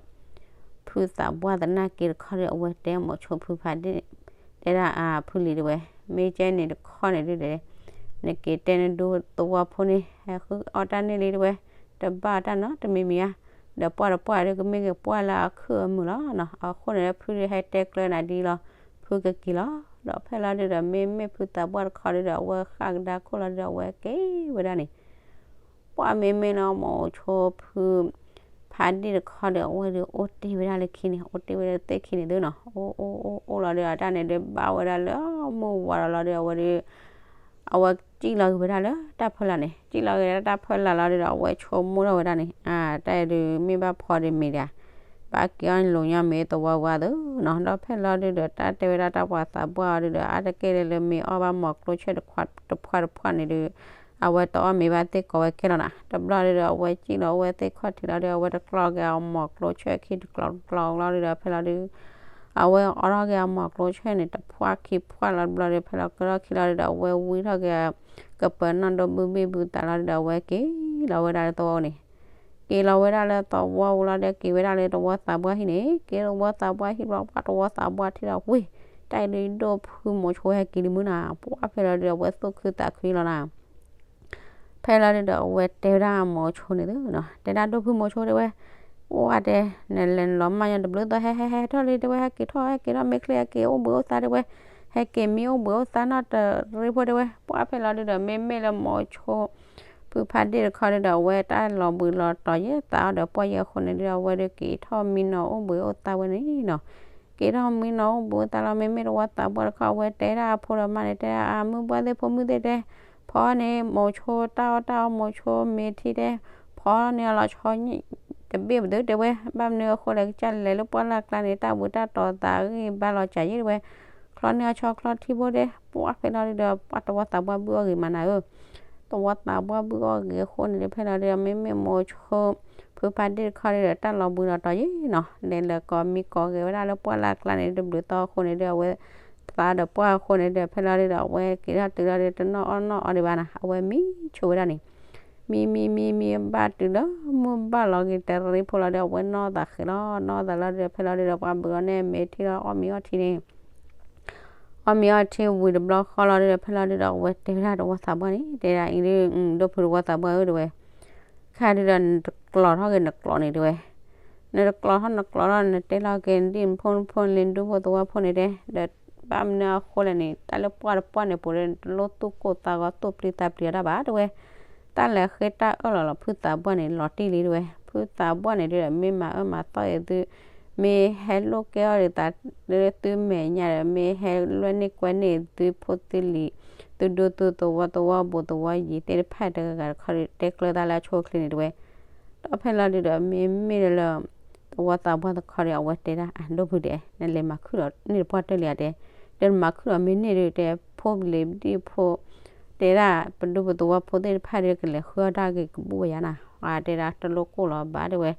ဖုသးပှၢ်သနာ်က့တခီဒီး အဝဲတဲမိၤဆိဖုဖးဒ့ၣ် တဲဒၣ်အါဖုလံၤတဲဝဲ, မ့ၢ်ကဲန့ၣ်တခီန့ၣ်ဒုးဒီး နက့ၤတဲနဒူသဝီဖိန့ၣ် ဟဲဃုအီၣ်တၢ်န့ၢ်လံတဲဝဲ, တဘၣ်တၢ်နီတမံၤမံၤဧါ. ဒီးပှၢ်တပှၢ်ဒုးကမ့ၢ်က့ၤပှၢ်လၢအခုၣ်အမုာ်လီၤနီၤ. အဃိန့ၣ်ဒီး ဖုဒုးဟဲတဲကျၢနၤဒ်လီၤ ဖုကက့ၤလီၤ. ဒီးဖဲလီၤဒုးဒီး မ့မ့ၢ်ဖုသးပှၢ်တခီဒုးဒီး အဝဲဃၣ်ကဒါခိၣ်လီၤဒုးဒီး အဝဲက့ၤဝဲဒၣ်န့ၣ် ပှၢ်မ့မ့ၢ်လၢမိၤဆိဖု ဖးဒ့ၣ်တခီဒီး အဝဲဒုးအိၣ်တ့ၢ်ဝဲဒၣ်လၢခံန့ၣ် အိၣ်တ့ၢ်ဝဲဒၣ်သ့ၣ်ခံန့ၣ်သုနီၤ. အိၣ်အိၣ်အိၣ်အိၣ်လီၤဒုး အတၢ်န့ၣ်ဒုးဘၣ်ဝဲဒၣ်လၢမုၢ်ဝါလီၤလီၤဒုး အဝဲဒုး အဝဲစံၣ်လီၤက့ၤဝဲဒၣ်လၢတၢ်ဖီလာ်န့ၣ် စံၣ်လီၤက့ၤဒၣ်တၢ်ဖီလာ်လီၤဒုးဒီး အဝဲဆိကမိၣ်ထီၣ်ဝဲဒၣ်န့ၣ် အတၢ်ဒုးမ့ၢ်ဘၣ်ဖီဒုးမ့ၢ်ဒၣ် ဘၣ်က့ၤအီၣ်လိာ်ညီမ့ၢ်သဝီဝါသုနီၤ. ဒီးဖဲလီၤဒုးဒီး တၢ်တဲဝဲဒၣ်တၢ်ပှၤသးပှၢ်အီၤဒုးဒီး အါတက့ၢ်လၢလၢမ့ၢ်အီၣ်ဘၣ်မီၤကျိဆၢၣ်တဖှၢ်တဖှၢ်န့ၣ်ဒုး အဝဲတအီၣ်မ့ၤဘၣ်သ့ၣ်ကိးဝဲခဲလီၤနီၤ. တဘျီဒုးဒီး အဝဲစံၣ်လီၤအိၣ်ဝဲသ့ၣ်ခီၣ်ထံးလီၤဒုး အဝဲတကျီက့ၤအီၤမီၤကျိဆၢၣ်ခံတကျီတကျီလီၤဒုးဒီး ဖဲလီၤဒုး အဝဲအိးထီၣ်က့ၤအီၤမီၤကျိဆၢၣ်န့ၣ် တဖှၢ်ခံဖှၢ်လီၤတဘျီဒုး ဖဲလီၤကဒီၣ်ခံလီၤဒုးဒီး အဝဲဝံထီၣ်က့ၤ ကပၢၤနီၣ်ဒိဘုဘ့ၣ်ဘုသးလီၤဒုးဒီး အဝဲက့ၤလီၤဝဲဒၣ်လၢသဝီန့ၣ် က့ၤလီၤဝဲဒၣ်လၢသဝီပူၤလီၤဒီး က့ၤဝဲဒၣ်လၢသဝီသးပှၢ်ဟံၣ်န့ၣ် က့ၤသဝီသးပှၢ်ဟံၣ်ဘျီ ပှၢ်သဝီသးပှၢ်ထံၣ်ဒီး ဝ့ၢ် တၢ်အံၤဒုးဒိၣ်ဖုမိၤဆိဟဲက့ၤလံမုၢ်နၤ ပှၢ်ဖဲလီၤဒုးဒီး အဝဲသူၣ်ခုသးခုလီၤနၤ ဖဲလီၤဒုးဒီး အဝဲတဲဝဲဒၣ်မိၤဆိန့ၣ်သုနီၤ တဲဒၣ်ဒိၣ်ဖုမိၤဆိတဲဝဲ အိၣ်အါတဲ နလဲၤနလီၤမၢ်ညီတဘျုးသီ ဟဲဟဲဟဲထီၣ်လံတဲဝဲ ဟဲက့ၤထီၣ် ဟဲက့ၤထီၣ် မ့ၢ်ချ့ဟဲက့ၤအိၣ်ဘှံးအိၣ်သါတဲဝဲ ဟဲက့ၤမံအိၣ်ဘှံးအိၣ်သါနီတရ့ဖိတဲဝဲ ပှၢ်ဖဲလီၤဒုးဒီး မ့မ့ၢ်လၢမိၤဆိ ဖုဖးဒ့ၣ်တခီဒုးဒီး အဝဲတၢ်လီၤဘှံးလီၤတီၤယဲၢ်သးအီၤဒီး ပှၢ်ယဲၢ်အဃိန့ၣ်ဒုးဒီး အဝဲဒုးက့ၤထီၣ်မံနီၤအိၣ်ဘှံးအိၣ်သါဝဲန့ၣ်နီၤ က့ၤထီၣ်မံနီၤအိၣ်ဘှံးအိၣ်သါလီၤ မ့မ့ၢ်သဝီသးပှၢ်တခီ အဝဲတဲဒၣ်အဖိဒီးမါန့ၣ် တဲဒၣ်အမုၢ်ပှၢ်သ့ၣ်ဖိမုၣ်သ့ၣ်တဲ ဖီန့ၣ်မိၤဆိတၢ်အီၣ်တၢ်အီမိၤဆိမ့ၤထံတဲ ဖီန့ၣ်အလီၤဆီ တဘ့ၣ်ပသ့တဲဝဲ, ဘၣ်မနုၤအဃိလဲၣ် ကစၢ်လဲၤလၢပှၢ်လၢ်ကျါန့ၣ် တၢ်ဝံတၢ်တီၤသးဂ့ၢ်ဘါလီၤစၢ်ယဲၢ်တဲဝဲ, ချီန့ၢ်အီၣ်ဆီချီထံဖိတဲ, ပှၢ်ဖဲလီၤဒုဒီး ပှၢ်သဝီသးပှၢ်ဘုၣ်အီၣ်ဂ့ၤမးနၤဧၢ, သဝီသးပှၢ်ဘုၣ်အီၣ်ဂ့ၤအဃိန့ၣ်ဒီး ဖဲလီၤဒုဒီး မ့မ့ၢ်မိၤဆိ ဖုဖါဒ့ၣ်တခီဒီး တၢ်လီၤဘှံးလီၤတီၤယဲၢ်နီၤ, လဲၤလၢကီးမံကီးဂဲၤဝဲဒၣ်လၢပှၢ်လၢ်ကျါန့ၣ် တဘျုးသီအဃိန့ၣ်ဒီး အဝဲ သးဒီးပှၢ်အဃိန့ၣ်ဒီး ဖဲလီၤဒုဒီး အဝဲက့ၤထီၣ်တုၤလီၤဒီး တနီၣ်အီၣ်နီၣ်အီဒံးဘၣ်နၤ, အဝဲမံဆိဝဲဒၣ်န့ၣ်, မံမံမံမံဘၣ်တုၤလၢ မုၢ်ဘၣ်လီၤက့ၤတရံးဖိလီၤဒီး အဝဲနီၣ်သးဃဲၤလီၤ, နီၣ်သးလီၤဒီး ဖဲလီၤဒုဒီး ပှၤဘုးလီၤန့ၣ် မဲာ်ထံလီၤ အီၣ်မ့ၤအီထံန့ၣ် အီၣ်မ့ၤအီထံဝံၤတဘျီဃီလီၤဒီး ဖဲလီၤဒုဒီး အဝဲတဲဝဲဒၣ်သဝီသးပှၢ်န့ၣ် တဲဒၣ်အံၤဒု ဒိၣ်ဖုသဝီသးပှၢ်ဧၢ တဲဝဲ, ခဲဒုဒီး နတကျိးထီၣ်က့ၤနကျိးန့ၣ် တဲဝဲ, နတကျိးထီၣ်နကျိးထီၣ် နတဲလီၤက့ၤနဒံၣ်နဖိနဖိန့ၣ် ဒူဖိသဝီဖိန့ၣ်တဲ, ဒီးဘၣ်မနုၤအဃိလဲၣ်န့ၣ် တၢ်လၢပှၢ်တပှၢ်န့ၣ်ပူၤဒီး နတလိၣ်သူၣ်ကိၢ်သးဂီၤသူၣ်ပျံၤသးပျံၤအီၤတၢ်ဘၣ် တဲဝဲ, တၢ်လဲၤဃ့တၢ်အၢၣ်လီၤလီၤဖုသးပှၢ်န့ၣ် လီၤတံၢ်လံ တဲဝဲ, ဖုသးပှၢ်န့ၣ်ဒီး မ့ၢ်မၤအၢမၤသီအီၤသု မ့ၢ်ဟဲလိာ်ကဲအီၤဒ်သိး လၢသုမဲာ်ညါဒီး မ့ၢ်ဟဲလွဲၢ်န့ၢ်ကွဲန့ၢ်သုဖိသုလံၤ သုဒူသုသဝီသဝီဘူးသဝီယံၤသ့ၣ်တဖၣ်တဂၤဂၤတခီဒီး တဲကျၢၤသးလၢအဆိအချ့န့ၣ် တဲဝဲ, ဒီးဖဲလီၤဒုဒီး မ့မ့ၢ်လၢ သဝီသးပှၢ်တခီဒီး အဝဲတဲဒၣ် အဒိၣ်ဖုဒဲး နလဲၤမၤခုၣ်ဒီးန့ၢ်တပှၢ်တၢၢ်လံဧါတဲ, ဒီးနမၤခုၣ်ဒီးမ့ၢ်န့ၢ်ဒုတဲ ဖိပလံၤဒံၣ်ဖိ တဲဒၣ် ပဒူပသဝီဖိသ့ၣ်တဖၣ်ဒီး ကလဲၤဃုအီၣ်တၢ်ဂ့ၤကဘူၣ်ဝဲယါနၤ, အတဲဒၣ်တလိၣ်ကိၢ်လီၤဘၣ်တဲဝဲ,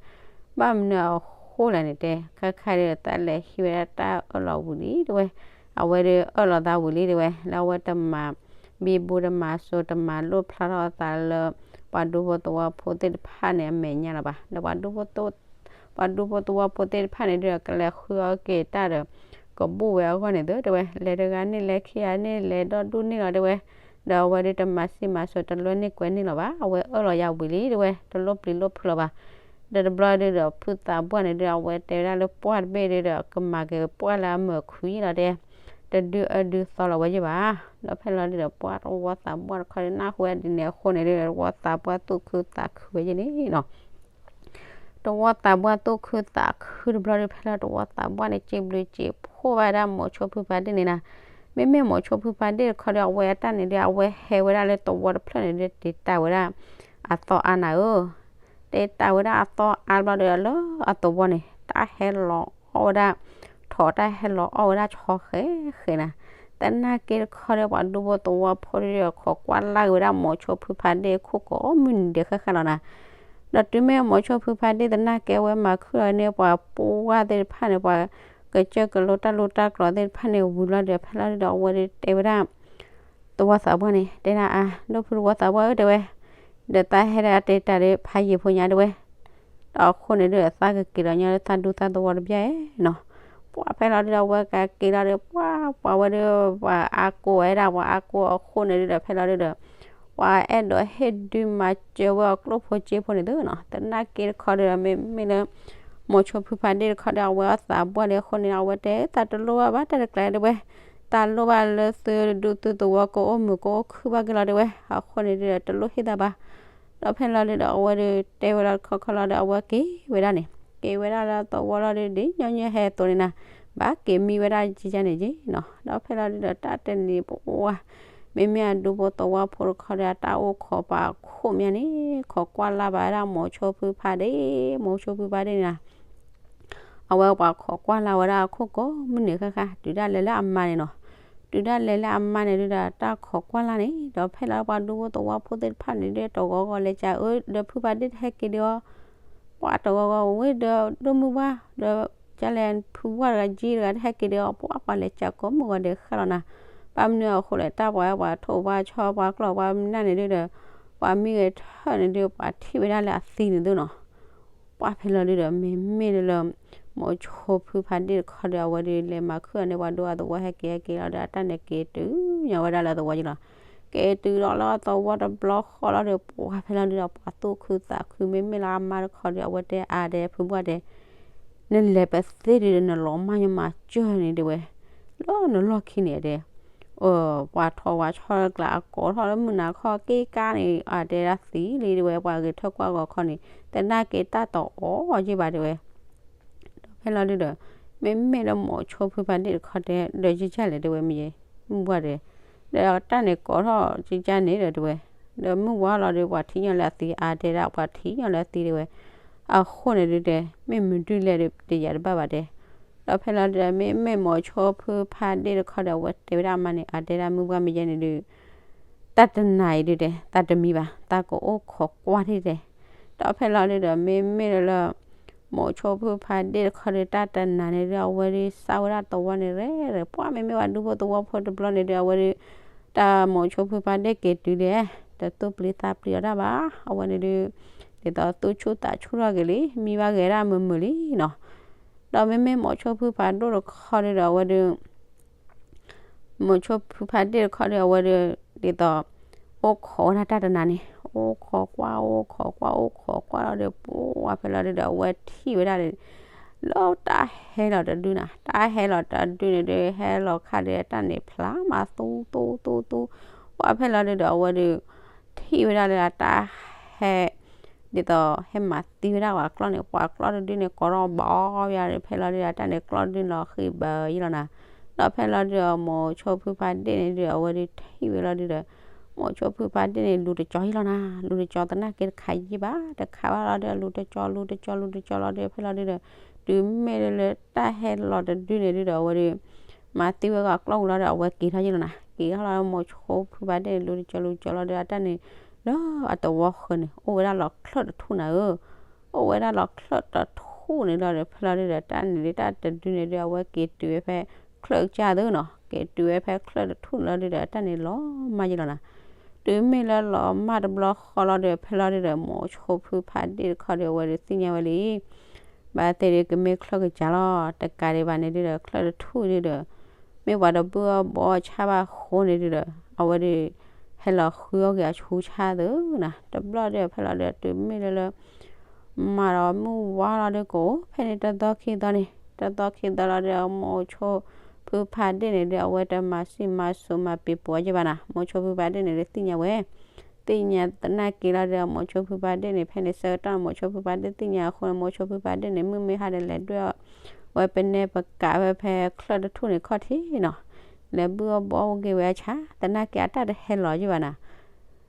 ဘၣ်မနုၤအဃိလဲၣ်န့ၣ်တဲ ခဲခါဒီး တၢ်လဲၤဟံးဝဲဒၣ်တၢ်အၢၣ်လီၤဝံၤလံတဲဝဲ, အဝဲဒီးအၢၣ်လီၤသးဝံၤလံတဲဝဲ လၢအဝဲတမၤ ဘံဘူတမၤစိၤတမၤလိၣ်ဖျါထီၣ်အသးလၢ ပှၤဒူဖိသဝီဖိသ့ၣ်တဖၣ်န့ၣ် အမဲာ်ညါလၢၤဘၣ်, ဒီးပှၤဒူဖိသဝီဖိသ့ၣ်တဖၣ်န့ၣ်ဒီး ကလဲၤဃုအီၣ်က့ၤတၢ်ဒီး ကဘူၣ်ဝဲအဂီၢ်န့ၣ်သ့တဲဝဲ, လဲၤတဂၤန့ၣ်လဲၤခံဂၤန့ၣ်လဲၤဒီဒူၣ်န့ၣ်လီၤတဲဝဲ, ဒီးအဝဲဒီးတမၤစံးမၤစိၤတလွဲန့ၢ်ကွဲန့ၢ်လီၤဘၣ်, အဝဲအၢၣ်လီၤယၤဝံၤလံတဲဝဲ, တလိၣ်ပျံၤလိၣ်ဖုးလီၤဘၣ်, ဒီးတဘျီဒုဒီး ဖုသးပှၢ်န့ၣ်ဒီး အဝဲတဲဝဲဒၣ်လၢပှၢ်တဘ့ၣ်ဒုဒီး ကမၤက့ၤပှၢ်လၢအမၢာ်ခုၣ်လီၤတဲ တဒုအဒုသီလီၤဝဲယဲၢ်ဘၣ်, ဒီးဖဲလီၤဒုဒီး ပှၢ်သဝီသးပှၢ်တခီဒီး နၢ်ဟူဝဲဒ်န့ၣ်အဃိန့ၣ်ဒီး သဝီသးပှၢ်သူၣ်ခုသးခုဝဲယဲၢ်န့ၣ်နီၤ သဝီသးပှၢ်သူၣ်ခုသးခုတဘျီဒီး ဖဲလီၤသဝီသးပှၢ်န့ၣ် စံးဘျုးစံးဖှိၣ်ဘၣ်ဝဲဒၣ်မိၤဆိဖုဖါဒ့ၣ်န့ၣ်နၤ, မ့မ့ၢ်မိၤဆိဖုဖါဒ့ၣ်တခီဒီး အဝဲအတၢ်န့ၣ်ဒီး အဝဲဟဲဝဲဒၣ်လၢသဝီတဖျၢၣ်န့ၣ်ဒီး တ့တၢ်ဝဲဒၣ်အသီအါနၤဧၢ, တ့တၢ်ဝဲဒၣ်အသီအါတဘျီဒီး လၢအသဝီန့ၣ် တၢ်ဟဲလီၤအီၣ်ဝဲဒၣ် ထိးတၢ်ဟဲလီၤအီၣ်ဝဲဒၣ်ဆီဃဲဃဲနၤ, သနာ်က့တခီဒီး ပှၤဒူဖိသဝီဖိဒီး ခိးကွၢ်လၢ်က့ၤဝဲဒၣ်မိၤဆိဖုဖါဒ့ၣ်အခိၣ်ကိးမုၢ်နံၤဒဲးဃၣ်ဃၣ်လီၤနၤ, ဒီးတုၤမ့ၢ်မိၤဆိဖုဖါဒ့ၣ်သနာ်က့ အဝဲမၤခုၣ်လီၤန့ၢ်ပှၤပှၢ်သ့ၣ်တဖၣ်န့ၣ် ပှၤကစၢၢ်ကလိတၢ်လိတၢ်ကျိၤသ့ၣ်တဖၣ်န့ၣ် ဝံၤလီၤဒီး ဖဲလီၤဒီး အဝဲဒီးတဲဝဲဒၣ် သဝီသးပှၢ်န့ၣ် တဲဒၣ်အါ ဒိၣ်ဖုသဝီသးပှၢ်ဧၢ တဲဝဲ, ဒီးသးဟဲဒၣ်အတ့တၢ်ဒီး ဖးယံာ်ဖိညါတဲဝဲ, ဒီးအဃိန့ၣ်ဒီး သးကက့ၤလီၤညီလၢသးဒူသးသဝီတဘျီနီၤ, ပှၢ်ဖဲလီၤဒုဒီး အဝဲကက့ၤလီၤဒီး ပှၢ်ပှၢ်ဝဲဒီး ပှၤအါကိးဝဲဒၣ် ပှၤအါကိးအဃိန့ၣ်ဒုဒီး ဖဲလီၤဒုဒီး ပှၤအဲၣ်ဒိးဟ့ၣ်ဒုးမၤစၢၤဝဲအကျိၣ်ဖိစ့ဖိန့ၣ်သ့နီၤ, သနာ်က့တခီဒီး မ့မ့ၢ်လၢ မိၤဆိဖုဖါဒ့ၣ်တခီဒီး အဝဲအသးပှၢ်လံအဃိန့ၣ် အဝဲတဲ သးတလိၣ်ဘၣ်ဘၣ်တၢ်တကျါတဲဝဲ, သးလိၣ်ဘၣ်လၢသုဒူသုသဝီကအိၣ်မုာ်ကအိၣ်ခုၣ်ဘၣ်က့ၤလီၤတဲဝဲ, အဃိန့ၣ်ဒုဒီး တလိၣ်ဟ့ၣ်သးဘၣ် ဒီးဖဲလီၤဒုဒီး အဝဲဒုးတဲဝဲလီၤတခီခီလီၤဒီး အဝဲက့ၤဝဲဒၣ်န့ၣ် က့ၤဝဲဒၣ်လၢသဝီလီၤဒုး ဒ်ညီနုၢ်ဟဲအသိးန့ၣ်နၤ, ဘၣ်က့ၤမံဝဲဒၣ်ကကန့ၣ်က့နီၤ, ဒီးဖဲလီၤဒုဒီး တၢ်တနံၤပှၢ် မ့မ့ၢ်အဒူဖိသဝီဖိတခီဒီး တၢ်အိၣ်ခိးပာ်ခိၣ်မးန့ၣ် ခိးကွၢ်လၢ်ဘၣ်ဝဲဒၣ်မိၤဆိဖုဖါဒ့ၣ်, မိၤဆိဖုဖါဒ့ၣ်န့ၣ်နၤ အဝဲပှၤခိးကွၢ်လၢ်ဝဲဒၣ်အခိၣ်ကိးမုၢ်နံၤဃၣ်ဃၣ် တုၤဒၣ်လဲာ်လၢအမါန့ၣ်နီၤ, တုၤဒၣ်လဲာ်လၢအမါန့ၣ်ဒုဒီး တၢ်ခိးကွၢ်လၢ်န့ၣ် ဒီးဖဲလီၤပှၤဒူဖိသဝီဖိသ့ၣ်တဖၣ်န့ၣ်ဒုး တဂီၤဂီၤလဲၤကးအၢ ဒီးဖုဖါဒ့ၣ်တဟဲက့ၤဒုးအီၤ, ပှၤတဂီၤဂီၤဝဲဒီး ဒိၣ်မုၢ်ဝါ ဒီးကလဲၤဖုဝါတဂၤကၠံတဂၤတဟဲက့ၤဒုးအီၤ ပှၤပှၤလဲၤကးကိးမုၢ်ဂီၤဒဲးဃၣ်လီၤနၤ, ဘၣ်မနုၤအဃိလဲၣ် တၢ်ပှၤဝဲပှၤထိၣ်ပှၤဆီ ပှၤကျီၢ်ပှၤမနုၤန့ၣ်ဒုဒီး ပှၤမံဂဲၤထၢၣ်န့ၣ်ဒုး ပှၤထံၣ်ဝဲဒၣ်လၢအသံန့ၣ်သ့နီၤ ပှၢ်ဖဲလီၤဒုဒီး မ့မ့ၢ်လၢ မိၤဆိဖုဖါဒ့ၣ်တခီဒီး အဝဲဒုးလဲၤမၤခုၣ်အီၤန့ၢ်ပှၤဒူအသဝီဟဲက့ၤဟဲက့ၤလီၤဒီး အတၢ်န့ၣ်က့ၤတုၤညါဝဲဒၣ်လၢသဝီက့လီၤ, က့ၤတုၤဒီးလၢသဝီတဘျီဃီလီၤဒီး ပှၢ်ဖဲလီၤဒုဒီး ပှၤသူၣ်ခုသးခု မ့မ့ၢ်လၢအမါတခီဒီး အဝဲတဲအါဒဲးဖုဘှၢ်ဒဲး နလဲၤပသ့ဒုဒီး နလီၤမၢ်ညီမၤစၢၤန့ၣ်တဲဝဲ, လၢနလီၢ်ခံန့ၣ်တဲ ပှၤထီၣ်ဝါဆီၣ်ကျါအကိးထီၣ်လၢမုၢ်နၤခီက့ၤကါန့ၣ် အတဲဒၣ်သံလံတဲဝဲ ပှၤဂဲၤထၢၣ်ကွၢ်ဂီၤခီန့ၣ် သနာ်က့တၢ်တအီၣ်ယ့ၢ်ဘၣ်တဲဝဲ, ဒီးဖဲလီၤဒုဒီး မ့မ့ၢ်လၢမိၤဆိဖုဖါဒ့ၣ်တခီတဲ ဒီးယကလဲၣ်တဲဝဲမ့ၢ်ယဲ မုၢ်ဘှၢ်တဲ, ဒီးတၢ်န့ၣ်ကိးထီၣ်ယကန့ၣ်ဒီးတဲဝဲ, ဒီးမုၢ်ဝါလီၤဒီး ပှၤထံၣ်ညီလၢအသံ အတဲဒၣ်ပှၤထံၣ်ညီလၢအသံတဲဝဲ, အဃိန့ၣ်ဒုးတဲ မ့ၢ်မနုၤလဲၣ်ဒီး တယာ်တဘၣ်ဘၣ်တဲ. ဒီးဖဲလီၤဒုးဒီး မ့မ့ၢ်မိၤဆိဖုဖးဒ့ၣ်တခီဒီး အဝဲတဲဝဲဒၣ်အမါန့ၣ် အတဲဒၣ်မုၢ်ပှၢ်မယဲန့ၣ်ဒုး တၢ်တနၤအံၤဒုးတဲ သးတမံဘၣ် သးကအိၣ်ခိးကွၢ်ထံၣ်တဲ. ဒီးဖဲလီၤဒုးဒီး မ့မ့ၢ်လၢ မိၤဆိဖုဖးဒ့ၣ်တခီဒီး တၢ်တနၤန့ၣ်ဒုး အဝဲဒုးစးဝဲဒၣ်သဝီန့ၣ်ရဲၣ်ရဲၣ် ပှၢ်မ့မ့ၢ်ဝဲဒူဖိသဝီဖိတဘျီန့ၣ်ဒုး အဝဲဒုး တၢ်မိၤဆိဖုဖးဒ့ၣ်က့ၤတုၤလဲၣ် တသူၣ်ပျံၤသးပျံၤအီၤတၢ်ဘၣ်. အဝဲန့ၣ်ဒုး ဒ်သိးသူၣ်ဆူၣ်သးဆူၣ်ထီၣ်က့ၤလံ မံဘၣ်ဂဲၤဒၣ်မုာ်မုာ်လံနီၤ. ဒီးမ့မ့ၢ်မိၤဆိဖုဖးဒိၣ်တခီဒုးဒီး အဝဲဒုး မိၤဆိဖုဖးဒ့ၣ်တခီဒီး အဝဲဒုး ဒ်သိး အိၣ်ခိးဝဲဒၣ်တၢ်တနၤန့ၣ် အိၣ်ခိးကွၢ် အိၣ်ခိးကွၢ် အိၣ်ခိးကွၢ်လီၤဒီး ပှၢ်ဖဲလီၤဒုးဒီး အဝဲထံၣ်ဝဲဒၣ် လၢတၢ်ဟဲလီၤတဒုနၤ တၢ်ဟဲလီၤတဒုန့ၣ်ဒုး ဟဲလီၤခါဒီး တၢ်န့ၣ်ဖျါမၤသူသူသူသူ ပှၢ်ဖဲလီၤဒုးဒီး အဝဲဒုး ထံၣ်ဝဲဒၣ်လၢအတၢ်ဟဲ ဒ်သိးဟဲမၤသံဝဲဒၣ်ပှၤကျီၢ်န့ၣ် ပှၤကျီၢ်တဒုန့ၣ် ကိးထီၣ်ဘီယါဒီး ဖဲလီၤဒုးဒီး တၢ်န့ၣ်ကျီၢ်တဒုန့ၣ်လီၤဃံၤဘၢယံလီၤနၤ. ဒီးဖဲလီၤဒုးဒီး မိၤဆိဖုဖးဒ့ၣ်န့ၣ်ဒုး အဝဲဒုးထံၣ်ဝဲလီၤဒုးဒီး မိၤဆိဖုဖးဒ့ၣ်န့ၣ် လူၤတကၠီယံလီၤနၤ လူၤတကၠီသနာ်က့တခးယံဘၣ် တခးဘၣ်လီၤဒုး လူၤတကၠီ လူၤတကၠီ လူၤတကၠီလီၤဒုး ဖဲလီၤဒုးဒီး တုၤမ့ၢ်လၢလၢတၢ်ဟဲလီၤတဒုန့ၣ်ဒုးဒီး အဝဲဒုး မၤသံဝဲဂၤကျီၢ်ဝံၤလီၤဒီး အဝဲက့ၤထီၣ်ယံလီၤနၤ က့ၤထီၣ်လီၤ မိၤဆိဖုဖးဒ့ၣ်န့ၣ် လူၤတကၠီ လူၤတကၠီလီၤဒုး အတၢ်န့ၣ် လၢအသဝီဃၢၤန့ၣ် အိၣ်ဝဲဒၣ်လီၤချၢၣ်တထူၣ်နၤဧၢ အိၣ်ဝဲဒၣ်လီၤချၢၣ်တထူၣ်န့ၣ်လီၤဒီး ဖဲလီၤဒုးဒီး တၢ်န့ၣ်ဒုး တၢ်တဒုန့ၣ်ဒုး အဝဲက့ၤတုၤဝဲဖဲ ချၢၣ်ကစၢ်သ့နီၤ က့ၤတုၤဝဲဖဲချၢၣ်တထူၣ်န့ၣ်လီၤဒုးဒီး တၢ်န့ၣ်လီၤမၢ်ယံလီၤနၤ. တုၤမ့ၢ်လၢလီၤမၢ်တဘျီဃီလီၤဒီး ဖဲလီၤဒုးဒီး မိၤဆိဖုဖးဒ့ၣ်တခီဒီး အဝဲဒုးသ့ၣ်ညါဝဲလံ ဘၣ်သ့ၣ်ဒုးကမ့ၢ်ချၢၣ်ကစၢ်လီၤ တကးဒံးဘၣ်န့ၣ်ဒုးဒီး ချၢၣ်တထူၣ်ဒုးဒီး မ့ၢ်ပှၤတဘုၣ်အီၣ်ဘီအီၣ်ဆၣ်ဘၣ်အဃိန့ၣ်ဒုးဒီး အဝဲဒုး ဟဲလီၤဃုအီၣ်က့ၤအဆူဆၣ်သ့နၤ တဘျီဒုး ဖဲလီၤဒုး တုၤမ့ၢ်လၢလၢ မၤဒီးမုၢ်ဝါလီၤဒုး ကအိၣ်ဖဲန့ၣ်တသီခံသီန့ၣ် တသီခံသီလီၤဒုး မိၤဆိဖုဖးဒ့ၣ်န့ၣ်ဒုး အဝဲတမၤစံၣ်မၤစိၤမၤပံၤပှီယံဘၣ်နၤ မိၤဆိဖုဖးဒ့ၣ်န့ၣ်ဒုးသ့ၣ်ညါဝဲ သ့ၣ်ညါသနာ်က့လီၤဒုး မိၤဆိဖုဖးဒ့ၣ်န့ၣ် ဖဲန့ၣ်ဆၢကတီၢ် မိၤဆိဖုဖးဒ့ၣ်သ့ၣ်ညါအဃိန့ၣ် မိၤဆိဖုဖးဒ့ၣ်န့ၣ် မုၢ်မ့ၢ်ဟါဒီးလဲၤဒွဲၣ်အီၤ ဝဲပနဲပကးဝဲဖဲချၢၣ်တထူၣ်န့ၣ်ခီၣ်ထံးနီၤ လဲၤဘုၣ်အီၣ်ဘီအီၣ်က့ၤဝဲအဆၣ် သနာ်က့အတၢ်တဟဲလီၤယံဘၣ်နၤ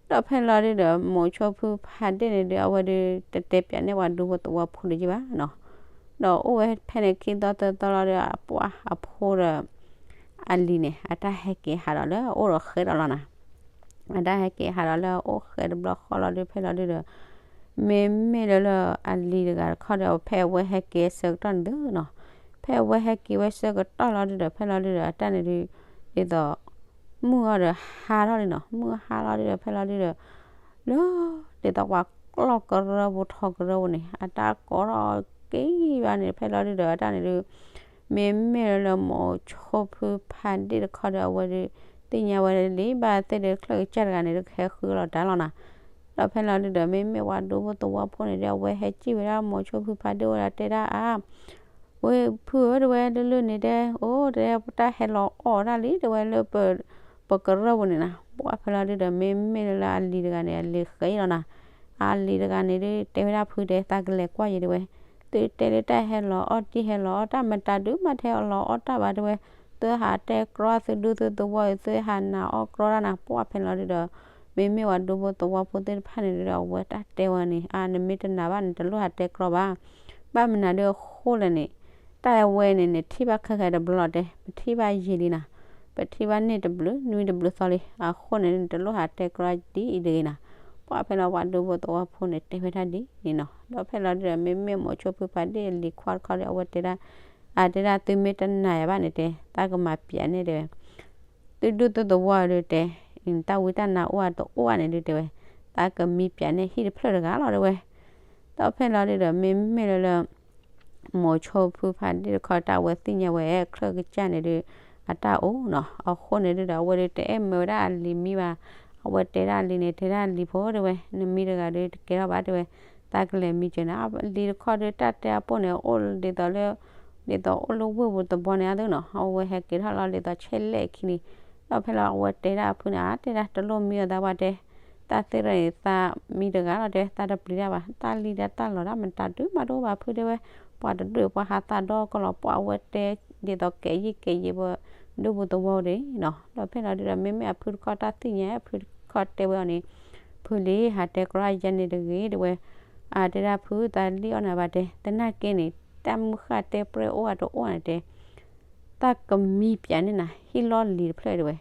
ဒီးဖဲလီၤဒုးဒီး မိၤဆိဖုဖးဒ့ၣ်န့ၣ်ဒုး အဝဲဒုး တတဲပၠးန့ၢ်ပှၤဒူဖိသဝီဖိတယံဘၣ်နီၤ ဒီးအိၣ်ဝဲဖဲန့ၣ်ခံသီသၢသီလီၤဒီး အပှၢ်အဖိဒီး အလံၤန့ၣ် အတၢ်ဟဲက့ၤဟးဒီးလၢအအိၣ်ဒီးဃဲဒီးလီၤနၤ အတၢ်ဟဲက့ၤဟးဒီးလၢအအိၣ်ဃဲတဘျီဃီလီၤဒုး ဖဲလီၤဒုးဒီး မ့မ့ၢ်လၢလၢအလံၤတဂၤတခီဒီး ဖဲအဝဲဟဲက့ၤဆၢကတီၢ်န့ၣ်သ့နီၤ ဖဲအဝဲဟဲက့ၤဝဲဆၢကတီၢ်လီၤဒုးဒီး ဖဲလီၤဒုးဒီး အတၢ်န့ၣ်ဒုး ဒ်သိး မုၢ်အီၤဒီးဟါထီၣ်လံနီၤ မုၢ်ဟါလီၤဒုးဒီး ဖဲလီၤဒုးဒီး လၢ ဒ်သိးပှၤကျီၢ်ကရၢဖိထီကရၢဖိန့ၣ် အတၢ်ကိးထီၣ်က့ၤဘၣ်န့ၣ် ဖဲလီၤဒုးဒီး အတၢ်န့ၣ်ဒုး မ့မ့ၢ်လၢလၢမိၤဆိဖုဖးဒ့ၣ်တခီဒီး အဝဲဒုး သ့ၣ်ညါဝဲလံ ဘၣ်သ့ၣ်ဒီးချၢၣ်ကစၢ်တဂၤန့ၣ် တကဟဲဃုလီၤတၢ်လီၤနၤ ဒီးဖဲလီၤဒုးဒီး မ့မ့ၢ်ပှၤဒူဖိသဝီဖိန့ၣ်ဒီး အဝဲဟဲစံၣ်ဝဲဒၣ်မိၤဆိဖုဖးဒ့ၣ်ဝဲဒၣ်တဲဒၣ်အါ ဝ့ၢ်ဖုဧၢ တဲဝဲ လၢလၢန့ၣ်တဲ အိၣ် တဲ ပတၢ်ဟဲလီၤအီၣ်ဒၣ်လံ တဲဝဲ လၢ ပကရၢၢ်ပူၤန့ၣ်နၤ ပှၢ်ဖဲလီၤဒုးဒီး မ့မ့ၢ်လၢလၢအလံၤတဂၤန့ၣ် အလံၤဃဲအံၤလီၤနၤ အလံၤတဂၤန့ၣ်ဒုး တဲဝဲဒၣ်ဖုတဲ သးကလဲၤကွၢ်ယံၤတဲဝဲ သုတဲလၢတၢ်ဟဲလီၤအီၣ်တံၢ်ဟဲလီၤအီၣ်တၢ် မတၤဒုးမးတဟဲလီၤအီၣ်တၢ်ဘၣ်တဲဝဲ သုဟးတဲကြီသုဒူသုသဝီအံၤ သုဟးနးအီၣ်ကြီတၢ်နၤ ပှၢ်ဖဲလီၤဒုးဒီး မ့မ့ၢ်ပှၤဒူဖိသဝီဖိသ့ၣ်တဖၣ်န့ၣ်ဒုးဒီး အဝဲတၢ်တဲဝဲန့ၣ် အါ နမ့ၢ်တနာ်ဘၣ်န့ၣ် တလိၣ်ဟးတဲကြီဘၣ် ဘၣ်မနုၤဒုးအဃိလဲၣ်န့ၣ် တၢ်ဝဲန့ၣ်န့ၣ် ထံၣ်ဘၣ်ခဲခဲတဘျီလီၤတဲ ပထံၣ်ဘၣ်ယံာ်လံနၤ ပထံၣ်ဘၣ်န့ၢ်တဘျုးနွံတဘျုးသီလံ အဃိန့ၣ် တလိၣ်ဟးတဲကြီဒ်အံၤတဂ့ၤနၤ ပှၢ်ဖဲလီၤပှၤဒူဖိသဝီဖိန့ၣ် တဲဝဲဒၣ်ဒ်န့ၣ်နီၤ ဒီးဖဲလီၤဒုးဒီး မ့မ့ၢ်မိၤဆိဖုဖးဒ့ၣ်အလံၤခွါတခီဒီး အဝဲတဲဒၣ် အတဲဒၣ်သုမ့ၢ်တနာ်ယၤဘၣ်န့ၣ်တဲ သးကမၤပျးန့ၢ်တဲဝဲ သုဒူၣ်သုသဝီဒုးတဲ တၢ်ဝံတၢ်နါအိၣ်အတအိၣ်ဘၣ်န့ၣ်ဒုးတဲဝဲ သးကမံပျးန့ၢ်ဟံၣ်တဖျၢၣ်တဂၤလီၤတဲဝဲ ဒီးဖဲလီၤဒုးဒီး မ့မ့ၢ်လၢလၢ မိၤဆိဖုဖးဒ့ၣ်တခီ တၢ်ဝဲသ့ၣ်ညါဝဲ ချၢၣ်ကစၢ်န့ၣ်ဒုး အတၢ်အိၣ်နီၤ အဃိန့ၣ်ဒုးဒီး အဝဲဒုးတအဲၣ်မၢဝဲဒၣ်အလံၤမံဘၣ် အဝဲတဲဒၣ်အလံၤန့ၣ် တဲဒၣ်အလံၤဖိတဲဝဲ နမံတဂၤဒုးတကဲထီၣ်ဘၣ်တဲဝဲ သးကလဲၤမံစၢၤနၤ လံၤတခီဒုး တၢ်တဲအပိၢ်န့ၣ် အိၣ်ဒ်သိးလၢ ဒ်သိးအိၣ်လၢဝ့ၢ်ပူၤတဘီန့ၣ်အသိးနီၤ အဝဲဟဲက့ၤထီၣ်လီၤဒ်သိးဆဲးလဲၣ်ခံန့ၣ် ဒီးဖဲလီၤအဝဲတဲဒၣ်အဖုန့ၣ် အါ တဲဒၣ်တလိၣ်မံအီၤ သးဝဲတဲ တၢ်သ့ၣ်ရၢၣ်န့ၣ် သးမံတဂၤလီၤတဲ သးတပျံၤတၢ်ဘၣ် တၢ်လံၤဒီးတၢ်လီၤတၢ်မတၤဒုးမးတအိၣ်ဘၣ်ဖုတဲဝဲ ပှၤတဒူၣ်ပှၤဟးသးဒီကီၢ်လီၤ ပှၢ်အဝဲတဲ ဒ်သိးကဲယံာ်ကဲယံာ်ဝဲ ဒူပူၤသဝီဒၣ်နီၤ ဒီးဖဲလီၤဒုးဒီး မ့မ့ၢ်အဖုတခီတၢ်သ့ၣ်ညါ အဖုတခီတဲဝဲအီၤန့ၣ် ဖုလံ ဟးတဲကြီယဲန့ၣ်တဂ့ၤတဲဝဲ အတဲဒၣ်ဖုသးလံၣ်အီၣ်နၤဘၣ်တဲ, သနာ်က့န့ၣ် တၢ်မုၢ်ဃၢ်တဲပြဲၢ်အိၣ်အတအိၣ်န့ၣ်တဲ, သးကမံပၠးန့ၢ်နၤ ဟံၣ်လီၢ်လံၤတဖျၢၣ်တဲဝဲ,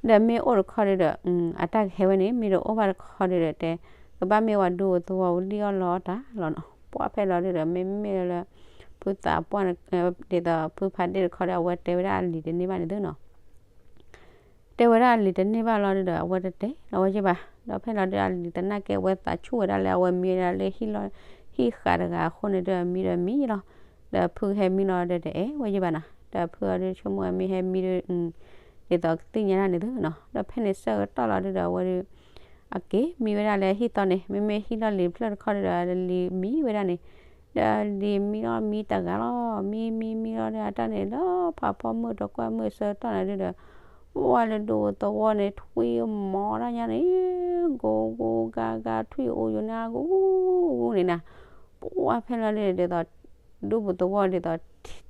ဒီးမ့ၢ်အိၣ်တခီဒုဒီး အတၢ်ကဟဲဝဲန့ၣ် မ့ၢ်တအိၣ်ဘၣ်တခီဒုဒီးတဲ, ကဘၣ်မ့ၢ်ဝဲဒူသဝီလံၣ်အီၣ်လီအီၣ်တၢ်လီၤနီၤ. ပှၢ်ဖဲလီၤဒုဒီး မ့မ့ၢ်လၢ ဖုသးပှၢ်န့ၣ် ဒ်သိးဖုဖးဒ့ၣ်တခီဒီး အဝဲတဲဝဲဒၣ်အလံၤတန့ၢ်ဘၣ်န့ၣ်သုနီၤ. တဲဝဲဒၣ်အလံၤတန့ၢ်ဘၣ်လီၤဒုဒီး အဝဲတတဲလီၤဝဲယ့ၢ်ဘၣ်. ဒီးဖဲလီၤဒုဒီး အလံၤသနာ်က့ အဝဲသးဆူၣ်ဝဲဒၣ်လၢအဝဲမံဝဲဒၣ်လၢဟံၣ်ဃးတဂၤအဃိန့ၣ်ဒုဒီး မံဒီးမံလီၤ. ဒီးဖုဟဲမံလီၤဒီးတအဲၣ်ဝဲယ့ၢ်ဘၣ်နီၤ. ဒီးဖုအီၤဒုဆိကမိၣ်ဝဲမ့ၢ်ဟဲမံဒု ဒ်သိးကသ့ၣ်ညါတၢ်န့ၣ်သုနီၤ. ဒီးဖဲန့ၣ်ဆၢကတီၢ်လီၤဒုဒီး အဝဲဒု အက့ၤမံဝဲဒၣ်လၢဟံၣ်သီန့ၣ် မ့မ့ၢ်ဟံၣ်လီၢ်လံၤတဖျၢၣ်တခီဒုဒီး အလံၤမံဝဲဒၣ်န့ၣ်, ဒီးအလံၤမံလီၤမံတဂၤလီၤ. မံမံမံလီၤဒီး အတၢ်န့ၣ်လၢဖးဖီမုၢ်တကွၢ်မုၢ်ဆၢကတီၢ်န့ၣ်ဒုဒီး ပှၢ်လၢဒူသဝီန့ၣ် ထွံၣ်မီၤတၢ်ညါန့ၣ် ဂိၤဂိၤဂၤဂၤ ထွံၣ်အိၣ်ယူၤန့ၣ် ဂူဂူန့ၣ်နၤ. ပှၢ်ဖဲလီၤဒုဒီး ဒ်သိး ဒူပူၤသဝီဒ်သိး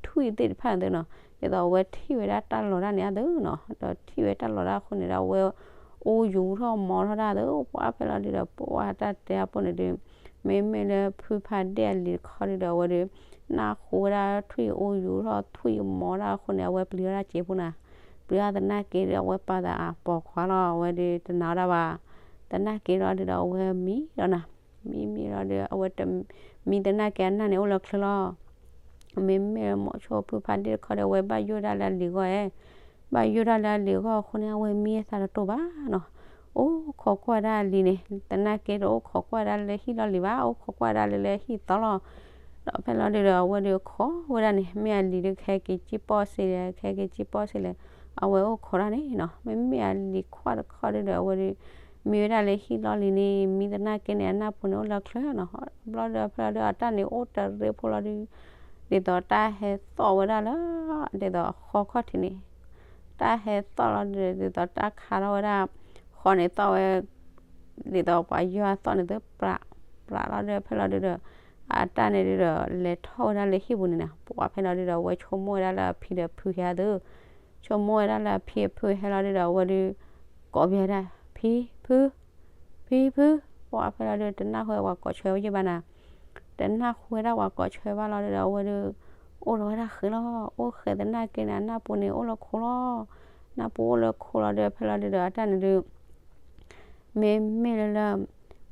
ထွံၣ်သ့ၣ်တဖၣ်န့ၣ်သုနီၤ, ဒ်သိးအဝဲထံၣ်ဝဲဒၣ်တၢ်လီၤတၢ်န့ၣ်အသုနီၤ. ဒီးထံၣ်ဝဲတၢ်လီၤတၢ်အဃိန့ၣ်ဒီး အဝဲအိၣ်ယူၤထီၣ်မီၤထီၣ်တၢ်သု. ပှၢ်ဖဲလီၤဒုဒီး ပှၢ်တၢ်တဲအပူၤန့ၣ်ဒု မ့မ့ၢ်လၢဖုဖးဒ့ၣ်အလံၤတခီဒုဒီး အဝဲဒု နၢ်ဟူဝဲဒၣ်ထွံၣ်အိၣ်ယူၤထီၣ်ထွံၣ်မီၤတၢ်အဃိန့ၣ် အဝဲပျံၤဝဲဒၣ်စဲးဖိနၤ. ပျံၤဝဲသနာ်က့ဒီး အဝဲပာ်သးအပိာ်ခွါလီၤ. အဝဲဒုတနာ်ဝဲဒၣ်ဘၣ်. သနာ်က့ဒီးဒုဒီး အဝဲမံလီၤနၤ. မံမံလီၤဒီး အဝဲတမံသနာ်က့ အနၢ်န့ၣ်အိၣ်လၢချၢလီၤ. မ့မ့ၢ်လၢမိၤဆိဖုဖးဒ့ၣ်တခီဒီး အဝဲဘၣ်ယိၣ်ဒၣ်လၢအလံၤဂီၢ်ဧဲ, ဘၣ်ယိၣ်ဒၣ်လၢအလံၤဂီၢ်အဃိန့ၣ် အဝဲမံအသးတတိၢ်ဘၣ်နီၤ. အိၣ်ခိးကွၢ်ဒၣ်အလံၤန့ၣ် သနာ်က့ဒီး အိၣ်ခိးကွၢ်ဒၣ်လၢဟံၣ်လီၢ်လံၤဘၣ်, အိၣ်ခိးကွၢ်ဒၣ်လၢလၢဟံၣ်သီလီၤ. ဒီးဖဲလီၤဒုဒီး အဝဲဒုခိးဝဲဒၣ်န့ၣ် မ့ၢ်အလံၤဒုကဟဲက့ၤကံၣ်ပီၣ်စ့လဲၣ်, ကဟဲက့ၤကံၣ်ပီၣ်စ့လဲၣ်, အဝဲအိၣ်ခိးဒၣ်န့ၣ်နီၤ. မ့မ့ၢ်အလံၤခွါတခီဒုဒီး အဝဲဒု မံဝဲဒၣ်လၢဟံၣ်လီၢ်လံၤန့ၣ် မံသနာ်က့န့ၣ် အနၢ်ပူၤန့ၣ်အိၣ်လၢချၢနီၤ. ဘျီဒီးဖဲလီၤဒု အတၢ်န့ၣ်အိၣ်တရ့ဖိလီၤဒု ဒ်သိးတၢ်ဟဲသီၣ်ဝဲဒၣ်လၢ ဒ်သိးအဃီခီၣ်ထံးန့ၣ် တၢ်ဟဲသီၣ်လီၤဒု ဒ်သိးတၢ်ခးထီၣ်ဝဲဒၣ် ဃီန့ၣ်သီၣ်ဝဲ ဒ်သိးပှၤယွၤသီၣ်န့ၣ်သု ပြးပြးလီၤဒု ဖဲလီၤဒုဒီး အတၢ်န့ၣ်ဒုဒီး လဲၤထီၣ်ဝဲဒၣ်လၢဟံၣ်ပူၤန့ၣ်နၤ. ပှၢ်ဖဲလီၤဒုဒီး အဝဲဆိကမိၣ်ဝဲဒၣ်လၢအဖံဒီးဖုဟဲသု ဆိကမိၣ်ဝဲဒၣ်လၢအဖံအဖုဟဲလီၤဒုဒီး အဝဲဒု ကိးပယီၤဒၣ် ဖံ ဖု ဖံ ဖု. ပှၢ်ဖဲလီၤဒု တနၢ်ဟူဝဲပှၤကိးဆၢဝဲယ့ၢ်ဘၣ်နၤ. တနၢ်ဟူဝဲဒၣ်ပှၤကိးဆၢဘၣ်လီၤဒုဒီး အဝဲဒု အိၣ်လီၤဝဲဒၣ်ဃဲလီၤ. အိၣ်ဃဲသနာ်က့န့ၣ် အနၢ်ပူၤန့ၣ်အိၣ်လၢခိလီၤ. နၢ်ပူၤအိၣ်လၢခိလီၤဒု ဖဲလီၤဒုဒီး အတၢ်န့ၣ်ဒု မ့မ့ၢ်လၢလၢ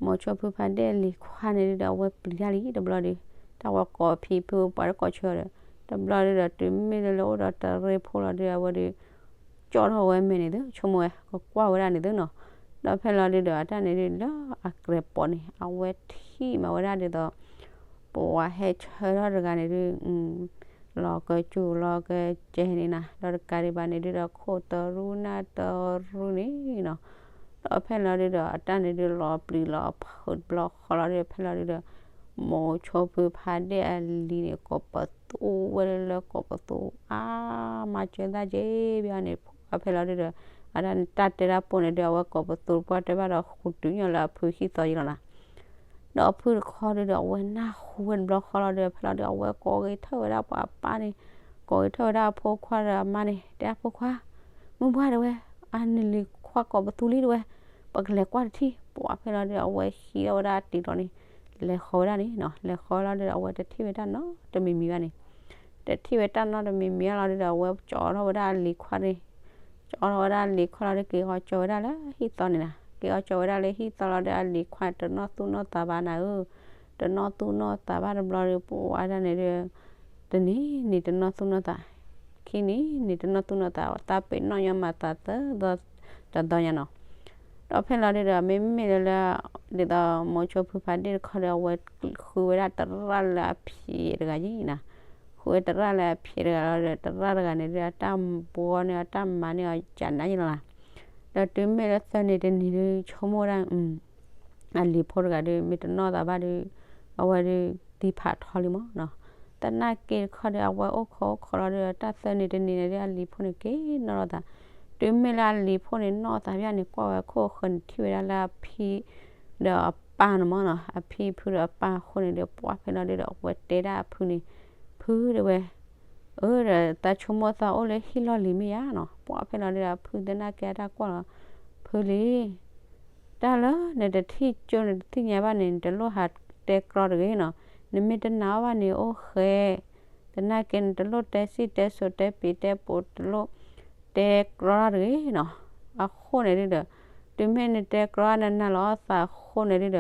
မိၤဆိဖုဖးဒ့ၣ်အလံၤခွါန့ၣ်ဒုဒီး အဝဲပျံၤတၢ်လံတဘျီဒု တၢ်ဝဲကိးဖံဖုပှၤတကိးဆၢဒီး တဘျီဒုဒီး တုၤမ့ၢ်လၢလၢအိၣ်ဒီးတရ့ဖိလီၤဒု အဝဲဒု ကၠီထီၣ်ဝဲမဲာ်န့ၣ်သု ဆိကမိၣ်ဝဲ ကကွၢ်ဝဲဒၣ်န့ၣ်သုနီၤ. ဒီးဖဲလီၤဒုဒီး အတၢ်န့ၣ်ဒု လၢအကြဲးပိာ်န့ၣ် အဝဲထံၣ်မးဝဲဒၣ်ဒ်သိး ပှၤဟဲဆၢထီၣ်တဂၤန့ၣ်ဒု လီၤကစူၤလီၤကစဲးန့ၣ်နၤ ဒီးတကးဒံးဘၣ်န့ၣ်ဒုဒီး ခိၣ်တရူၢ်နၢ်တရူၢ်န့ၣ်နီၤ. ဒီးဖဲလီၤဒုဒီး အတၢ်န့ၣ်ဒု လီၤပျံၤလီၤဖုးတဘျီဃီလီၤဒု ဖဲလီၤဒုဒီး မိၤဆိဖုဖးဒ့ၣ်အလံၤန့ၣ် ကိးပသူဝဲလၢလၢကိးပသူ အါ မၤစၢၤသးက့ၤဘၣ်န့ၣ် ဖဲလီၤဒုဒီး အတၢ်တၢ်တဲတၢ်ပိၢ်န့ၣ်ဒု အဝဲကိးပသူတပှၢ်တဲဘၣ်ဒီး ဃုတုၤညီလၢအဖုဟံၣ်သီယံလီၤနၤ. ဒီးအဖုတခီဒုဒီး အဝဲနၢ်ဟူဝဲတဘျီဃီလီၤဒု ဖဲလီၤဒု အဝဲကိးဂဲၤထၢၣ်ဝဲဒၣ်ပှၤအပၢ်န့ၣ် ကိးဂဲၤထၢၣ်ဝဲဒၣ်အဖိခွါဒီးအမါန့ၣ် တဲအဖိခွါ မုၢ်ဘှၢ်တဲဝဲ အန့ၣ်လံၤခွါကိးပသူလံတဲဝဲ ပကလဲၤကွၢ်တထံၣ် ပှၢ်ဖဲလီၤဒုဒီး အဝဲဟံးထီၣ်ဝဲဒၣ်တံၤလီၤန့ၣ် လဲၤဃီၤဝဲဒၣ်န့ၣ်နီၤ လဲၤဃီၤလီၤဒုဒီး အဝဲတထံၣ်ဝဲတၢ်နီတမံၤမံၤဘၣ်န့ၣ် တထံၣ်ဝဲတၢ်နီတမံၤမံၤလီၤဒုဒီး အဝဲကၠီထီၣ်ဝဲဒၣ်အလံၤခွါန့ၣ် ကၠီထီၣ်ဝဲဒၣ်အလံၤခွါလီၤဒု က့ၤအီၤကၠီဝဲဒၣ်လၢဟံၣ်သီန့ၣ်နၤ က့ၤအီၤကၠီဝဲဒၣ်လၢဟံၣ်သီလီၤဒု အလံၤခွါန့ၣ် တနီၣ်သူၣ်နီၣ်သးဘၣ်နၤဧၢ တနီၣ်သူၣ်နီၣ်သးဘၣ်တဘျီဒု ပှၢ်ဝဲဒၣ်န့ၣ်ဒု တနံၤနံၤတနီၣ်သူၣ်နီၣ်သး ခံနံၤနံၤတနီၣ်သူၣ်နီၣ်သး သးပ့ၤနီၣ်ညီမးသးသၢသီတသီညါနီၤ ဒီးဖဲလီၤဒုဒီး မ့မ့ၢ်လၢလၢ ဒ်သိးမိၤဆိဖုဖးဒ့ၣ်တခီဒီး အဝဲဃုဝဲဒၣ်တရၣ်လၢအဖံးတဂၤယံၤနၤ ဃုဝဲတရၣ်လၢအဖံးတဂၤလီၤဒီး တရၣ်တဂၤန့ၣ်ဒု အတၢ်ဘှီန့ၣ် အတၢ်မၤန့ၢ်အီၤကနၤယံၤလီၤနၤ ဒီးတုၤမ့ၢ်လၢသၢနံၤတနံၤဒု ဆိကမိၣ်ဝဲဒၣ် အလံၤဖိတဂၤဒု မ့ၢ်တနီၣ်သးဘၣ်ဒု အဝဲဒု သံဖးထီလံမးနီၤ သနာ်က့တခီဒီး အဝဲအိၣ်ခိးအိၣ်ခိးလီၤဒု တၢ်သၢနံၤတနံၤန့ၣ်ဒု အလံၤဖိန့ၣ်က့ၤနီၣ်ထီၣ်သး တုၤမ့ၢ်လၢအလံၤဖိန့ၣ်နီၣ်သးဘၣ်န့ၣ် ကွၢ်ဝဲခိၣ်ဃၢၤန့ၣ်ထံၣ်ဝဲဒၣ်လၢအဖံ ဒီးအပၢ်န့ၣ်မးနီၤ အဖံဖုဒီးအပၢ်အဃိန့ၣ်ဒီး ပှၢ်ဖဲလီၤဒုဒီး အဝဲတဲဒၣ်အဖုန့ၣ် ဖုတဲဝဲ အၢ ဒီးသးဆိကမိၣ်သးအိၣ်လၢဟံၣ်လီၢ်လံၤမ့ၢ်ဧါနီၤ ပှၢ်ဖဲလီၤဒုဒီး အဖုသနာ်က့အတၢ်ကွၢ်လီၤ ဖုလံ တၢ်လၢနတထံၣ်ကၠိနတသ့ၣ်ညါဘၣ်န့ၣ် နတလိၣ်ဟး တဲကြီတဂ့ၤနီၤ. နမ့ၢ်တနာ်အီၤဘၣ်န့ၣ် အိၣ်ဃဲ သနာ်က့ နတလိၣ်တဲစံၣ်တဲစိၤတဲပျံၤတဲပိၤ တလိၣ်တဲကြီတၢ်တဂ့ၤနီၤ. အဃိန့ၣ်ဒုဒီး တုၤမ့ၢ်နတဲကြီနနာ်လီၤအီၣ်သးအဃိန့ၣ်ဒုဒီး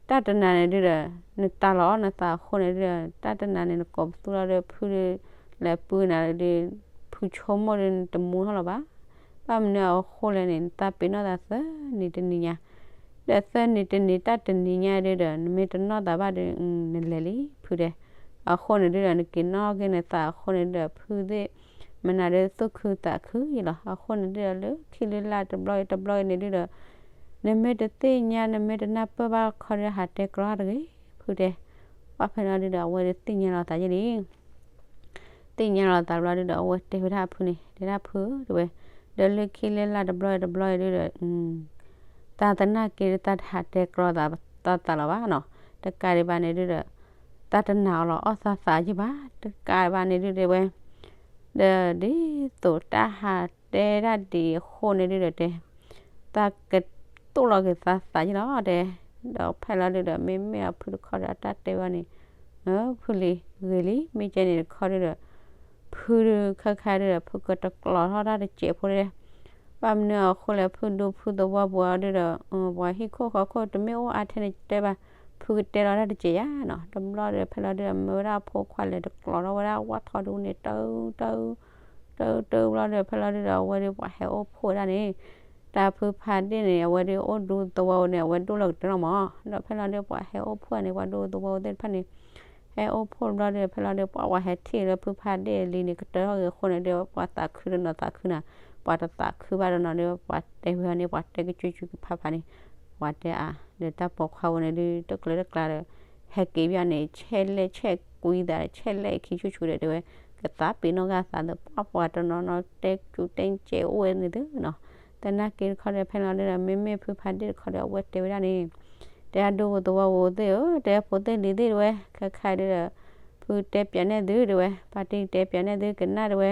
တၢ်တနၤန့ၣ်ဒုဒီး နတၢ်လီၤအီၣ်နသးအဃိန့ၣ်ဒုဒီး တၢ်တနၤန့ၣ် နကိးပသူလီၤဒီးဖုဒု လဲၤပုၢ်နၤဒု ဖုဆိကမိၣ်ဒု နတမူထီၣ်လီၤဘၣ်. ဘၣ်မနုၤအဃိလဲၣ်န့ၣ် နသးပ့ၤနီၣ်သးသၢနံၤတနံၤညါ ဒီးသၢနံၤတနံၤတၢ်တနံၤညါဒုဒီး နမ့ၢ်တနီၣ်သးဘၣ်ဒီး နလဲၤလံ ဖုတဲ. အဃိန့ၣ်ဒုဒီး နက့ၤနီၣ်က့ၤနသးအဃိန့ၣ်ဒုဒီး ဖုသ့ၣ်မနုၤဒုသူၣ်ခုသးခုယလီၤ. အဃိန့ၣ်ဒုဒီး လၢခံလၢလၢ်တဘျီအံၤတဘျီအံၤန့ၣ်ဒုဒီး နမ့ၢ်တသ့ၣ်ညါ နမ့ၢ်တနၢ်ပၢၢ်ဘၣ်ခီဒီး ဟးတဲကြီတဂ့ၤ ဖုတဲ. ပှၢ်ဖဲလီၤဒုဒီး အဝဲဒုသ့ၣ်ညါလီၤသးယဲလံ သ့ၣ်ညါလီၤသးတဘျီဒုဒီး အဝဲတဲဝဲဒၣ်အဖုန့ၣ် တဲဒၣ်ဖုဧၢ တဲဝဲ, ဒီးလၢခံလၢလၢ်တဘျီအံၤတဘျီအံၤဒုဒီး တၢ်သနာ်က့တၢ်တဟးတဲကြီသးသးလီၤဘၣ်နီၤ, တကးဒံးဘၣ်န့ၣ်ဒုဒီး တၢ်တနာ်အီၤလီၤအီၣ်သးသးယံၢ်ဘၣ်, တကးဘၣ်န့ၣ်ဒုတဲဝဲ, ဒီးဒ်သိးတၢ်ဟးတဲဒၣ်ဒ်အဃိန့ၣ်ဒုဒီးတဲ သးကတိၣ်လီၤက့ၤသးသးယံၢ်လီၤတဲ, ဒီးဖဲလီၤဒုဒီး မ့မ့ၢ်အဖုတခီဒီး အတၢ်တဲဝဲန့ၣ် ဖုလံၤဂ့ၤလံ မ့ၢ်ကဲန့ၣ်တခီဒုဒီး ဖုဒုခါခါဒုဒီး ဖုကတကျိးထီၣ်တၢ်တစဲးဖိတဲ, ဘၣ်မနုၤအဃိလဲၣ် ဖုဒူဖုသဝီပူၤအီၤဒုဒီး ပှၤဟံၣ်ခိၣ်ဃီခိၣ် တမ့ၢ်အိၣ်အါထဲန့ၣ်တဲဘၣ်, ဖုကတဲလီၤတၢ်တစဲးယါနီၤ, တဘျီဒီး ဖဲလီၤဒုဒီး မၢဝဲဒၣ်အဖိခွါလဲၤတကျိးထီၣ်ဝဲဒၣ် ဝၣ်ထီဒူန့ၣ် တၢ တၢ တၢ တၢ ဘျီဒီး ဖဲလီၤဒုဒီး အဝဲဒုပှၤဟဲအိၣ်ဖှိၣ်ဝဲဒၣ်န့ၣ်, တၢ်ဖုဖးဒ့ၣ်န့ၣ် အဝဲဒုအိၣ်ဒူသဝီပူၤန့ၣ် အဝဲဒိၣ်လီၤကတၢၢ်လီၤမး, ဒီးဖဲလီၤဒုပှၤဟဲအိၣ်ဖှိၣ်န့ၣ် ပှၤဒူသဝီပူၤသ့ၣ်တဖၣ်န့ၣ် ဟဲအိၣ်ဖှိၣ်ဘျီဒီး ဖဲလီၤဒု ပှၤဟဲထံၣ်လၢဖုဖးဒ့ၣ်လံန့ၣ် ကတၢၢ်ထီၣ်ဂ့ၤအဃိန့ၣ်ဒု ပှၤသးခုတနီၤသးခုနၤ, ပှၤတသးခုဘၣ်တနီၤဒု ပှၤတဲဝဲန့ၣ် ပှၤတဲကစူၤကစူၤကဖးဖးန့ၣ်, ပှၤတဲအါ, ဒီးတၢ်ပိာ်ခွါဝဲန့ၣ်ဒု တကျၢၤတကျါဒီး ဟဲက့ၤဘၣ်န့ၣ် ဆဲးလဲၣ်ဆဲးကွံသး ဆဲးလဲၣ်ခံဆူၣ်ဆူၣ်ဒီးတဲဝဲ, ကသးပ့ၤနီၣ်ဂၤသးဒီး ပှၤပှၤတနီၤနီၤတဲကစူၤတဲကဲအိၣ်ဝဲန့ၣ်သုနီၤ, သနာ်က့တခီဒီး ဖဲလီၤဒုဒီး မ့မ့ၢ်ဖုဖးဒ့ၣ်တခီဒီး အဝဲတဲဝဲဒၣ်န့ၣ် တဲဒၣ်ဒူဖိသဝီဖိသ့ၣ်ဧၢ, တဲဖိသ့ၣ်လံၤသ့ၣ်တဲဝဲ, ခဲခါဒုဒီး ဖုတဲပၠးနဲၣ်သုတဲဝဲ, ပာ်တံၢ်တဲပၠးနဲၣ်သုကနၣ်တဲဝဲ,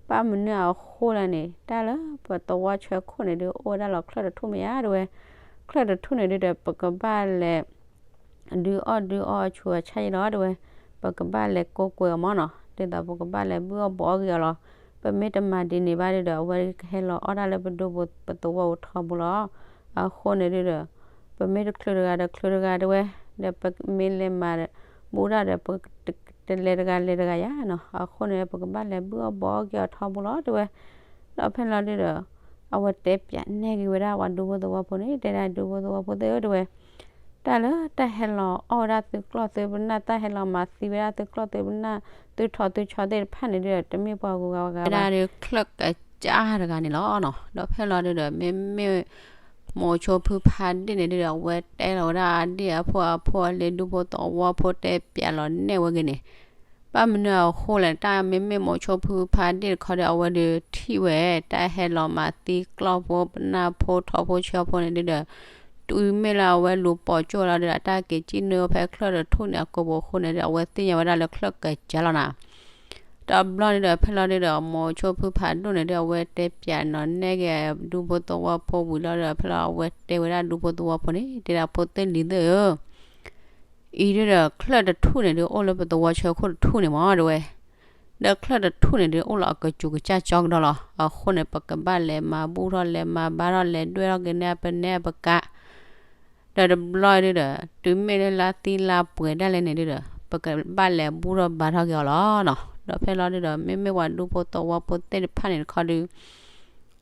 ဘၣ်မနုၤအဃိလဲၣ်န့ၣ် တၢ်လၢပသဝီဆၢခိၣ်န့ၣ်ဒု အိၣ်ဝဲဒၣ်လီၤချၢၣ်တထူၣ်မ့ၢ်ဧါတဲဝဲ, ချၢၣ်တထူၣ်န့ၣ်ဒုဒီး ပကဘၣ်လဲၤ ဒုးအီၣ်ဒုးအီအဆူးအဆါယံၢ်လီၤတဲဝဲ, ပကဘၣ်လဲၤကိးကွဲးအီၤမးနီၤ, ဒ်သိးပကဘၣ်လဲၤဘုၣ်အီၣ်ဘှီးအီၣ်က့ၤအီၤလီၤ, ပမ့ၢ်တမၤဒ်န့ၣ်ဘၣ်ဒုဒီး အဝဲကဟဲလီၤအီၣ်တၢ်လၢပဒူဖိပသဝီပူၤထီဘိလီၤ. အဃိန့ၣ်ဒုဒီး ပမ့ၢ်တချုးတဂၤဒီးချုးတဂၤတဲဝဲ, ဒီးပမ့ၢ်လဲၤမၤဘူၣ်တၢ်ဒီး ပတလဲၤတဂၤလဲၤတဂၤယါနီၤ, အဃိန့ၣ် ပကဘၣ်လဲၤဘုၣ်အီၣ်ဘှီးအီၣ်က့ၤအီၤထီဘိလီၤတဲဝဲ, ဒီးဖဲလီၤဒုဒီး အဝဲတဲပၠးနဲၣ်က့ၤဝဲဒၣ်ပှၤဒူဖိသဝီဖိန့ၣ် တဲဒၣ်ဒူဖိသဝီဖိသ့ၣ်ဧၢတဲဝဲ, တၢ်လၢတၢ်ဟဲလီၤအီၣ်ဝဲဒၣ်သုကျီၢ်သုပနၢ် တၢ်ဟဲလီၤမၤသံဝဲဒၣ်သုကျီၢ်သုပနၢ် သုထီၣ်သုဆီသ့ၣ်တဖၣ်န့ၣ်ဒုဒီး တမ့ၢ်ပှၤဂုၤဂၤဝဲဂၤဘၣ်, ဝဲဒၣ်ဒီးချၢၣ်ကစၢ်တဂၤန့ၣ်လီၤနီၤ, ဒီးဖဲလီၤဒုဒီး မ့မ့ၢ် မိၤဆိဖုဖးဒ့ၣ်န့ၣ်ဒုဒီး အဝဲတဲလီၤဝဲဒၣ်အဒ့ၣ်အဖိအဖိအလံၤဒူဖိသဝီဖိတဲပၠးလီၤနဲၣ်ဝဲဂ့ၤန့ၣ်, ဘၣ်မနုၤအဃိလဲၣ် တၢ်မ့မ့ၢ်မိၤဆိဖုဖးဒ့ၣ်တခီဒီး အဝဲဒုးထံၣ်ဝဲ တၢ်ဟဲလီၤမၤသံကျီၢ်ဖိပနၢ်ဖိထီၣ်ဖိဆၢဖိန့ၣ်ဒုဒီး တုၤမ့ၢ်လၢအဝဲလူၤပိာ်ကၠိလီၤဒီး အတၢ်က့ၤစံၣ်နုာ်ဖဲချၢၣ်တထူၣ်န့ၣ် အကိာ်ပူၤအဃိန့ၣ်ဒီး အဝဲသ့ၣ်ညါဝဲဒၣ်လၢချၢၣ်ကစၢ်လီၤနၤ တဘျီန့ၣ်ဒီး ဖဲလီၤဒုဒီး မိၤဆိဖုဖးဒိၣ်န့ၣ်ဒု အဝဲတဲပၠးနီၤနဲၣ်က့ၤဒူဖိသဝီဖိဝံၤလီၤဒီး ဖဲလီၤအဝဲတဲဝဲဒၣ်ဒူဖိသဝီဖိန့ၣ် တဲဒၣ်ဖိသ့ၣ်လံၤသ့ၣ်ဧၢ အံၤဒုဒီး ချၢၣ်တထူၣ်န့ၣ်ဒု အိၣ်လၢပသဝီဆၢခိၣ်တထူၣ်န့ၣ်မးတဲဝဲ, ဒီးချၢၣ်တထူၣ်န့ၣ်ဒု အိၣ်လီၤအကစူၤကစၢ်ကၠီကဒီးလီၤ. အဃိန့ၣ် ပကဘၣ်လဲၤမၤဘူၣ်ထီၣ်လဲၤမၤဘါထီၣ်လဲၤဒွဲၣ်ထီၣ်က့ၤန့ၢ်ပနဲပကး ဒီးတဘျီဒုဒီး တုၤမ့ၢ်လၢလါသံလါပှဲၤဒၣ်လဲာ်န့ၣ်ဒုဒီး ပကဘၣ်လဲၤဘူၣ်ထီၣ်ဘါထီၣ်က့ၤအီၤလီၤနီၤ. ဒီးဖဲလီၤဒုဒီး မ့မ့ၢ်ပှၤဒူဖိသဝီဖိသ့ၣ်တဖၣ်န့ၣ်တခီဒု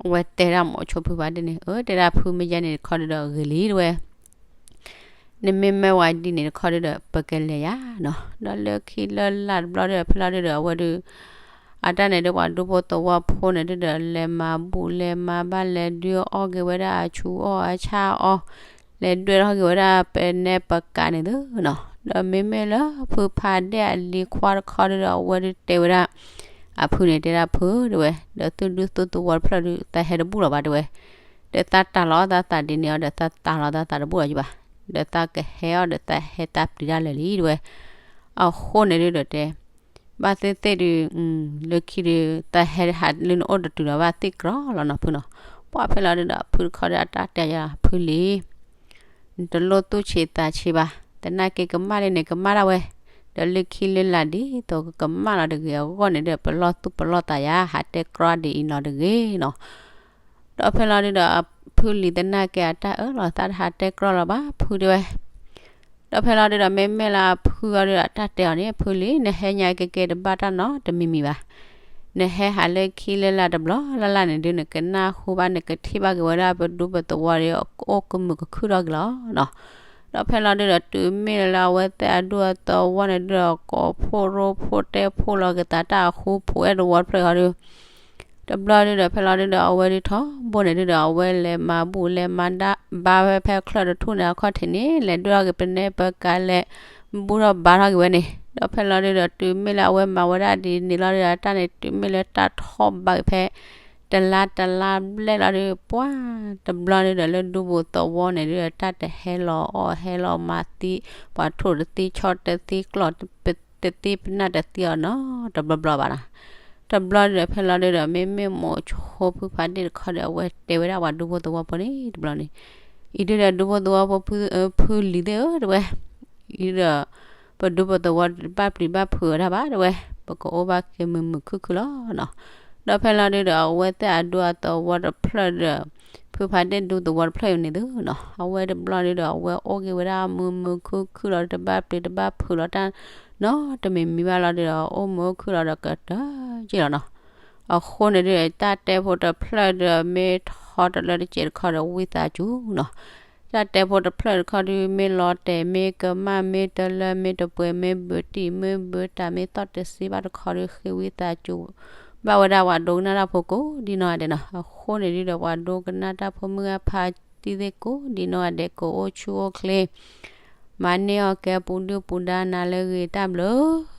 အဝဲတဲဒၣ်မိၤဆိဖုဖးဒ့ၣ်န့ၣ် အၢ တဲဒၣ်ဖုမ့ၢ်ယဲန့ၣ်တခီဒုဒီး ဂ့ၤလံတဲဝဲ နမ့မ့ၢ်ဝဲဒ်န့ၣ်တခီဒုဒီး ပကလဲၤယါနီၤ. ဒီးလၢခံလၢလၢ်တဘျီဒုဒီး ဖဲလီၤဒုဒီး အဝဲဒု အတၢ်န့ၣ်ဒု ပှၤဒူဖိသဝီဖိန့ၣ်ဒုဒီး လဲၤမၤဘူၣ်လဲၤမၤဘါ လဲၤဒုးအီၣ်က့ၤဝဲဒၣ်အဆူးအီၣ်အဆါအီၣ် လဲၤဒွဲၣ်ထီၣ်က့ၤဝဲဒၣ်ပနဲပကးန့ၣ်သုနီၤ. ဒီးမ့မ့ၢ်လၢဖုဖးဒ့ၣ်အလံၤခွါတခီဒုဒီး အဝဲဒုတဲဝဲဒၣ် အဖုန့ၣ်တဲဒၣ်ဖုတဲဝဲ, ဒီးသုဒူသုသဝီတဖျၢၣ်ဒု သးဟဲတဘူၣ်လီၤဘၣ်တဲဝဲ, ဒီးသးတၢ်လီၤသးသးဒ်န့ၣ်အီၤဒီး သးတၢ်လီၤသးသးတဘူၣ်လီၤယဘၣ်, ဒီးသးကဟဲအီၤဒီး သးဟဲသးပျံၤတၢ်လၢာ်လံတဲဝဲ. အဃိန့ၣ်ဒုဒီးတဲ ဘၣ်သ့ၣ်သ့ၣ်ဒု လၢခံဒု သးဟဲဟးလၢနအိၣ်တတုၤလီၤဘၣ်သ့ၣ်ကြီလီၤနီၤဖုနီၤ. ပှၢ်ဖဲလီၤဒုဒီး ဖုတခီဒီးအတၢ်တဲယၤဖုလံၤ နတလိၣ်သူၣ်ဆံးသးဆံးဘၣ်, သနာ်က့ကမၣ်လံန့ၣ် ကမၣ်ဒၣ်ဝဲ, ဒီးလၢခံလၢလာ်ဒ်သိးကကမၣ်လီၤတဂ့ၤအဂီၢ်န့ၣ်ဒီး ပလီၢ်သူၣ်ပလီၢ်သးယၤ ဟးတဲကြီဒ်အံၤနီၤတဂ့ၤနီၤ. ဒီးဖဲလီၤဒုဒီး ဖုလံၤသနာ်က့အတၢ်အၢၣ်လီၤသးတဟးတဲကြီလီၤဘၣ် ဖုတဲဝဲ. ဒီးဖဲလီၤဒုဒီး မ့မ့ၢ်လၢအဖုအီၤဒုဒီး တၢ်တဲအီၤန့ၣ် ဖုလံၤ နဟဲညါကကဲတဘၣ်တၢ်နီတမံၤမံၤဘၣ်. နဟဲဟးလၢခံလၢလာ်တဘျီလၢ်လၢ်န့ၣ်ဒု နကနၢ်ဟူဘၣ် နကထံၣ်ဘၣ်က့ၤဝဲဒၣ်ပဒူပသဝီဒီး အိၣ်ကမုာ်ကခုၣ်ထီၣ်က့ၤလီၤနီၤ. ဒီးဖဲလီၤဒုဒီး တုၤမ့ၢ်လၢအဝဲသ့ၣ်အဒူအသဝီန့ၣ်ဒုဒီး ကိးဖှိၣ်ရိဖှိၣ်တဲဖှိၣ်လီၤက့ၤသးတၢ်အဃူဖိးအဲၣ်သဝီတဖျၢၣ်ဃီဒု တဘျီဒုဒီး ဖဲလီၤဒုဒီး အဝဲဒုထီဘိန့ၣ်ဒုဒီး အဝဲလဲၤမၤဘူၣ်လဲၤမၤဘါဝဲဖဲချၢၣ်တထူၣ်န့ၣ် အခီၣ်ထံးန့ၣ် လဲၤဒွဲၣ်ထီၣ်က့ၤပနဲပကၤလဲၤဘူၣ်ထီၣ်ဘါထီၣ်က့ၤဝဲန့ၣ်. ဒီးဖဲလီၤဒုဒီး တုၤမ့ၢ်လၢအဝဲမၤဝဲဒၣ်ဒ်န့ၣ်လီၤဒုဒီး တၢ်န့ၣ် တုၤမ့ၢ်လၢတၢ်ထီၣ်ဘးက့ၤဖဲ တလါတလါဘျဲၣ်လီၤဒု ပှၤတဘျီဒုဒီး လၢဒူဖိသဝီန့ၣ်ဒုဒီး တၢ်တဟဲလီၤအီၣ်ဟဲလီၤမၤသံ ပှၤထိၣ်တသံဆီတသံကျီၢ်တသံပနၢ်တသံအီၤနီတဘျီဘျီဘၣ်နီၤ. တဘျီဒုဒီး ဖဲလီၤဒုဒီး မ့မ့ၢ်မိၤဆိဖုဖးဒ့ၣ်တခီဒီး အဝဲတဲဝဲဒၣ်ပှၤဒူဖိသဝီဖိန့ၣ်တဘျီန့ၣ်, အံၤဒုဒီးဒူဖိသဝီဖိ ဖုလံၤသ့ၣ်ဧၢ တဲဝဲ, အံၤဒီး ပဒူပသဝီတဘၣ်ပျံၤဘၣ်ဖုးဝဲဒၣ်ဘၣ် တဲဝဲ, ပကအိၣ်ဘၣ်က့ၤမုာ်မုာ်ခုၣ်ခုၣ်လီၤနီၤ. ဒီးဖဲလီၤဒုဒီး အဝဲသ့ၣ်အဒူအသဝီတဖျၢၣ်ဒီး ဖုဖးဒ့ၣ်ဒူသဝီတဖျၢၣ်အံၤန့ၣ်သုနီၤ အဝဲတဘျီဒုဒီး အဝဲအိၣ်က့ၤဝဲဒၣ်မုာ်မုာ်ခုၣ်ခုၣ်လီၤ တဘၣ်ပျံၤတဘၣ်ဖုးလီၤတၢ်နီတမံၤမံၤဘၣ်လီၤဒုဒီး အိၣ်မုာ်အိၣ်ခုၣ်လီၤဒီးကတၢၢ်က့ၢ်လီၤနီၤ. အဃိန့ၣ်ဒုဒီး တၢ်တဲဖိတဖျၢၣ်ဒီး မ့ၢ်ထီတလၢတစဲးတခီဒီး ဝံသးစူၤနီၤ. တၢ်တဲဖိတဖျၢၣ်တခီဒု မ့ၢ်လီၤတဲာ် မ့ၢ်ကမၣ် မ့ၢ်တလၢ မ့ၢ်တပှဲၤ မ့ၢ်ဘုးတံၢ် မ့ၢ်ဘုးတၢ် မ့ၢ်သီၣ်တစ့ဘၣ်တခီဒု ဃ့ဝံသးစူၤ ဘၣ်ဝဲဒၣ်ပှၤဒိကနၣ်တၢ်ဖိကိးဒ်နီၢ်ဂၤဒဲးနီၤ. အဃိန့ၣ်ဒုဒီး ပှၤဒိကနၣ်တၢ်ဖိမုၢ်အဖါတံၢ်သ့ၣ်ကိးဒ်နီၢ်ဂၤဒဲး ကအိၣ်ဆူၣ်အိၣ်ချ့ မၤန့ၢ်အီၣ်ကဲပူၤဒုၣ်ပူၤဒါနၤလၢအဂ့ၤ တၢ်ဘျုး